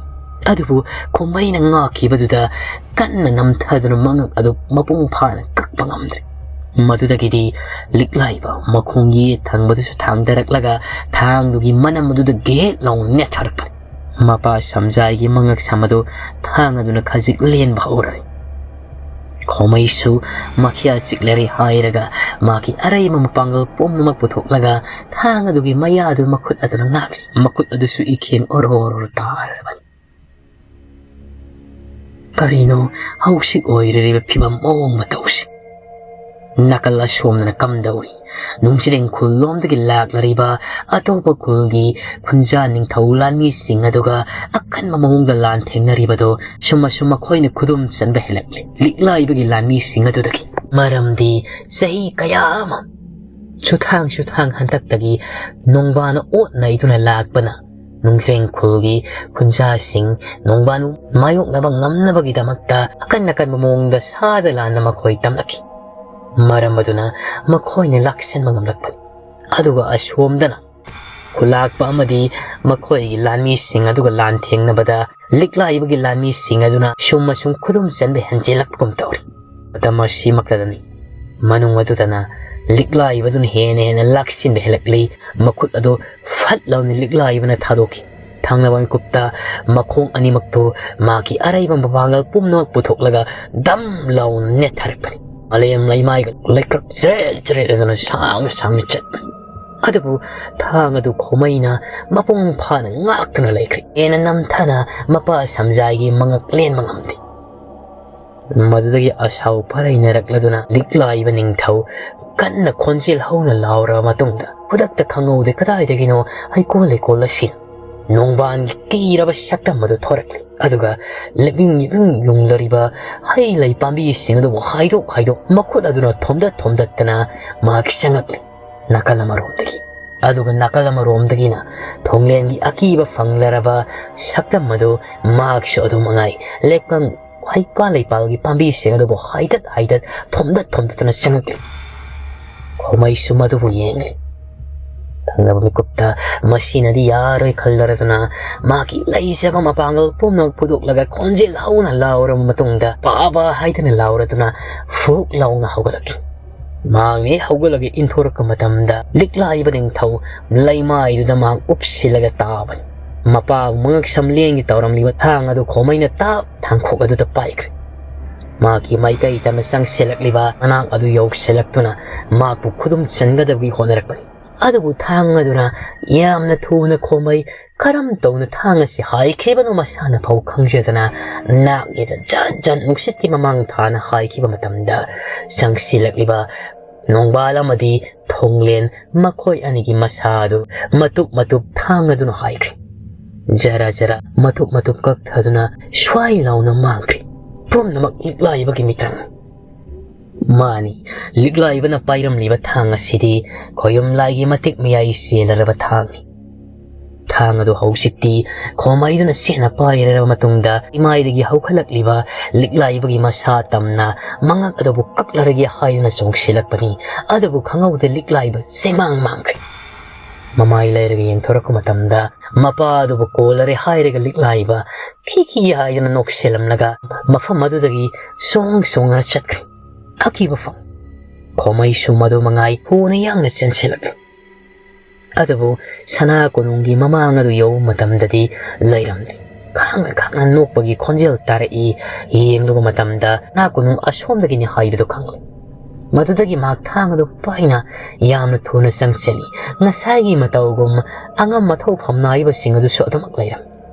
ꯑꯗꯨꯕꯨ ꯈꯣꯝꯕꯩꯅ ꯉꯥꯛꯈꯤꯕꯗꯨꯗ ꯀꯟꯅ ꯅꯝꯊꯗꯨꯅ ꯃꯉꯛ ꯑꯗꯨ ꯃꯄꯨꯡ ꯐꯥꯅ ꯀꯛꯄ ꯉꯝꯗ꯭ꯔꯦ꯫ ꯃꯗꯨꯗꯒꯤꯗꯤ ꯂꯤꯛꯂꯥꯏꯕ ꯃꯈꯣꯡ ꯌꯦꯠ ꯊꯪꯕꯗꯨꯁꯨ ꯊꯥꯡꯗꯔꯛꯂꯒ ꯊꯥꯡꯗꯨꯒꯤ ꯃꯅꯝ ꯑꯗꯨꯗ ꯒꯦꯠ ꯂꯥꯎꯅ ꯅꯦꯠꯊꯔꯛꯄꯅꯤ꯫ ꯃꯄꯥ ꯁꯝꯖꯥꯏꯒꯤ ꯃꯉꯛ ꯁꯝ ꯑꯗꯨ ꯊꯥꯡ ꯑꯗꯨꯅ ꯈꯖꯤꯛ ꯂꯦꯟꯕ ꯍꯧꯔꯦ꯫ ꯈꯣꯃꯩꯁꯨ ꯃꯈꯤꯌꯥ ꯆꯤꯛꯂꯔꯦ ꯍꯥꯏꯔꯒ ꯃꯥꯒꯤ ꯑꯔꯩꯕ ꯃꯄꯥꯡꯒꯜ ꯄꯨꯝꯅꯃꯛ ꯄꯨꯊꯣꯛꯂꯒ ꯊꯥꯡ ꯑꯗꯨꯒꯤ ꯃꯌꯥꯗꯨ ꯃꯈꯨꯠ ꯑꯗꯨꯅ ꯉꯥꯛꯂꯤ꯫ ꯃꯈꯨꯠ ꯑꯗꯨꯁꯨ ꯏꯈꯦꯡ ꯑꯣꯔꯣ ꯑꯣꯔꯣ ꯇꯥꯔꯕꯅꯤ꯫ ꯀꯔꯤꯅꯣ ꯍꯧꯖꯤꯛ ꯑꯣꯏꯔꯤꯕ ꯐꯤꯕꯝ ꯃꯑꯣꯡ ꯃꯇꯧꯁꯤ? ꯅꯥꯀꯜ ꯑꯁꯣꯝꯗꯅ ꯀꯝꯗꯧꯔꯤ? ꯅꯨꯡꯖꯤꯔꯦꯡ ꯈꯨꯜꯂꯣꯝꯗꯒꯤ ꯂꯥꯛꯂꯔꯤꯕ ꯑꯇꯣꯞꯄ ꯈꯨꯜꯒꯤ ꯈꯨꯟꯖꯥ ꯅꯤꯡꯊꯧ ꯂꯥꯟꯃꯤꯁꯤꯡ ꯑꯗꯨꯒ ꯑꯀꯟꯕ ꯃꯑꯣꯡꯗ ꯂꯥꯟꯊꯦꯡꯅꯔꯤꯕꯗꯣ ꯁꯨꯝ ꯑꯁꯨꯝ ꯃꯈꯣꯏꯅ ꯈꯨꯗꯨꯝ ꯆꯟꯕ ꯍꯦꯜꯂꯛꯂꯦ꯫ ꯂꯤꯛꯂꯥꯏꯕꯒꯤ ꯂꯥꯟꯃꯤꯁꯤꯡ ꯑꯗꯨꯗꯒꯤ꯫ ꯃꯔꯝꯗꯤ ꯆꯍꯤ ꯀꯌꯥ ꯑꯃ ꯁꯨꯊꯥꯡ ꯁꯨꯊꯥꯡ ꯍꯟꯗꯛꯇꯒꯤ ꯅꯣꯡꯕꯥꯅ ꯑꯣꯠ ꯅꯩꯗꯨꯅ ꯂꯥꯛꯄꯅ ꯅꯨꯡꯖ꯭ꯔꯦꯡ ꯈꯨꯜꯒꯤ ꯈꯨꯟꯖꯥꯁꯤꯡ ꯅꯣꯡꯕꯥꯟꯕꯨ ꯃꯥꯌꯣꯛꯅꯕ ꯉꯝꯅꯕꯒꯤꯗꯃꯛꯇ ꯑꯀꯟ ꯑꯀꯟꯕ ꯃꯑꯣꯡꯗ ꯁꯥꯗ ꯂꯥꯟꯅ ꯃꯈꯣꯏ ꯇꯝꯂꯛꯈꯤ꯫ ꯃꯔꯝ ꯑꯗꯨꯅ ꯃꯈꯣꯏꯅ ꯂꯥꯛꯁꯤꯟꯕ ꯉꯝꯂꯛꯄꯅꯤ꯫ ꯑꯗꯨꯒ ꯑꯁꯣꯝꯗꯅ ꯈꯨꯂꯥꯛꯄ ꯑꯃꯗꯤ ꯃꯈꯣꯏꯒꯤ ꯂꯥꯟꯃꯤꯁꯤꯡ ꯑꯗꯨꯒ ꯂꯥꯟꯊꯦꯡꯅꯕꯗ ꯂꯤꯛꯂꯥꯏꯕꯒꯤ ꯂꯥꯟꯃꯤꯁꯤꯡ ꯑꯗꯨꯅ ꯁꯨꯝ ꯑꯁꯨꯝ ꯈꯨꯗꯨꯝ ꯆꯟꯕ ꯍꯦꯟꯖꯤꯜꯂꯛꯄꯒꯨꯝ ꯇꯧꯔꯤ꯫ ꯃꯇꯝ ꯑꯁꯤꯃꯛꯇꯗꯅꯤ ꯃꯅꯨꯡ ꯑꯗꯨꯗꯅ ꯂꯤꯛꯂꯥꯏꯕꯗꯨꯅ ꯍꯦꯟꯅ ꯍꯦꯟꯅ ꯂꯥꯛꯁꯤꯟꯕ ꯍꯦꯜꯂꯛꯂꯤ꯫ ꯃꯈꯨꯠ ꯑꯗꯨ ꯐꯠ ꯂꯥꯎꯅ ꯂꯤꯛꯂꯥꯏꯕꯅ ꯊꯥꯗꯣꯛꯈꯤ꯫ ꯊꯪꯅꯕ ꯃꯤꯀꯨꯞꯇ ꯃꯈꯣꯡ ꯑꯅꯤꯃꯛꯇꯨ ꯃꯥꯒꯤ ꯑꯔꯩꯕ ꯃꯄꯥꯡꯒꯜ ꯄꯨꯝꯅꯃꯛ ꯄꯨꯊꯣꯛꯂꯒ ꯗꯝ ꯂꯥꯎꯅ ꯅꯦꯠꯊꯔꯛꯄꯅꯤ꯫ ꯃꯥꯂꯦꯝ ꯂꯩꯃꯥꯏꯒ ꯂꯩꯀ꯭ꯔꯛ ꯆꯔꯦꯠ ꯆꯔꯦꯠ ꯑꯗꯨꯅ ꯁꯥꯡꯅ ꯁꯥꯡꯅ ꯆꯠꯄꯅꯤ꯫ ꯑꯗꯨꯕꯨ ꯊꯥꯡ ꯑꯗꯨ ꯈꯣꯃꯩꯅ ꯃꯄꯨꯡ ꯐꯥꯅ ꯉꯥꯛꯇꯨꯅ ꯂꯩꯈ꯭ꯔꯦ꯫ ꯍꯦꯟꯅ ꯅꯝꯊꯅ ꯃꯄꯥ ꯁꯝꯖꯥꯏꯒꯤ ꯃꯉꯛ ꯂꯦꯟꯕ ꯉꯝꯗꯦ꯫ ꯃꯗꯨꯗꯒꯤ ꯑꯁꯥꯎ ꯐꯔꯩꯅꯔꯛꯂꯗꯨꯅ ꯂꯤꯛꯂꯥꯏꯕ ꯅꯤꯡꯊꯧ ꯀꯟꯅ ꯈꯣꯟꯖꯦꯜ ꯍꯧꯅ ꯂꯥꯎꯔꯕ ꯃꯇꯨꯡꯗ ꯈꯨꯗꯛꯇ ꯈꯪꯍꯧꯗꯦ ꯀꯗꯥꯏꯗꯒꯤꯅꯣ ꯍꯩꯀꯣꯜ ꯂꯩꯀꯣꯜ ꯑꯁꯤꯅ ꯅꯣꯡꯕꯥꯟꯒꯤ ꯀꯤꯔꯕ ꯁꯛꯇꯝ ꯑꯗꯨ ꯊꯣꯔꯛꯂꯤ꯫ ꯑꯗꯨꯒ ꯂꯤꯛꯅꯤꯡ ꯂꯤꯛꯅꯤꯡ ꯌꯨꯡꯂꯔꯤꯕ ꯍꯩ ꯂꯩ ꯄꯥꯝꯕꯤꯁꯤꯡ ꯑꯗꯨꯕꯨ ꯍꯥꯏꯗꯣꯛ ꯍꯥꯏꯗꯣꯛ ꯃꯈꯨꯠ ꯑꯗꯨꯅ ꯊꯣꯝꯗꯠ ꯊꯣꯝꯗꯠꯇꯅ ꯃꯍꯥꯛ ꯆꯪꯉꯛꯂꯤ꯫ ꯅꯥꯀꯜ ꯑꯃꯔꯣꯝꯗꯒꯤ꯫ ꯑꯗꯨꯒ ꯅꯥꯀꯜ ꯑꯃꯔꯣꯝꯗꯒꯤꯅ ꯊꯣꯡꯂꯦꯟꯒꯤ ꯑꯀꯤꯕ ꯐꯪꯂꯔꯕ ꯁꯛꯇꯝ ꯑꯗꯨ ꯃꯍꯥꯛꯁꯨ ꯑꯗꯨ ꯃꯉꯥꯏ ꯂꯦꯞꯀꯪ ꯍꯩꯄꯥꯜ ꯂꯩꯄꯥꯜꯒꯤ ꯄꯥꯝꯕꯤꯁꯤꯡ ꯑꯗꯨꯕꯨ ꯍꯥꯏꯗꯠ ꯍꯥꯏꯗꯠ ꯊꯣꯝꯗꯠ ꯊꯣꯝꯗꯠꯇꯨꯅ ꯆꯪꯉꯛꯂꯤ꯫ ꯈꯣꯃꯩꯁꯨ ꯃꯗꯨꯕꯨ ꯌꯦꯡꯂꯤ꯫ ꯊꯪꯅꯕ ꯃꯤꯀꯨꯞꯇ ꯃꯁꯤꯅꯗꯤ ꯌꯥꯔꯣꯏ ꯈꯜꯂꯔꯗꯨꯅ ꯃꯥꯒꯤ ꯂꯩꯖꯕ ꯃꯄꯥꯡꯒꯜ ꯄꯨꯝꯅꯃꯛ ꯐꯨꯗꯣꯛꯂꯒ ꯈꯣꯟꯖꯦꯜ ꯍꯧꯅ ꯂꯥꯎꯔꯕ ꯃꯇꯨꯡꯗ ꯄꯥꯕ ꯍꯥꯏꯗꯅ ꯂꯥꯎꯔꯗꯨꯅ ꯐꯨꯛ ꯂꯥꯎꯅ ꯍꯧꯒꯠꯂꯛꯈꯤ꯫ ꯃꯍꯥꯛꯅ ꯍꯦꯛ ꯍꯧꯒꯠꯂꯒ ꯏꯟꯊꯣꯔꯛꯄ ꯃꯇꯝꯗ ꯂꯤꯛꯂꯥꯏꯕ ꯅꯤꯡꯊꯧ ꯂꯩꯃꯥꯏꯗꯨꯗ ꯃꯍꯥꯛ ꯎꯞꯁꯤꯜꯂꯒ ꯇꯥꯕꯅꯤ꯫ ꯃꯄꯥꯕꯨ ꯃꯉꯛ ꯁꯝꯂꯦꯟꯒꯤ ꯇꯧꯔꯝꯂꯤꯕ ꯊꯥꯡ ꯑꯗꯨ ꯈꯣꯃꯩꯅ ꯇꯥꯞ ꯊꯥꯡꯈꯣꯛ ꯑꯗꯨꯗ ꯄꯥꯏꯈ꯭ꯔꯦ꯫ ꯃꯍꯥꯛꯀꯤ ꯃꯥꯏꯀꯩ ꯇꯝꯅ ꯆꯪꯁꯤꯜꯂꯛꯂꯤꯕ ꯃꯅꯥꯛ ꯑꯗꯨ ꯌꯧꯁꯤꯜꯂꯛꯇꯨꯅ ꯃꯍꯥꯛꯄꯨ ꯈꯨꯗꯨꯝ ꯆꯟꯒꯗꯕꯒꯤ ꯍꯣꯠꯅꯔꯛꯄꯅꯤ꯫ ꯑꯗꯨꯕꯨ ꯊꯥꯡ ꯑꯗꯨꯅ ꯌꯥꯝꯅ ꯊꯨꯅ ꯈꯣꯃꯩ ꯀꯔꯝ ꯇꯧꯅ ꯊꯥꯡ ꯑꯁꯤ ꯍꯥꯏꯈꯤꯕꯅꯣ ꯃꯁꯥꯅ ꯐꯥꯎ ꯈꯪꯖꯗꯅ ꯅꯥꯛ ꯌꯦꯠꯇ ꯖꯠ ꯖꯠ ꯅꯨꯡꯁꯤꯠꯀꯤ ꯃꯃꯥꯡ ꯊꯥꯅ ꯍꯥꯏꯈꯤꯕ ꯃꯇꯝꯗ ꯆꯪꯁꯤꯜꯂꯛꯂꯤꯕ ꯅꯣꯡꯕꯥꯜ ꯑꯃꯗꯤ ꯊꯣꯡꯂꯦꯟ ꯃꯈꯣꯏ ꯑꯅꯤꯒꯤ ꯃꯁꯥ ꯑꯗꯨ ꯃꯇꯨꯞ ꯃꯇꯨꯞ ꯊꯥꯡ ꯑꯗꯨꯅ ꯍꯥꯏꯈ꯭ꯔꯦ꯫ ꯖꯔ ꯖꯔ ꯃꯇꯨꯞ ꯃꯇꯨꯞ ꯀꯛꯊꯗꯨꯅ ꯁ꯭ꯋꯥꯏ ꯂꯥꯎꯅ ꯃꯥꯡꯈ꯭ꯔꯦ꯫ ꯄꯨꯝꯅꯃꯛ ꯂꯤꯛꯂꯥꯏꯕꯒꯤ ꯃꯤꯇ꯭ꯔꯪ꯫ ꯃꯥꯅꯤ, ꯂꯤꯛꯂꯥꯏꯕꯅ ꯄꯥꯏꯔꯝꯂꯤꯕ ꯊꯥꯡ ꯑꯁꯤꯗꯤ ꯈꯣꯌꯨꯝ ꯂꯥꯏꯒꯤ ꯃꯇꯤꯛ ꯃꯌꯥꯏ ꯆꯦꯜꯂꯔꯕ ꯊꯥꯡꯅꯤ꯫ ꯊꯥꯡ ꯑꯗꯨ ꯍꯧꯖꯤꯛꯇꯤ ꯈꯣꯃꯩꯗꯨꯅ ꯆꯦꯠꯅ ꯄꯥꯏꯔꯔꯕ ꯃꯇꯨꯡꯗ ꯏꯃꯥꯏꯗꯒꯤ ꯍꯧꯒꯠꯂꯛꯂꯤꯕ ꯂꯤꯛꯂꯥꯏꯕꯒꯤ ꯃꯁꯥ ꯇꯝꯅ ꯃꯉꯛ ꯑꯗꯨꯕꯨ ꯀꯛꯂꯔꯒꯦ ꯍꯥꯏꯗꯨꯅ ꯆꯣꯡꯁꯤꯜꯂꯛꯄꯅꯤ꯫ ꯑꯗꯨꯕꯨ ꯈꯪꯍꯧꯗꯦ ꯂꯤꯛꯂꯥꯏꯕ ꯆꯦꯡꯃꯥꯡ ꯃꯥꯡꯈ꯭ꯔꯦ꯫ ꯃꯃꯥꯏ ꯂꯩꯔꯒ ꯌꯦꯡꯊꯣꯔꯛꯄ ꯃꯇꯝꯗ ꯃꯄꯥ ꯑꯗꯨꯕꯨ ꯀꯣꯜꯂꯔꯦ ꯍꯥꯏꯔꯒ ꯂꯤꯛꯂꯥꯏꯕ ꯈꯤꯈꯤ ꯍꯥꯏꯗꯨꯅ ꯅꯣꯛꯁꯤꯜꯂꯝꯂꯒ ꯃꯐꯝ ꯑꯗꯨꯗꯒꯤ ꯁꯣꯡ ꯁꯣꯡꯅ ꯆꯠꯈ꯭ꯔꯦ꯫ ꯑꯀꯤꯕ ꯐꯪ꯫ ꯈꯣꯃꯩꯁꯨ ꯃꯗꯨ ꯃꯉꯥꯏ ꯍꯨꯅ ꯌꯥꯡꯅ ꯆꯦꯟꯁꯤꯜꯂꯛꯂꯤ꯫ ꯑꯗꯨꯕꯨ ꯁꯅꯥ ꯀꯣꯅꯨꯡꯒꯤ ꯃꯃꯥꯡ ꯑꯗꯨ ꯌꯧꯕ ꯃꯇꯝꯗꯗꯤ ꯂꯩꯔꯝꯗꯦ꯫ ꯈꯥꯡꯅ ꯈꯥꯡꯅ ꯅꯣꯛꯄꯒꯤ ꯈꯣꯟꯖꯦꯜ ꯇꯥꯔꯛꯏ꯫ ꯌꯦꯡꯂꯨꯕ ꯃꯇꯝꯗ ꯁꯅꯥ ꯀꯣꯅꯨꯡ ꯑꯁꯣꯝꯗꯒꯤꯅꯤ ꯍꯥꯏꯕꯗꯨ ꯈꯪꯂꯦ꯫ ꯃꯗꯨꯗꯒꯤ ꯃꯍꯥꯛ ꯊꯥꯡ ꯑꯗꯨ ꯄꯥꯏꯅ ꯌꯥꯝꯅ ꯊꯨꯅ ꯆꯪꯁꯤꯜꯂꯤ꯫ ꯉꯁꯥꯏꯒꯤ ꯃꯇꯧꯒꯨꯝ ꯑꯉꯝ ꯑꯊꯧ ꯐꯝ ꯅꯥꯏꯕꯁꯤꯡ ꯑꯗꯨꯁꯨ ꯑꯗꯨꯃꯛ ꯂꯩꯔꯝꯃꯤ꯫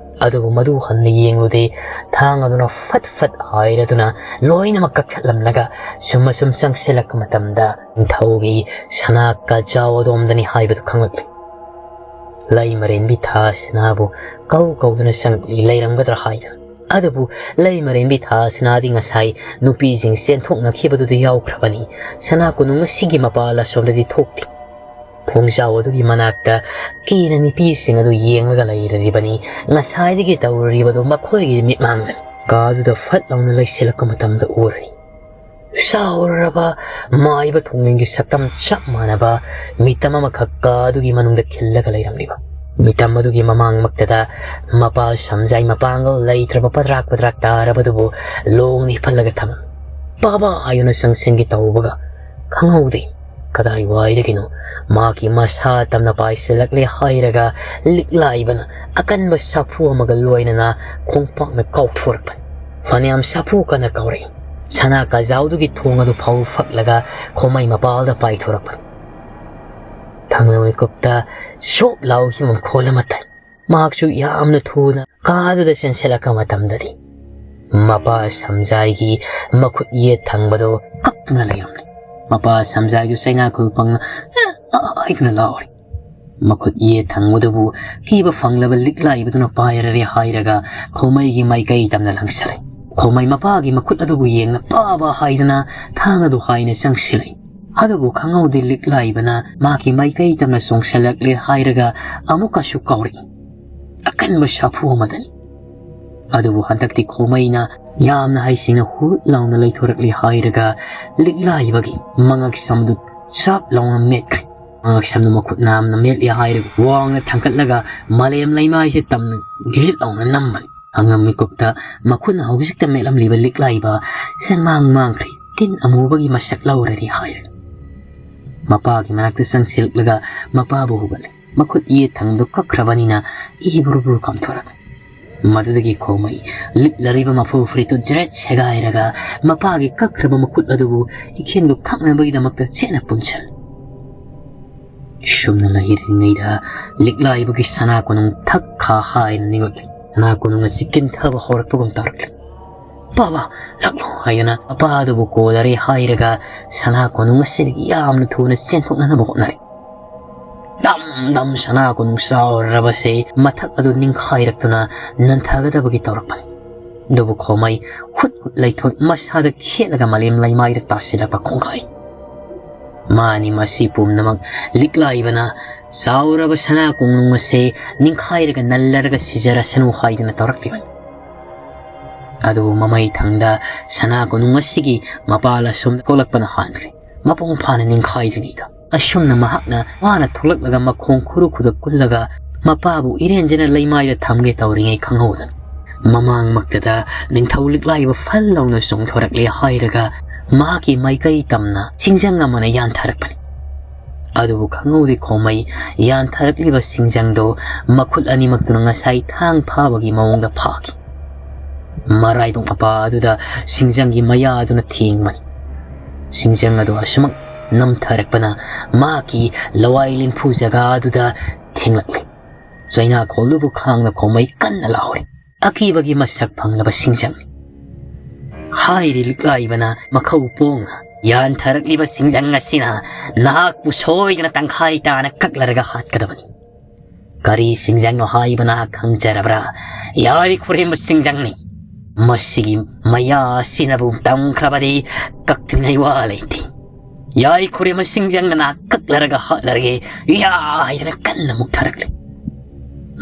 ꯑꯗꯨꯕꯨ ꯃꯗꯨ ꯍꯟꯅ ꯌꯦꯡꯂꯨꯗꯦ꯫ ꯊꯥꯡ ꯑꯗꯨꯅ ꯐꯠ ꯐꯠ ꯍꯥꯏꯔꯗꯨꯅ ꯂꯣꯏꯅꯃꯛ ꯀꯛꯊꯠꯂꯝꯂꯒ ꯁꯨꯝ ꯑꯁꯨꯝ ꯆꯪꯁꯤꯜꯂꯛꯄ ꯃꯇꯝꯗ ꯅꯤꯡꯊꯧꯒꯤ ꯁꯅꯥ ꯀꯖꯥꯎ ꯑꯗꯣꯝꯗꯅꯤ ꯍꯥꯏꯕꯗꯨ ꯈꯪꯂꯛꯂꯦ꯫ ꯂꯩꯃꯔꯦꯟꯕꯤ ꯊꯥꯁꯤꯅꯥꯕꯨ ꯀꯧ ꯀꯧꯗꯨꯅ ꯆꯪꯂꯛꯂꯤ ꯂꯩꯔꯝꯒꯗ꯭ꯔꯥ ꯍꯥꯏꯗꯨꯅ꯫ ꯑꯗꯨꯕꯨ ꯂꯩꯃꯔꯦꯟꯕꯤ ꯊꯥꯁꯤꯅꯥꯗꯤ ꯉꯁꯥꯏ ꯅꯨꯄꯤꯁꯤꯡ ꯆꯦꯟꯊꯣꯛꯅꯈꯤꯕꯗꯨꯗ ꯌꯥꯎꯈ꯭ꯔꯕꯅꯤ꯫ ꯁꯅꯥ ꯀꯣꯅꯨꯡ ꯑꯁꯤꯒꯤ ꯃꯄꯥꯜ ꯑꯁꯣꯝꯗꯗꯤ ꯊꯣꯛꯇꯦ꯫ ꯈꯣꯡꯖꯥꯎ ꯑꯗꯨꯒꯤ ꯃꯅꯥꯛꯇ ꯀꯤꯅ ꯅꯨꯄꯤꯁꯤꯡ ꯑꯗꯨ ꯌꯦꯡꯂꯒ ꯂꯩꯔꯤꯕꯅꯤ꯫ ꯉꯁꯥꯏꯗꯒꯤ ꯇꯧꯔꯤꯕꯗꯨ ꯃꯈꯣꯏꯒꯤ ꯃꯤꯠꯃꯥꯡꯗ ꯀꯥꯗꯨꯗ ꯐꯠ ꯂꯥꯎꯅ ꯂꯩꯁꯤꯜꯂꯛꯄ ꯃꯇꯝꯗ ꯎꯔꯅꯤ꯫ ꯆꯥꯎꯔꯕ ꯃꯥꯏꯕ ꯊꯣꯡꯂꯦꯟꯒꯤ ꯁꯛꯇꯝ ꯆꯞ ꯃꯥꯟꯅꯕ ꯃꯤꯇꯝ ꯑꯃꯈꯛ ꯀꯥꯗꯨꯒꯤ ꯃꯅꯨꯡꯗ ꯈꯤꯜꯂꯒ ꯂꯩꯔꯝꯂꯤꯕ꯫ ꯃꯤꯇꯝ ꯑꯗꯨꯒꯤ ꯃꯃꯥꯡꯃꯛꯇꯗ ꯃꯄꯥ ꯁꯝꯖꯥꯏ ꯃꯄꯥꯡꯒꯜ ꯂꯩꯇ꯭ꯔꯕ ꯄꯗ꯭ꯔꯥꯛ ꯄꯗ꯭ꯔꯥꯛ ꯇꯥꯔꯕꯗꯨꯕꯨ ꯂꯣꯡꯅ ꯍꯤꯞꯍꯜꯂꯒ ꯊꯝꯃꯤ꯫ ꯕꯥꯕꯥ ꯍꯥꯏꯗꯨꯅ ꯆꯪꯁꯤꯟꯒꯦ ꯇꯧꯕꯒ ꯈꯪꯍꯧꯗꯦ ꯀꯗꯥꯏꯋꯥꯏꯗꯒꯤꯅꯣ ꯃꯍꯥꯛꯀꯤ ꯃꯁꯥ ꯇꯝꯅ ꯄꯥꯏꯁꯤꯜꯂꯛꯂꯦ ꯍꯥꯏꯔꯒ ꯂꯤꯛꯂꯥꯏꯕꯅ ꯑꯀꯟꯕ ꯁꯥꯐꯨ ꯑꯃꯒ ꯂꯣꯏꯅꯅ ꯈꯣꯡꯄꯥꯛꯅ ꯀꯥꯎꯊꯣꯔꯛꯄꯅꯤ꯫ ꯐꯅꯌꯥꯝ ꯁꯥꯐꯨ ꯀꯟꯅ ꯀꯥꯎꯔꯛꯏ꯫ ꯁꯅꯥ ꯀꯖꯥꯎꯗꯨꯒꯤ ꯊꯣꯡ ꯑꯗꯨ ꯐꯥꯎ ꯐꯛꯂꯒ ꯈꯣꯃꯩ ꯃꯄꯥꯜꯗ ꯄꯥꯏꯊꯣꯔꯛꯄꯅꯤ꯫ ꯊꯪꯅ ꯃꯤꯀꯨꯞꯇ ꯁꯣꯞ ꯂꯥꯎꯈꯤꯕ ꯃꯈꯣꯜ ꯑꯃ ꯇꯥꯏ꯫ ꯃꯍꯥꯛꯁꯨ ꯌꯥꯝꯅ ꯊꯨꯅ ꯀꯥꯗꯨꯗ ꯆꯦꯟꯁꯤꯜꯂꯛꯄ ꯃꯇꯝꯗꯗꯤ ꯃꯄꯥ ꯁꯝꯖꯥꯏꯒꯤ ꯃꯈꯨꯠ ꯌꯦꯠ ꯊꯪꯕꯗꯨ ꯀꯞꯇꯨꯅ ꯂꯩꯔꯝꯂꯦ꯫ ꯃꯄꯥ ꯁꯝꯖꯥꯏꯗꯨ ꯆꯩꯅꯥ ꯈꯨꯜꯄꯪꯅ ꯍꯥꯏꯗꯨꯅ ꯂꯥꯎꯔꯤ꯫ ꯃꯈꯨꯠ ꯌꯦꯠ ꯊꯪꯕꯗꯨꯕꯨ ꯀꯤꯕ ꯐꯪꯂꯕ ꯂꯤꯛꯂꯥꯏꯕꯗꯨꯅ ꯄꯥꯏꯔꯔꯦ ꯍꯥꯏꯔꯒ ꯈꯣꯃꯩꯒꯤ ꯃꯥꯏꯀꯩ ꯇꯝꯅ ꯂꯪꯁꯤꯜꯂꯦ꯫ ꯈꯣꯃꯩ ꯃꯄꯥꯒꯤ ꯃꯈꯨꯠ ꯑꯗꯨꯕꯨ ꯌꯦꯡꯅ ꯄꯥꯕ ꯍꯥꯏꯗꯅ ꯊꯥꯡ ꯑꯗꯨ ꯍꯥꯏꯅ ꯆꯪꯁꯤꯜꯂꯛꯏ꯫ ꯑꯗꯨꯕꯨ ꯈꯪꯍꯧꯗꯦ ꯂꯤꯛꯂꯥꯏꯕꯅ ꯃꯥꯒꯤ ꯃꯥꯏꯀꯩ ꯇꯝꯅ ꯆꯣꯡꯁꯤꯜꯂꯛꯂꯦ ꯍꯥꯏꯔꯒ ꯑꯃꯨꯛꯀꯁꯨ ꯀꯥꯎꯔꯛꯏ꯫ ꯑꯀꯟꯕ ꯁꯥꯐꯨ ꯑꯃꯗꯅꯤ꯫ ꯑꯗꯨꯕꯨ ꯍꯟꯗꯛꯇꯤ ꯈꯣꯃꯩꯅ ꯌꯥꯝꯅ ꯍꯩꯁꯤꯡꯅ ꯍꯨꯠ ꯂꯥꯎꯅ ꯂꯩꯊꯣꯔꯛꯂꯦ ꯍꯥꯏꯔꯒ ꯂꯤꯛꯂꯥꯏꯕꯒꯤ ꯃꯉꯛ ꯁꯝꯗꯨ ꯆꯞ ꯂꯥꯎꯅ ꯃꯦꯠꯈ꯭ꯔꯦ꯫ ꯃꯉꯛ ꯁꯝꯗꯨ ꯃꯈꯨꯠ ꯅꯥꯝꯅ ꯃꯦꯠꯂꯦ ꯍꯥꯏꯔꯒ ꯋꯥꯡꯅ ꯊꯥꯡꯒꯠꯂꯒ ꯃꯥꯂꯦꯝ ꯂꯩꯃꯥꯏꯁꯦ ꯇꯝꯅ ꯒꯦꯠ ꯂꯥꯎꯅ ꯅꯝꯕꯅꯤ꯫ ꯑꯉꯝ ꯃꯤꯀꯨꯞꯇ ꯃꯈꯨꯠꯅ ꯍꯧꯖꯤꯛꯇ ꯃꯦꯠꯂꯝꯂꯤꯕ ꯂꯤꯛꯂꯥꯏꯕ ꯁꯦꯡꯃꯥꯡ ꯃꯥꯡꯈ꯭ꯔꯦ꯫ ꯇꯤꯟ ꯑꯃꯨꯕꯒꯤ ꯃꯁꯛ ꯂꯧꯔꯔꯦ ꯍꯥꯏꯔꯒ ꯃꯄꯥꯒꯤ ꯃꯅꯥꯛꯇ ꯆꯪꯁꯤꯜꯂꯛꯂꯒ ꯃꯄꯥꯕꯨ ꯍꯨꯒꯠꯂꯦ꯫ ꯃꯈꯨꯠ ꯌꯦꯠ ꯊꯪꯗꯨ ꯀꯛꯈ꯭ꯔꯕꯅꯤꯅ ꯏ ꯕꯨꯔꯨ ꯕꯨꯔꯨ ꯀꯥꯝꯊꯣꯔꯛꯂꯦ꯫ ꯃꯗꯨꯗꯒꯤ ꯈꯣꯃꯩ ꯂꯤꯠꯂꯔꯤꯕ ꯃꯐꯨ ꯐꯨꯔꯤꯠꯇꯨ ꯖ꯭ꯔꯦꯠ ꯁꯦꯒꯥꯏꯔꯒ ꯃꯄꯥꯒꯤ ꯀꯛꯈ꯭ꯔꯕ ꯃꯈꯨꯠ ꯑꯗꯨꯕꯨ ꯏꯈꯦꯡꯗꯨ ꯊꯛꯅꯕꯒꯤꯗꯃꯛꯇ ꯆꯦꯠꯅ ꯄꯨꯟꯁꯤꯜꯂꯤ꯫ ꯁꯨꯝꯅ ꯂꯩꯔꯤꯉꯩꯗ ꯂꯤꯛꯂꯥꯏꯕꯒꯤ ꯁꯅꯥ ꯀꯣꯅꯨꯡ ꯊꯛ ꯈꯥ ꯍꯥꯏꯅ ꯅꯤꯡꯂꯛꯂꯤ꯫ ꯁꯅꯥ ꯀꯣꯅꯨꯡ ꯑꯁꯤ ꯀꯤꯟꯊꯕ ꯍꯧꯔꯛꯄꯒꯨꯝ ꯇꯧꯔꯛꯂꯤ꯫ "ꯕꯥꯕꯥ, ꯂꯥꯛꯂꯣ" ꯍꯥꯏꯗꯨꯅ ꯃꯄꯥ ꯑꯗꯨꯕꯨ ꯀꯣꯜꯂꯔꯦ ꯍꯥꯏꯔꯒ ꯁꯅꯥ ꯀꯣꯅꯨꯡ ꯑꯁꯤꯗꯒꯤ ꯌꯥꯝꯅ ꯊꯨꯅ ꯆꯦꯟꯊꯣꯛꯅꯅꯕ ꯍꯣꯠꯅꯔꯦ꯫ ꯗꯝ ꯗꯝ ꯁꯅꯥ ꯀꯣꯅꯨꯡ ꯆꯥꯎꯔꯕꯁꯦ ꯃꯊꯛ ꯑꯗꯨ ꯅꯤꯡꯈꯥꯏꯔꯛꯇꯨꯅ ꯅꯟꯊꯒꯗꯕꯒꯤ ꯇꯧꯔꯛꯄꯅꯤ꯫ ꯑꯗꯨꯕꯨ ꯈꯣꯃꯩ ꯍꯨꯠ ꯍꯨꯠ ꯂꯩꯊꯣꯛ ꯃꯁꯥꯗ ꯈꯦꯠꯂꯒ ꯃꯥꯂꯦꯝ ꯂꯩꯃꯥꯏꯗ ꯇꯥꯁꯤꯜꯂꯛꯄ ꯈꯣꯡꯈꯥꯏ꯫ ꯃꯥꯅꯤ ꯃꯁꯤ ꯄꯨꯝꯅꯃꯛ ꯂꯤꯛꯂꯥꯏꯕꯅ ꯆꯥꯎꯔꯕ ꯁꯅꯥ ꯀꯣꯅꯨꯡ ꯑꯁꯦ ꯅꯤꯡꯈꯥꯏꯔꯒ ꯅꯜꯂꯔꯒ ꯁꯤꯖꯔꯁꯅꯨ ꯍꯥꯏꯗꯨꯅ ꯇꯧꯔꯛꯂꯤꯕꯅꯤ꯫ ꯑꯗꯨꯕꯨ ꯃꯃꯩ ꯊꯪꯗ ꯁꯅꯥ ꯀꯣꯅꯨꯡ ꯑꯁꯤꯒꯤ ꯃꯄꯥꯜ ꯑꯁꯨꯝ ꯊꯣꯛꯂꯛꯄꯅ ꯍꯥꯟꯈ꯭ꯔꯦ꯫ ꯃꯄꯨꯡ ꯐꯥꯅ ꯅꯤꯡꯈꯥꯏꯗ꯭ꯔꯤꯉꯩꯗ ꯑꯁꯨꯝꯅ ꯃꯍꯥꯛꯅ ꯋꯥꯅ ꯊꯣꯛꯂꯛꯂꯒ ꯃꯈꯣꯡ ꯈꯨꯔꯨ ꯈꯨꯗ ꯀꯨꯜꯂꯒ ꯃꯄꯥꯕꯨ ꯏꯔꯦꯟꯖꯅ ꯂꯩꯃꯥꯏꯗ ꯊꯝꯒꯦ ꯇꯧꯔꯤꯉꯩ ꯈꯪꯍꯧꯗꯅ ꯃꯃꯥꯡꯃꯛꯇꯗ ꯅꯤꯡꯊꯧ ꯂꯤꯛꯂꯥꯏꯕ ꯐꯜ ꯂꯥꯎꯅ ꯆꯣꯡꯊꯣꯔꯛꯂꯦ ꯍꯥꯏꯔꯒ ꯃꯍꯥꯛꯀꯤ ꯃꯥꯏꯀꯩ ꯇꯝꯅ ꯁꯤꯡꯖꯪ ꯑꯃꯅ ꯌꯥꯟꯊꯔꯛꯄꯅꯤ꯫ ꯑꯗꯨꯕꯨ ꯈꯪꯍꯧꯗꯦ ꯈꯣꯃꯩ ꯌꯥꯟꯊꯔꯛꯂꯤꯕ ꯁꯤꯡꯖꯪꯗꯨ ꯃꯈꯨꯠ ꯑꯅꯤꯃꯛꯇꯨꯅ ꯉꯁꯥꯏ ꯊꯥꯡ ꯐꯥꯕꯒꯤ ꯃꯑꯣꯡꯗ ꯐꯥꯈꯤ꯫ ꯃꯔꯥꯏꯕꯛ ꯃꯄꯥ ꯑꯗꯨꯗ ꯁꯤꯡꯖꯪꯒꯤ ꯃꯌꯥ ꯑꯗꯨꯅ ꯊꯦꯡꯕꯅꯤ꯫ ꯁꯤꯡꯖꯪ ꯑꯗꯨ ꯑꯁꯨꯃꯛ ꯅꯝꯊꯔꯛꯄꯅ ꯃꯍꯥꯛꯀꯤ ꯂꯋꯥꯏ ꯂꯤꯟꯐꯨ ꯖꯒꯥ ꯑꯗꯨꯗ ꯊꯦꯡꯂꯛꯂꯤ꯫ ꯆꯩꯅꯥꯈꯣꯜꯗꯨꯕꯨ ꯈꯥꯡꯅ ꯈꯣꯃꯩ ꯀꯟꯅ ꯂꯥꯎꯔꯤ꯫ ꯑꯀꯤꯕꯒꯤ ꯃꯁꯛ ꯐꯪꯂꯕ ꯁꯤꯡꯖꯪꯅꯤ꯫ ꯍꯥꯏꯔꯤ ꯂꯤꯛꯂꯥꯏꯕꯅ ꯃꯈꯧ ꯄꯣꯡꯅ, "ꯌꯥꯟꯊꯔꯛꯂꯤꯕ ꯁꯤꯡꯖꯪ ꯑꯁꯤꯅ ꯅꯍꯥꯛꯄꯨ ꯁꯣꯏꯗꯅ ꯇꯪꯈꯥꯏ ꯇꯥꯅ ꯀꯛꯂꯔꯒ ꯍꯥꯠꯀꯗꯕꯅꯤ꯫ ꯀꯔꯤ ꯁꯤꯡꯖꯪꯅꯣ ꯍꯥꯏꯕ ꯅꯍꯥꯛ ꯈꯪꯖꯔꯕ꯭ꯔꯥ? ꯌꯥꯏ ꯈꯨꯔꯦꯝꯕ ꯁꯤꯡꯖꯪꯅꯤ꯫ ꯃꯁꯤꯒꯤ ꯃꯌꯥ ꯑꯁꯤꯅꯕꯨ ꯇꯝꯈ꯭ꯔꯕꯗꯤ ꯀꯛꯇ꯭ꯔꯤꯉꯩ ꯋꯥ ꯂꯩꯇꯦ꯫ ꯌꯥꯏ ꯈꯨꯔꯦꯝꯕ ꯁꯤꯡꯖꯪꯅ ꯅꯍꯥꯛ ꯀꯛꯂꯔꯒ ꯍꯥꯠꯂꯔꯒꯦ, ꯌꯥ!" ꯍꯥꯏꯗꯅ ꯀꯟꯅ ꯃꯨꯛꯊꯔꯛꯂꯤ꯫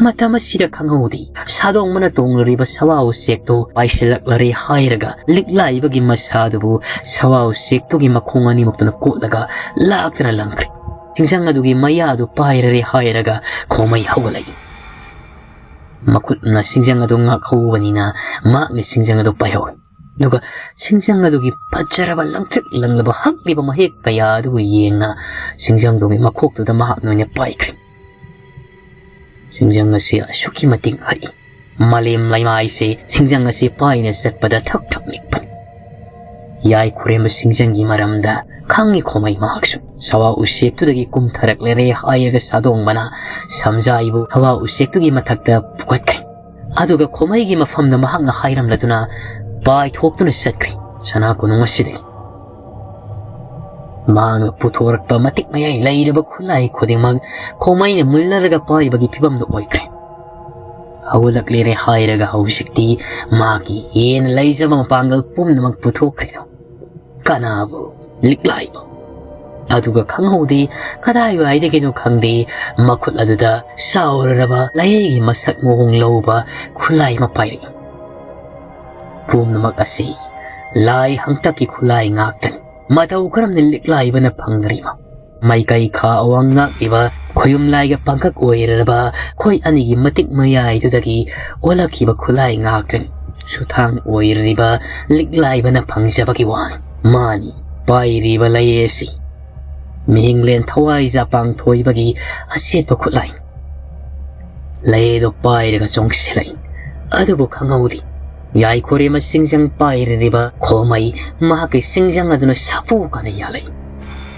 ꯃꯇꯝ ꯑꯁꯤꯗ ꯈꯪꯍꯧꯗꯦ, ꯁꯥꯗꯣꯡꯕꯅ ꯇꯣꯡꯂꯨꯔꯤꯕ ꯁꯋꯥ ꯎꯆꯦꯛꯇꯨ ꯄꯥꯏꯁꯤꯜꯂꯛꯂꯔꯦ ꯍꯥꯏꯔꯒ ꯂꯤꯛꯂꯥꯏꯕꯒꯤ ꯃꯁꯥꯗꯨꯕꯨ ꯁꯋꯥ ꯎꯆꯦꯛꯇꯨꯒꯤ ꯃꯈꯣꯡ ꯑꯅꯤꯃꯛꯇꯨꯅ ꯀꯣꯠꯂꯒ ꯂꯥꯛꯇꯅ ꯂꯪꯈ꯭ꯔꯦ꯫ ꯁꯤꯡꯖꯪ ꯑꯗꯨꯒꯤ ꯃꯌꯥꯗꯨ ꯄꯥꯏꯔꯔꯦ ꯍꯥꯏꯔꯒ ꯈꯣꯃꯩ ꯍꯧꯒꯠꯂꯛꯏ꯫ ꯃꯈꯨꯠꯅ ꯁꯤꯡꯖꯪ ꯑꯗꯨ ꯉꯥꯛꯍꯧꯕꯅꯤꯅ ꯃꯍꯥꯛꯅ ꯁꯤꯡꯖꯪ ꯑꯗꯨ ꯄꯥꯏꯍꯧꯔꯦ꯫ ꯑꯗꯨꯒ ꯁꯤꯡꯖꯪ ꯑꯗꯨꯒꯤ ꯐꯖꯔꯕ ꯂꯪꯇ꯭ꯔꯤꯛ ꯂꯪꯂꯕ ꯍꯛꯂꯤꯕ ꯃꯍꯦꯛ ꯀꯌꯥ ꯑꯗꯨꯕꯨ ꯌꯦꯡꯅ ꯁꯤꯡꯖꯪꯗꯨꯒꯤ ꯃꯈꯣꯛꯇꯨꯗ ꯃꯍꯥꯛꯅ ꯑꯣꯏꯅ ꯄꯥꯏꯈ꯭ꯔꯦ꯫ ꯁꯤꯡꯖꯪ ꯑꯁꯤ ꯑꯁꯨꯛꯀꯤ ꯃꯇꯤꯛ ꯍꯛꯏ꯫ ꯃꯥꯂꯦꯝ ꯂꯩꯃꯥꯏꯁꯦ ꯁꯤꯡꯖꯪ ꯑꯁꯤ ꯄꯥꯏꯅ ꯆꯠꯄꯗ ꯊꯛ ꯊꯛ ꯅꯤꯛꯄꯅꯤ꯫ ꯌꯥꯏ ꯈꯨꯔꯦꯝꯕ ꯁꯤꯡꯖꯪꯒꯤ ꯃꯔꯝꯗ ꯈꯪꯉꯤ ꯈꯣꯃꯩ ꯃꯍꯥꯛꯁꯨ꯫ ꯁꯋꯥ ꯎꯆꯦꯛꯇꯨꯗꯒꯤ ꯀꯨꯝꯊꯔꯛꯂꯦꯔꯦ ꯍꯥꯏꯔꯒ ꯁꯥꯗꯣꯡꯕꯅ ꯁꯝꯖꯥꯏꯕꯨ ꯁꯋꯥ ꯎꯆꯦꯛꯇꯨꯒꯤ ꯃꯊꯛꯇ ꯄꯨꯈꯠꯈ꯭ꯔꯦ꯫ ꯑꯗꯨꯒ ꯈꯣꯃꯩꯒꯤ ꯃꯐꯝꯗ ꯃꯍꯥꯛꯅ ꯍꯥꯏꯔꯝꯂꯗꯨꯅ ꯄꯥꯏꯊꯣꯛꯇꯨꯅ ꯆꯠꯈ꯭ꯔꯦ ꯁꯅꯥ ꯀꯣꯅꯨꯡ ꯑꯁꯤꯗꯒꯤ꯫ ꯃꯍꯥꯛꯅ ꯄꯨꯊꯣꯔꯛꯄ ꯃꯇꯤꯛ ꯃꯌꯥꯏ ꯂꯩꯔꯕ ꯈꯨꯠꯂꯥꯏ ꯈꯨꯗꯤꯡꯃꯛ ꯈꯣꯃꯩꯅ ꯃꯨꯜꯂꯔꯒ ꯄꯥꯏꯕꯒꯤ ꯐꯤꯕꯝꯗꯨ ꯑꯣꯏꯈ꯭ꯔꯦ꯫ ꯍꯧꯒꯠꯂꯛꯂꯦꯔꯦ ꯍꯥꯏꯔꯒ ꯍꯧꯖꯤꯛꯇꯤ ꯃꯍꯥꯛꯀꯤ ꯍꯦꯟꯅ ꯂꯩꯖꯕ ꯃꯄꯥꯡꯒꯜ ꯄꯨꯝꯅꯃꯛ ꯄꯨꯊꯣꯛꯈ꯭ꯔꯦ꯫ ꯀꯅꯥꯕꯨ? ꯂꯤꯛꯂꯥꯏꯕ꯫ ꯑꯗꯨꯒ ꯈꯪꯍꯧꯗꯦ, ꯀꯗꯥꯏꯋꯥꯏꯗꯒꯤꯅꯣ ꯈꯪꯗꯦ, ꯃꯈꯨꯠ ꯑꯗꯨꯗ ꯆꯥꯎꯔꯔꯕ ꯂꯥꯏꯌꯩꯒꯤ ꯃꯁꯛ ꯃꯑꯣꯡ ꯂꯧꯕ ꯈꯨꯠꯂꯥꯏ ꯑꯃ ꯄꯥꯏꯔꯛꯏ꯫ ꯄꯨꯝꯅꯃꯛ ꯑꯁꯤ ꯂꯥꯏ ꯍꯪꯇꯛꯀꯤ ꯈꯨꯠꯂꯥꯏ ꯉꯥꯛꯇꯅꯤ꯫ ꯃꯇꯧ ꯀꯔꯝꯅ ꯂꯤꯛꯂꯥꯏꯕꯅ ꯐꯪꯂꯔꯤꯕ? ꯃꯥꯏꯀꯩ ꯈꯥ ꯑꯋꯥꯡ ꯉꯥꯛꯂꯤꯕ ꯈꯣꯌꯨꯝ ꯂꯥꯏꯒ ꯄꯥꯡꯀꯛ ꯑꯣꯏꯔꯔꯕ ꯈꯣꯏ ꯑꯅꯤꯒꯤ ꯃꯇꯤꯛ ꯃꯌꯥꯏꯗꯨꯗꯒꯤ ꯑꯣꯜꯂꯛꯈꯤꯕ ꯈꯨꯠꯂꯥꯏ ꯉꯥꯛꯇꯅꯤ꯫ ꯁꯨꯊꯥꯡ ꯑꯣꯏꯔꯤꯕ ꯂꯤꯛꯂꯥꯏꯕꯅ ꯐꯪꯖꯕꯒꯤ ꯋꯥꯅꯤ꯫ ꯃꯥꯅꯤ ꯄꯥꯏꯔꯤꯕ ꯂꯩ ꯑꯁꯤ ꯃꯤꯍꯤꯡꯂꯦꯟ ꯊꯋꯥꯏ ꯖꯄꯥꯡ ꯊꯣꯏꯕꯒꯤ ꯑꯆꯦꯠꯄ ꯈꯨꯠꯂꯥꯏ꯫ ꯂꯩꯗꯣ ꯄꯥꯏꯔꯒ ꯆꯣꯡꯁꯤꯜꯂꯛꯏ꯫ ꯑꯗꯨꯕꯨ ꯈꯪꯍꯧꯗꯦ, ꯌꯥꯏꯈꯣꯔꯦꯝꯕ ꯁꯤꯡꯖꯪ ꯄꯥꯏꯔꯤꯕ ꯈꯣꯃꯩ ꯃꯍꯥꯛꯀꯤ ꯁꯤꯡꯖꯪ ꯑꯗꯨꯅ ꯁꯥꯐꯨ ꯀꯥꯟꯅ ꯌꯥꯜꯂꯛꯏ꯫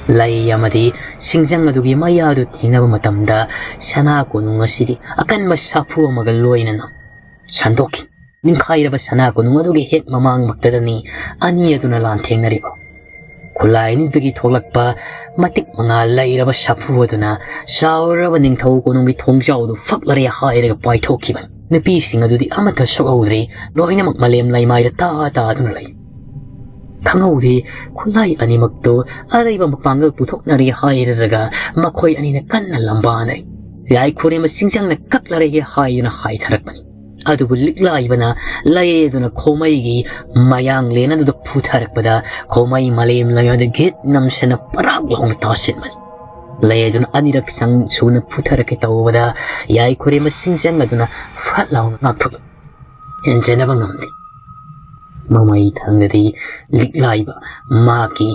ꯂꯩ ꯑꯃꯗꯤ ꯁꯤꯡꯖꯪ ꯑꯗꯨꯒꯤ ꯃꯌꯥꯗꯨ ꯊꯦꯡꯅꯕ ꯃꯇꯝꯗ ꯁꯅꯥ ꯀꯣꯅꯨꯡ ꯑꯁꯤꯗꯤ ꯑꯀꯟꯕ ꯁꯥꯐꯨ ꯑꯃꯒ ꯂꯣꯏꯅꯅ ꯁꯟꯗꯣꯛꯈꯤ꯫ ꯅꯤꯡꯈꯥꯏꯔꯕ ꯁꯅꯥ ꯀꯣꯅꯨꯡ ꯑꯗꯨꯒꯤ ꯍꯦꯛ ꯃꯃꯥꯡꯃꯛꯇꯗꯅꯤ ꯑꯅꯤ ꯑꯗꯨꯅ ꯂꯥꯟꯊꯦꯡꯅꯔꯤꯕ꯫ ꯈꯨꯠꯂꯥꯏ ꯑꯅꯤꯗꯨꯗꯒꯤ ꯊꯣꯛꯂꯛꯄ ꯃꯇꯤꯛ ꯃꯉꯥ ꯂꯩꯔꯕ ꯁꯥꯐꯨ ꯑꯗꯨꯅ ꯆꯥꯎꯔꯕ ꯅꯤꯡꯊꯧ ꯀꯣꯅꯨꯡꯒꯤ ꯊꯣꯡꯖꯥꯎꯗꯨ ꯐꯛꯂꯔꯦ ꯍꯥꯏꯔꯒ ꯄꯥꯏꯊꯣꯛꯈꯤꯕꯅꯤ꯫ ꯅꯨꯄꯤꯁꯤꯡ ꯑꯗꯨꯗꯤ ꯑꯃꯠꯇ ꯁꯣꯛꯍꯧꯗ꯭ꯔꯦ, ꯂꯣꯏꯅꯃꯛ ꯃꯥꯂꯦꯝ ꯂꯩꯃꯥꯏꯗ ꯇꯥ ꯇꯥꯗꯨꯅ ꯂꯩ꯫ ꯈꯪꯍꯧꯗꯦ, ꯈꯨꯠꯂꯥꯏ ꯑꯅꯤꯃꯛꯇꯨ ꯑꯔꯩꯕ ꯃꯄꯥꯡꯒꯜ ꯄꯨꯊꯣꯛꯅꯔꯤ ꯍꯥꯏꯔꯒ ꯃꯈꯣꯏ ꯑꯅꯤꯅ ꯀꯟꯅ ꯂꯝꯕꯥꯅꯔꯤ꯫ ꯌꯥꯏꯈꯣꯔꯦꯝꯕ ꯁꯤꯡꯖꯪꯅ ꯀꯛꯂꯔꯦ ꯍꯥꯏꯗꯨꯅ ꯍꯥꯏꯊꯔꯛꯄꯅꯤ꯫ ꯑꯗꯨꯕꯨ ꯂꯤꯛꯂꯥꯏꯕꯅ ꯂꯩꯗꯨꯅ ꯈꯣꯃꯩꯒꯤ ꯃꯌꯥꯡꯂꯦꯟ ꯑꯗꯨꯗ ꯐꯨꯊꯔꯛꯄꯗ ꯈꯣꯃꯩ ꯃꯥꯂꯦꯝ ꯂꯩꯃꯥꯏꯗ ꯒꯤꯠ ꯅꯝꯁꯅ ꯄꯔꯥꯛ ꯂꯥꯎꯅ ꯇꯥꯁꯤꯟꯕꯅꯤ꯫ ꯂꯩꯗꯨꯅ ꯑꯅꯤꯔꯛ ꯁꯪ ꯁꯨꯅ ꯐꯨꯊꯔꯛꯀꯦ ꯇꯧꯕꯗ ꯌꯥꯏꯈꯣꯔꯦꯝꯕ ꯁꯤꯡꯖꯪ ꯑꯗꯨꯅ ꯐꯠ ꯂꯥꯎꯅ ꯉꯥꯛꯊꯣꯛꯏ꯫ ꯍꯦꯟꯖꯅꯕ ꯉꯝꯗꯦ꯫ ꯃꯃꯩ ꯊꯪꯗꯗꯤ ꯂꯤꯛꯂꯥꯏꯕ ꯃꯍꯥꯛꯀꯤ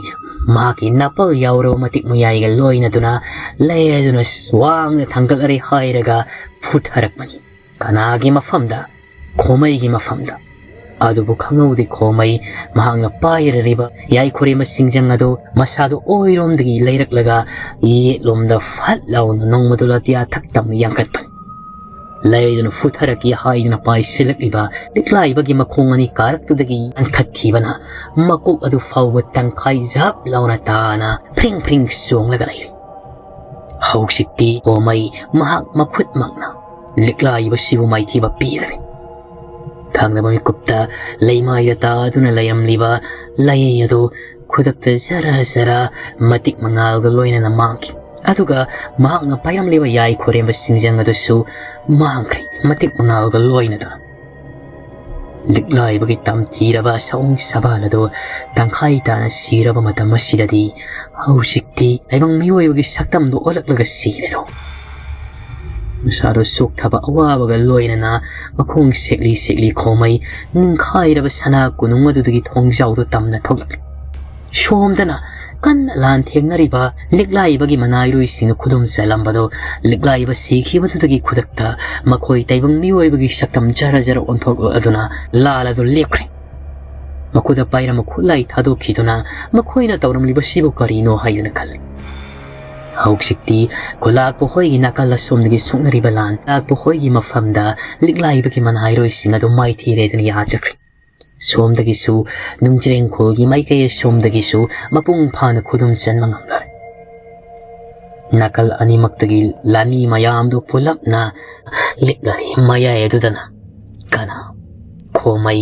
ꯃꯍꯥꯛꯀꯤ ꯅꯥꯄꯜ ꯌꯥꯎꯔꯕ ꯃꯇꯤꯛ ꯃꯌꯥꯏꯒ ꯂꯣꯏꯅꯗꯨꯅ ꯂꯩꯗꯨꯅ ꯋꯥꯡꯅ ꯊꯥꯡꯒꯠꯂꯔꯦ ꯍꯥꯏꯔꯒ ꯐꯨꯊꯔꯛꯄꯅꯤ꯫ ꯀꯅꯥꯒꯤ ꯃꯐꯝꯗ? ꯈꯣꯃꯩꯒꯤ ꯃꯐꯝꯗ꯫ ꯑꯗꯨꯕꯨ ꯈꯪꯍꯧꯗꯦ ꯈꯣꯃꯩ ꯃꯍꯥꯛꯅ ꯄꯥꯏꯔꯔꯤꯕ ꯌꯥꯏꯈꯣꯔꯦꯝꯕ ꯁꯤꯡꯖꯪ ꯑꯗꯨ ꯃꯁꯥꯗꯨ ꯑꯣꯏꯔꯣꯝꯗꯒꯤ ꯂꯩꯔꯛꯂꯒ ꯌꯦꯠꯂꯣꯝꯗ ꯐꯠ ꯂꯥꯎꯅ ꯅꯣꯡꯃꯗꯣꯜ ꯑꯇꯤꯌꯥ ꯊꯛꯇꯝꯅ ꯌꯥꯡꯈꯠꯄꯅꯤ꯫ ꯂꯩꯗꯨꯅ ꯐꯨꯊꯔꯛꯀꯦ ꯍꯥꯏꯗꯨꯅ ꯄꯥꯏꯁꯤꯜꯂꯛꯂꯤꯕ ꯂꯤꯛꯂꯥꯏꯕꯒꯤ ꯃꯈꯣꯡ ꯑꯅꯤ ꯀꯥꯔꯛꯇꯨꯗꯒꯤ ꯌꯥꯟꯈꯠꯈꯤꯕꯅ ꯃꯀꯣꯛ ꯑꯗꯨ ꯐꯥꯎꯕ ꯇꯪꯈꯥꯏ ꯖꯥꯞ ꯂꯥꯎꯅ ꯇꯥꯅ ꯐ꯭ꯔꯤꯡ ꯐ꯭ꯔꯤꯡ ꯆꯣꯡꯂꯒ ꯂꯩꯔꯦ꯫ ꯍꯧꯖꯤꯛꯇꯤ ꯈꯣꯃꯩ ꯃꯍꯥꯛ ꯃꯈꯨꯠꯃꯛꯅ ꯂꯤꯛꯂꯥꯏꯕꯁꯤꯕꯨ ꯃꯥꯏꯊꯤꯕ ꯄꯤꯔꯅꯤ꯫ ꯊꯪꯅꯕ ꯃꯤꯀꯨꯞꯇ ꯂꯩꯃꯥꯏꯗ ꯇꯥꯗꯨꯅ ꯂꯩꯔꯝꯂꯤꯕ ꯂꯩ ꯑꯗꯨ ꯈꯨꯗꯛꯇ ꯖꯔ ꯖꯔ ꯃꯇꯤꯛ ꯃꯉꯥꯜꯒ ꯂꯣꯏꯅꯅ ꯃꯥꯡꯈꯤ꯫ ꯑꯗꯨꯒ ꯃꯍꯥꯛꯅ ꯄꯥꯏꯔꯝꯂꯤꯕ ꯌꯥꯏ ꯈꯣꯔꯦꯝꯕ ꯁꯤꯡꯖꯪ ꯑꯗꯨꯁꯨ ꯃꯥꯡꯈ꯭ꯔꯦ, ꯃꯇꯤꯛ ꯃꯉꯥꯜꯒ ꯂꯣꯏꯅꯅ꯫ ꯂꯤꯛꯂꯥꯏꯕꯒꯤ ꯇꯝꯊꯤꯔꯕ ꯁꯑꯣꯡ ꯁꯕꯥꯜ ꯑꯗꯨ ꯇꯪꯈꯥꯏ ꯇꯥꯅ ꯁꯤꯔꯕ ꯃꯇꯝ ꯑꯁꯤꯗꯗꯤ ꯍꯧꯖꯤꯛꯇꯤ ꯇꯥꯏꯕꯪ ꯃꯤꯑꯣꯏꯕꯒꯤ ꯁꯛꯇꯝꯗꯨ ꯑꯣꯜꯂꯛꯂꯒ ꯁꯤꯔꯦꯗꯣ꯫ ꯃꯁꯥꯗꯣ ꯆꯣꯛꯊꯕ ꯑꯋꯥꯕꯒ ꯂꯣꯏꯅꯅ ꯃꯈꯣꯡ ꯁꯦꯛꯂꯤ ꯁꯦꯛꯂꯤ ꯈꯣꯃꯩ ꯅꯤꯡꯈꯥꯏꯔꯕ ꯁꯅꯥ ꯀꯣꯅꯨꯡ ꯑꯗꯨꯗꯒꯤ ꯊꯣꯡꯖꯥꯎꯗꯨ ꯇꯝꯅ ꯊꯣꯛꯂꯛꯂꯤ꯫ ꯁꯣꯝꯗꯅ ꯀꯟꯅ ꯂꯥꯟ ꯊꯦꯡꯅꯔꯤꯕ ꯂꯤꯛꯂꯥꯏꯕꯒꯤ ꯃꯅꯥꯏꯔꯣꯏꯁꯤꯡꯅ ꯈꯨꯗꯨꯝ ꯆꯜꯂꯝꯕꯗꯨ, ꯂꯤꯛꯂꯥꯏꯕ ꯁꯤꯈꯤꯕꯗꯨꯗꯒꯤ ꯈꯨꯗꯛꯇ ꯃꯈꯣꯏ ꯇꯥꯏꯕꯪ ꯃꯤꯑꯣꯏꯕꯒꯤ ꯁꯛꯇꯝ ꯖꯔ ꯖꯔ ꯑꯣꯟꯊꯣꯛꯂꯗꯨꯅ ꯂꯥꯜ ꯑꯗꯨ ꯂꯦꯞꯈ꯭ꯔꯦ꯫ ꯃꯈꯨꯠꯇ ꯄꯥꯏꯔꯝꯕ ꯈꯨꯠꯂꯥꯏ ꯊꯥꯗꯣꯛꯈꯤꯗꯨꯅ ꯃꯈꯣꯏꯅ ꯇꯧꯔꯝꯂꯤꯕꯁꯤꯕꯨ ꯀꯔꯤꯅꯣ ꯍꯥꯏꯗꯨꯅ ꯈꯜꯂꯤ꯫ ꯍꯧꯖꯤꯛꯇꯤ ꯈꯨꯂꯥꯛꯄ ꯍꯣꯏꯒꯤ ꯅꯥꯀꯜ ꯑꯁꯣꯝꯗꯒꯤ ꯁꯣꯛꯅꯔꯤꯕ ꯂꯥꯟ ꯂꯥꯛꯄ ꯍꯣꯏꯒꯤ ꯃꯐꯝꯗ ꯂꯤꯛꯂꯥꯏꯕꯒꯤ ꯃꯅꯥꯏꯔꯣꯏꯁꯤꯡ ꯑꯗꯨ ꯃꯥꯏꯊꯤꯔꯦꯗꯅ ꯌꯥꯖꯈ꯭ꯔꯦ꯫ ꯁꯣꯝꯗꯒꯤꯁꯨ ꯅꯨꯡꯖ꯭ꯔꯦꯡꯈꯣꯜꯒꯤ ꯃꯥꯏꯀꯩ ꯑꯁꯣꯝꯗꯒꯤꯁꯨ ꯃꯄꯨꯡ ꯐꯥꯅ ꯈꯨꯗꯨꯝ ꯆꯟꯕ ꯉꯝꯂꯔꯦ꯫ ꯅꯥꯀꯜ ꯑꯅꯤꯃꯛꯇꯒꯤ ꯂꯥꯟꯃꯤ ꯃꯌꯥꯝꯗꯨ ꯄꯨꯂꯞꯅ ꯂꯤꯛꯂꯔꯤ ꯃꯌꯥꯏ ꯑꯗꯨꯗꯅ ꯀꯅꯥ ꯈꯣꯃꯩ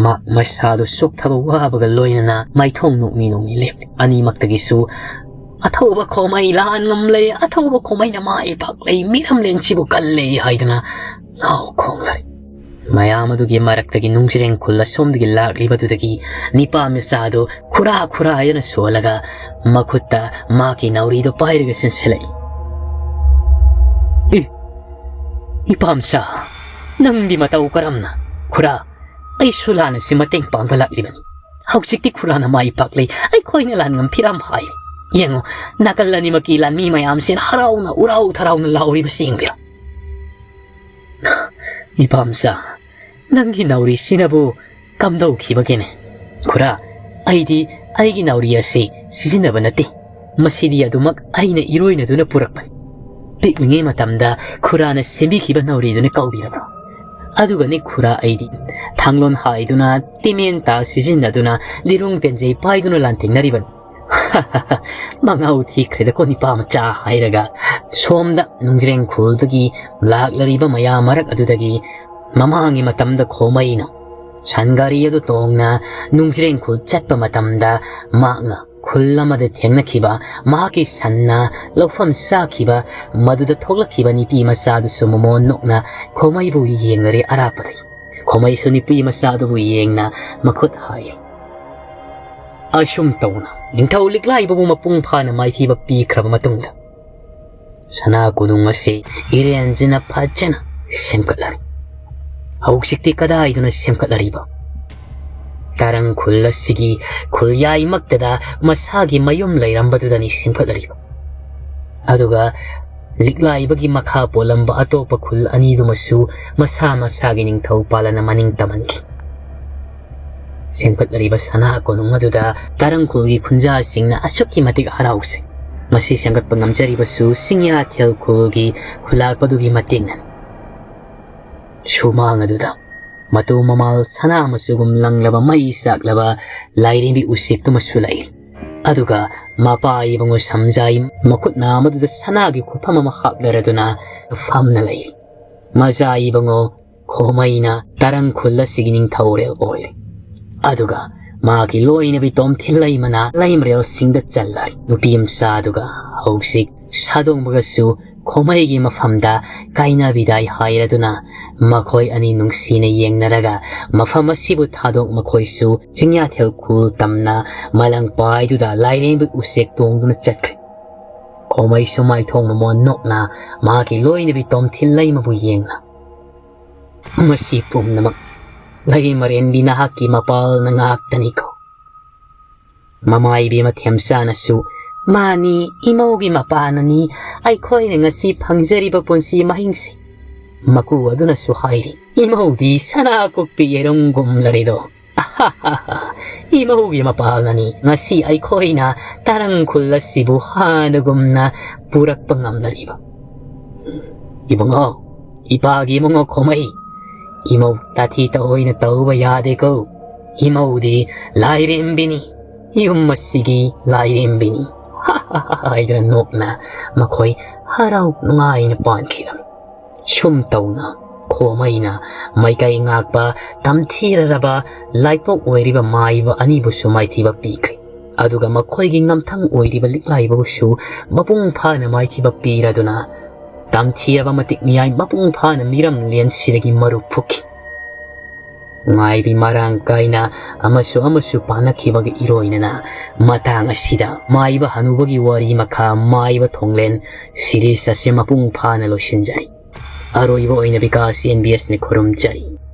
ꯃꯥ ꯃꯁꯥꯗꯨ ꯆꯣꯛꯊꯕ ꯋꯥꯕꯒ ꯂꯣꯏꯅꯅ ꯃꯥꯏꯊꯣꯡ ꯅꯣꯛꯃꯤ ꯅꯣꯛꯃꯤ ꯂꯦꯞꯂꯤ꯫ ꯑꯅꯤꯃꯛꯇꯒꯤꯁꯨ "ꯑꯊꯧꯕ ꯈꯣꯃꯩ ꯂꯥꯟ ꯉꯝꯂꯦ, ꯑꯊꯧꯕ ꯈꯣꯃꯩꯅ ꯃꯥꯏ ꯄꯥꯛꯂꯦ, ꯃꯤꯔꯝꯂꯦꯟꯁꯤꯕꯨ ꯀꯜꯂꯦ" ꯍꯥꯏꯗꯨꯅ ꯂꯥꯎ ꯈꯣꯡꯂꯔꯤ꯫ ꯃꯌꯥꯝ ꯑꯗꯨꯒꯤ ꯃꯔꯛꯇꯒꯤ ꯅꯨꯡꯖ꯭ꯔꯦꯡꯈꯨꯜ ꯑꯁꯣꯝꯗꯒꯤ ꯂꯥꯛꯂꯤꯕꯗꯨꯗꯒꯤ ꯅꯤꯄꯥ ꯃꯆꯥꯗꯨ ꯈꯨꯔꯥ ꯈꯨꯔꯥ ꯍꯥꯏꯅ ꯁꯣꯜꯂꯒ ꯃꯈꯨꯠꯇ ꯃꯥꯒꯤ ꯅꯥꯎꯔꯤꯗꯨ ꯄꯥꯏꯔꯒ ꯆꯦꯟꯁꯤꯜꯂꯛꯏ꯫ "ꯏ, ꯏꯄꯥꯝꯆꯥ, ꯅꯪꯗꯤ ꯃꯇꯧ ꯀꯔꯝꯅ? ꯈꯨꯔꯥ, ꯑꯩꯁꯨ ꯂꯥꯟ ꯑꯁꯤ ꯃꯇꯦꯡ ꯄꯥꯡꯕ ꯂꯥꯛꯂꯤꯕꯅꯤ꯫ ꯍꯧꯖꯤꯛꯇꯤ ꯈꯨꯔꯥꯅ ꯃꯥꯏ ꯄꯥꯛꯂꯦ, ꯑꯩꯈꯣꯏꯅ ꯂꯥꯟ ꯉꯝꯐꯤꯔꯥꯝ ꯍꯥꯏ꯫ ꯌꯦꯡꯉꯨ, ꯅꯥꯀꯜ ꯑꯅꯤꯃꯛꯀꯤ ꯂꯥꯟꯃꯤ ꯃꯌꯥꯝꯁꯤꯅ ꯍꯔꯥꯎꯅ ꯎꯔꯥꯎ ꯊꯔꯥꯎꯅ ꯂꯥꯎꯔꯤꯕꯁꯤ ꯌꯦꯡꯕꯤꯔꯣ꯫ ꯏꯄꯥꯝꯆꯥ, ꯅꯪꯒꯤ ꯅꯥꯎꯔꯤꯁꯤꯅꯕꯨ ꯀꯝꯗꯧꯈꯤꯕꯒꯦꯅꯦ?" "ꯈꯨꯔꯥ, ꯑꯩꯗꯤ ꯑꯩꯒꯤ ꯅꯥꯎꯔꯤ ꯑꯁꯤ ꯁꯤꯖꯤꯟꯅꯕ ꯅꯠꯇꯦ꯫ ꯃꯁꯤꯗꯤ ꯑꯗꯨꯃꯛ ꯑꯩꯅ ꯏꯔꯣꯏꯅꯗꯨꯅ ꯄꯨꯔꯛꯄꯅꯤ꯫ ꯄꯤꯛꯂꯤꯉꯩ ꯃꯇꯝꯗ ꯈꯨꯔꯥꯅ ꯁꯦꯝꯕꯤꯈꯤꯕ ꯅꯥꯎꯔꯤꯗꯨꯅ ꯀꯥꯎꯕꯤꯔꯕ꯭ꯔꯣ? ꯑꯗꯨꯒꯅꯤ ꯈꯨꯔꯥ, ꯑꯩꯗꯤ ꯊꯥꯡꯂꯣꯟ ꯍꯥꯏꯗꯨꯅ, ꯇꯤꯃꯦꯟ ꯇꯥ ꯁꯤꯖꯤꯟꯅꯗꯨꯅ, ꯂꯤꯔꯨꯡ ꯇꯦꯟꯖꯩ ꯄꯥꯏꯗꯨꯅ ꯂꯥꯟꯊꯦꯡꯅꯔꯤꯕꯅꯤ꯫" "ꯃꯉꯥꯎ ꯊꯤꯈ꯭ꯔꯦꯗꯀꯣ ꯅꯤꯄꯥ ꯃꯆꯥ" ꯍꯥꯏꯔꯒ ꯁꯣꯝꯗ ꯅꯨꯡꯖ꯭ꯔꯦꯡꯈꯨꯜꯗꯒꯤ ꯂꯥꯛꯂꯔꯤꯕ ꯃꯌꯥꯝ ꯃꯔꯛ ꯑꯗꯨꯗꯒꯤ ꯃꯃꯥꯡꯒꯤ ꯃꯇꯝꯗ ꯈꯣꯃꯩꯅ ꯁꯟꯒꯥꯔꯤ ꯑꯗꯨ ꯇꯣꯡꯅ ꯅꯨꯡꯖ꯭ꯔꯦꯡꯈꯨꯜ ꯆꯠꯄ ꯃꯇꯝꯗ ꯃꯍꯥꯛꯅ ꯈꯨꯜ ꯑꯃꯗ ꯊꯦꯡꯅꯈꯤꯕ ꯃꯍꯥꯛꯀꯤ ꯁꯟꯅ ꯂꯧꯐꯝ ꯆꯥꯈꯤꯕ ꯃꯗꯨꯗ ꯊꯣꯛꯂꯛꯈꯤꯕ ꯅꯤꯄꯤ ꯃꯆꯥꯗꯨꯁꯨ ꯃꯃꯣꯟ ꯅꯣꯛꯅ ꯈꯣꯃꯩꯕꯨ ꯌꯦꯡꯂꯔꯦ ꯑꯔꯥꯞꯄꯗꯒꯤ꯫ ꯈꯣꯃꯩꯁꯨ ꯅꯤꯄꯤ ꯃꯆꯥꯗꯨꯕꯨ ꯌꯦꯡꯅ ꯃꯈꯨꯠ ꯍꯥꯏ꯫ ꯑꯁꯨꯝ ꯇꯧꯅ ꯅꯤꯡꯊꯧ ꯂꯤꯛꯂꯥꯏꯕꯕꯨ ꯃꯄꯨꯡ ꯐꯥꯅ ꯃꯥꯏꯊꯤꯕ ꯄꯤꯈ꯭ꯔꯕ ꯃꯇꯨꯡꯗ ꯁꯅꯥ ꯀꯣꯅꯨꯡ ꯑꯁꯤ ꯏꯔꯦꯟꯖꯅ ꯐꯖꯅ ꯁꯦꯝꯒꯠꯂꯔꯤ꯫ ꯍꯧꯖꯤꯛꯇꯤ ꯀꯗꯥꯏꯗꯅ ꯁꯦꯝꯒꯠꯂꯔꯤꯕ? ꯇꯔꯪ ꯈꯨꯜ ꯑꯁꯤꯒꯤ ꯈꯨꯜꯌꯥꯏꯃꯛꯇꯗ ꯃꯁꯥꯒꯤ ꯃꯌꯨꯝ ꯂꯩꯔꯝꯕꯗꯨꯗꯅꯤ ꯁꯦꯝꯒꯠꯂꯔꯤꯕ꯫ ꯑꯗꯨꯒ ꯂꯤꯛꯂꯥꯏꯕꯒꯤ ꯃꯈꯥ ꯄꯣꯜꯂꯝꯕ ꯑꯇꯣꯞꯄ ꯈꯨꯜ ꯑꯅꯤꯗꯨꯃꯁꯨ ꯃꯁꯥ ꯃꯁꯥꯒꯤ ꯅꯤꯡꯊꯧ ꯄꯥꯜꯂꯅ ꯃꯅꯤꯡ ꯇꯝꯍꯟꯈꯤ꯫ ꯁꯦꯝꯒꯠꯂꯔꯤꯕ ꯁꯅꯥ ꯀꯣꯅꯨꯡ ꯑꯗꯨꯗ ꯇꯔꯪ ꯈꯨꯜꯒꯤ ꯈꯨꯟꯖꯥꯁꯤꯡꯅ ꯑꯁꯨꯛꯀꯤ ꯃꯇꯤꯛ ꯍꯔꯥꯎꯁꯤ꯫ ꯃꯁꯤ ꯁꯦꯝꯒꯠꯄ ꯉꯝꯖꯔꯤꯕꯁꯨ ꯆꯤꯡꯌꯥꯊꯦꯜ ꯈꯨꯜꯒꯤ ꯈꯨꯜꯂꯥꯛꯄꯗꯨꯒꯤ ꯃꯇꯦꯡꯅꯅꯤ꯫ ꯁꯨꯃꯥꯡ ꯑꯗꯨꯗ ꯃꯇꯨ ꯃꯃꯥꯜ ꯁꯅꯥ ꯃꯆꯨꯒꯨꯝ ꯂꯪꯂꯕ ꯃꯩ ꯆꯥꯛꯂꯕ ꯂꯥꯏꯔꯦꯝꯕꯤ ꯎꯆꯦꯛꯇꯨꯃꯁꯨ ꯂꯩ꯫ ꯑꯗꯨꯒ ꯃꯄꯥ ꯏꯕꯨꯡꯉꯣ ꯁꯝꯖꯥꯏ ꯃꯈꯨꯠ ꯅꯥꯝꯃꯗꯨꯗ ꯁꯅꯥꯒꯤ ꯈꯨꯐꯝ ꯑꯃ ꯍꯥꯞꯂꯔꯗꯨꯅ ꯐꯝꯅ ꯂꯩ꯫ ꯃꯆꯥ ꯏꯕꯨꯡꯉꯣ ꯈꯣꯃꯩꯅ ꯇꯔꯪ ꯈꯨꯜ ꯑꯁꯤꯒꯤ ꯅꯤꯡꯊꯧꯔꯦꯜ ꯑꯣꯏꯔꯦ꯫ ꯑꯗꯨꯒ ꯃꯥꯒꯤ ꯂꯣꯏꯅꯕꯤ ꯇꯣꯝꯊꯤꯜ ꯂꯩꯃꯅ ꯂꯩꯃꯔꯦꯜꯁꯤꯡꯗ ꯆꯜꯂꯔꯤ꯫ ꯅꯨꯄꯤ ꯃꯆꯥꯗꯨꯒ ꯍꯧꯖꯤꯛ ꯁꯥꯗꯣꯡꯕꯒꯁꯨ ꯈꯣꯃꯩꯒꯤ ꯃꯐꯝꯗ ꯀꯥꯏꯅꯕꯤꯗꯥꯏ ꯍꯥꯏꯔꯗꯨꯅ ꯃꯈꯣꯏ ꯑꯅꯤ ꯅꯨꯡꯁꯤꯅ ꯌꯦꯡꯅꯔꯒ ꯃꯐꯝ ꯑꯁꯤꯕꯨ ꯊꯥꯗꯣꯛ ꯃꯈꯣꯏꯁꯨ ꯆꯤꯡꯌꯥꯊꯦꯜ ꯈꯨꯜ ꯇꯝꯅ ꯃꯂꯪ ꯄꯥꯏꯗꯨꯗ ꯂꯥꯏꯔꯦꯝꯕꯤ ꯎꯆꯦꯛ ꯇꯣꯡꯗꯨꯅ ꯆꯠꯈ꯭ꯔꯦ꯫ ꯈꯣꯃꯩꯁꯨ ꯃꯥꯏꯊꯣꯡ ꯃꯃꯣꯟ ꯅꯣꯛꯅ ꯃꯥꯒꯤ ꯂꯣꯏꯅꯕꯤ ꯇꯣꯝꯊꯤꯜ ꯂꯩꯃꯕꯨ ꯌꯦꯡꯅ, "ꯃꯁꯤ ꯄꯨꯝꯅꯃꯛ ꯂꯩꯃꯔꯦꯟꯕꯤ ꯅꯍꯥꯛꯀꯤ ꯃꯄꯥꯜꯅ ꯉꯥꯛꯇꯅꯤꯀꯣ?" ꯃꯃꯥ ꯏꯕꯦꯝꯃ ꯊꯦꯝꯆꯥꯅꯁꯨ, "ꯃꯥꯅꯤ, ꯏꯃꯧꯒꯤ ꯃꯄꯥꯅꯅꯤ ꯑꯩꯈꯣꯏꯅ ꯉꯁꯤ ꯐꯪꯖꯔꯤꯕ ꯄꯨꯟꯁꯤ ꯃꯍꯤꯡꯁꯦ"꯫ ꯃꯀꯨ ꯑꯗꯨꯅꯁꯨ ꯍꯥꯏꯔꯤ, "ꯏꯃꯧꯗꯤ ꯁꯅꯥ ꯀꯣꯛꯄꯤ ꯌꯦꯔꯨꯝꯒꯨꯝꯂꯔꯦꯗꯣ꯫ ꯏꯃꯧꯒꯤ ꯃꯄꯥꯜꯅꯅꯤ ꯉꯁꯤ ꯑꯩꯈꯣꯏꯅ ꯇꯔꯪ ꯈꯨꯜ ꯑꯁꯤꯕꯨ ꯍꯥꯟꯅꯒꯨꯝꯅ ꯄꯨꯔꯛꯄ ꯉꯝꯂꯔꯤꯕ꯫ ꯏꯕꯨꯡꯉꯣ, ꯏꯄꯥꯒꯤ ꯏꯕꯨꯡꯉꯣ ꯈꯣꯃꯩ, ꯏꯃꯧ ꯇꯥꯊꯤ ꯇꯑꯣꯏꯅ ꯇꯧꯕ ꯌꯥꯗꯦꯀꯣ꯫ ꯏꯃꯧꯗꯤ ꯂꯥꯏꯔꯦꯝꯕꯤꯅꯤ, ꯌꯨꯝ ꯑꯁꯤꯒꯤ ꯂꯥꯏꯔꯦꯝꯕꯤꯅꯤ" ꯍꯥꯏꯗꯨꯅ ꯅꯣꯛꯅ ꯃꯈꯣꯏ ꯍꯔꯥꯎ ꯅꯨꯡꯉꯥꯏꯅ ꯄꯥꯟꯈꯤꯔꯝꯃꯤ꯫ ꯁꯨꯝ ꯇꯧꯅ ꯈꯣꯃꯩꯅ ꯃꯥꯏꯀꯩ ꯉꯥꯛꯄ ꯇꯝꯊꯤꯔꯔꯕ ꯂꯥꯏꯄꯣꯛ ꯑꯣꯏꯔꯤꯕ ꯃꯥꯏꯕ ꯑꯅꯤꯕꯨꯁꯨ ꯃꯥꯏꯊꯤꯕ ꯄꯤꯈ꯭ꯔꯦ꯫ ꯑꯗꯨꯒ ꯃꯈꯣꯏꯒꯤ ꯉꯝꯊꯪ ꯑꯣꯏꯔꯤꯕ ꯂꯤꯛꯂꯥꯏꯕꯕꯨꯁꯨ ꯃꯄꯨꯡ ꯐꯥꯅ ꯃꯥꯏꯊꯤꯕ ꯄꯤꯔꯗꯨꯅ ꯇꯝꯊꯤꯔꯕ ꯃꯇꯤꯛ ꯃꯤꯌꯥꯏ ꯃꯄꯨꯡ ꯐꯥꯅ ꯃꯤꯔꯝ ꯂꯦꯟꯁꯤꯗꯒꯤ ꯃꯔꯨ ꯐꯨꯛꯈꯤ꯫ ꯃꯥꯏꯕꯤ ꯃꯔꯥꯡ ꯀꯥꯏꯅ ꯑꯃꯁꯨ ꯑꯃꯁꯨ ꯄꯥꯅꯈꯤꯕꯒ ꯏꯔꯣꯏꯅꯅ ꯃꯇꯥꯡ ꯑꯁꯤꯗ ꯃꯥꯏꯕ ꯍꯅꯨꯕꯒꯤ ꯋꯥꯔꯤ ꯃꯈꯥ ꯃꯥꯏꯕ ꯊꯣꯡꯂꯦꯟ series ꯑꯁꯤ ꯃꯄꯨꯡ ꯐꯥꯅ ꯂꯣꯏꯁꯤꯟꯖꯔꯤ꯫ ꯑꯔꯣꯏꯕ ꯑꯣꯏꯅ ꯕꯤꯀꯥꯁ ꯑꯦꯟ ꯕꯤ ꯑꯦꯁꯅ ꯈꯨꯔꯨꯝꯖꯔꯤ꯫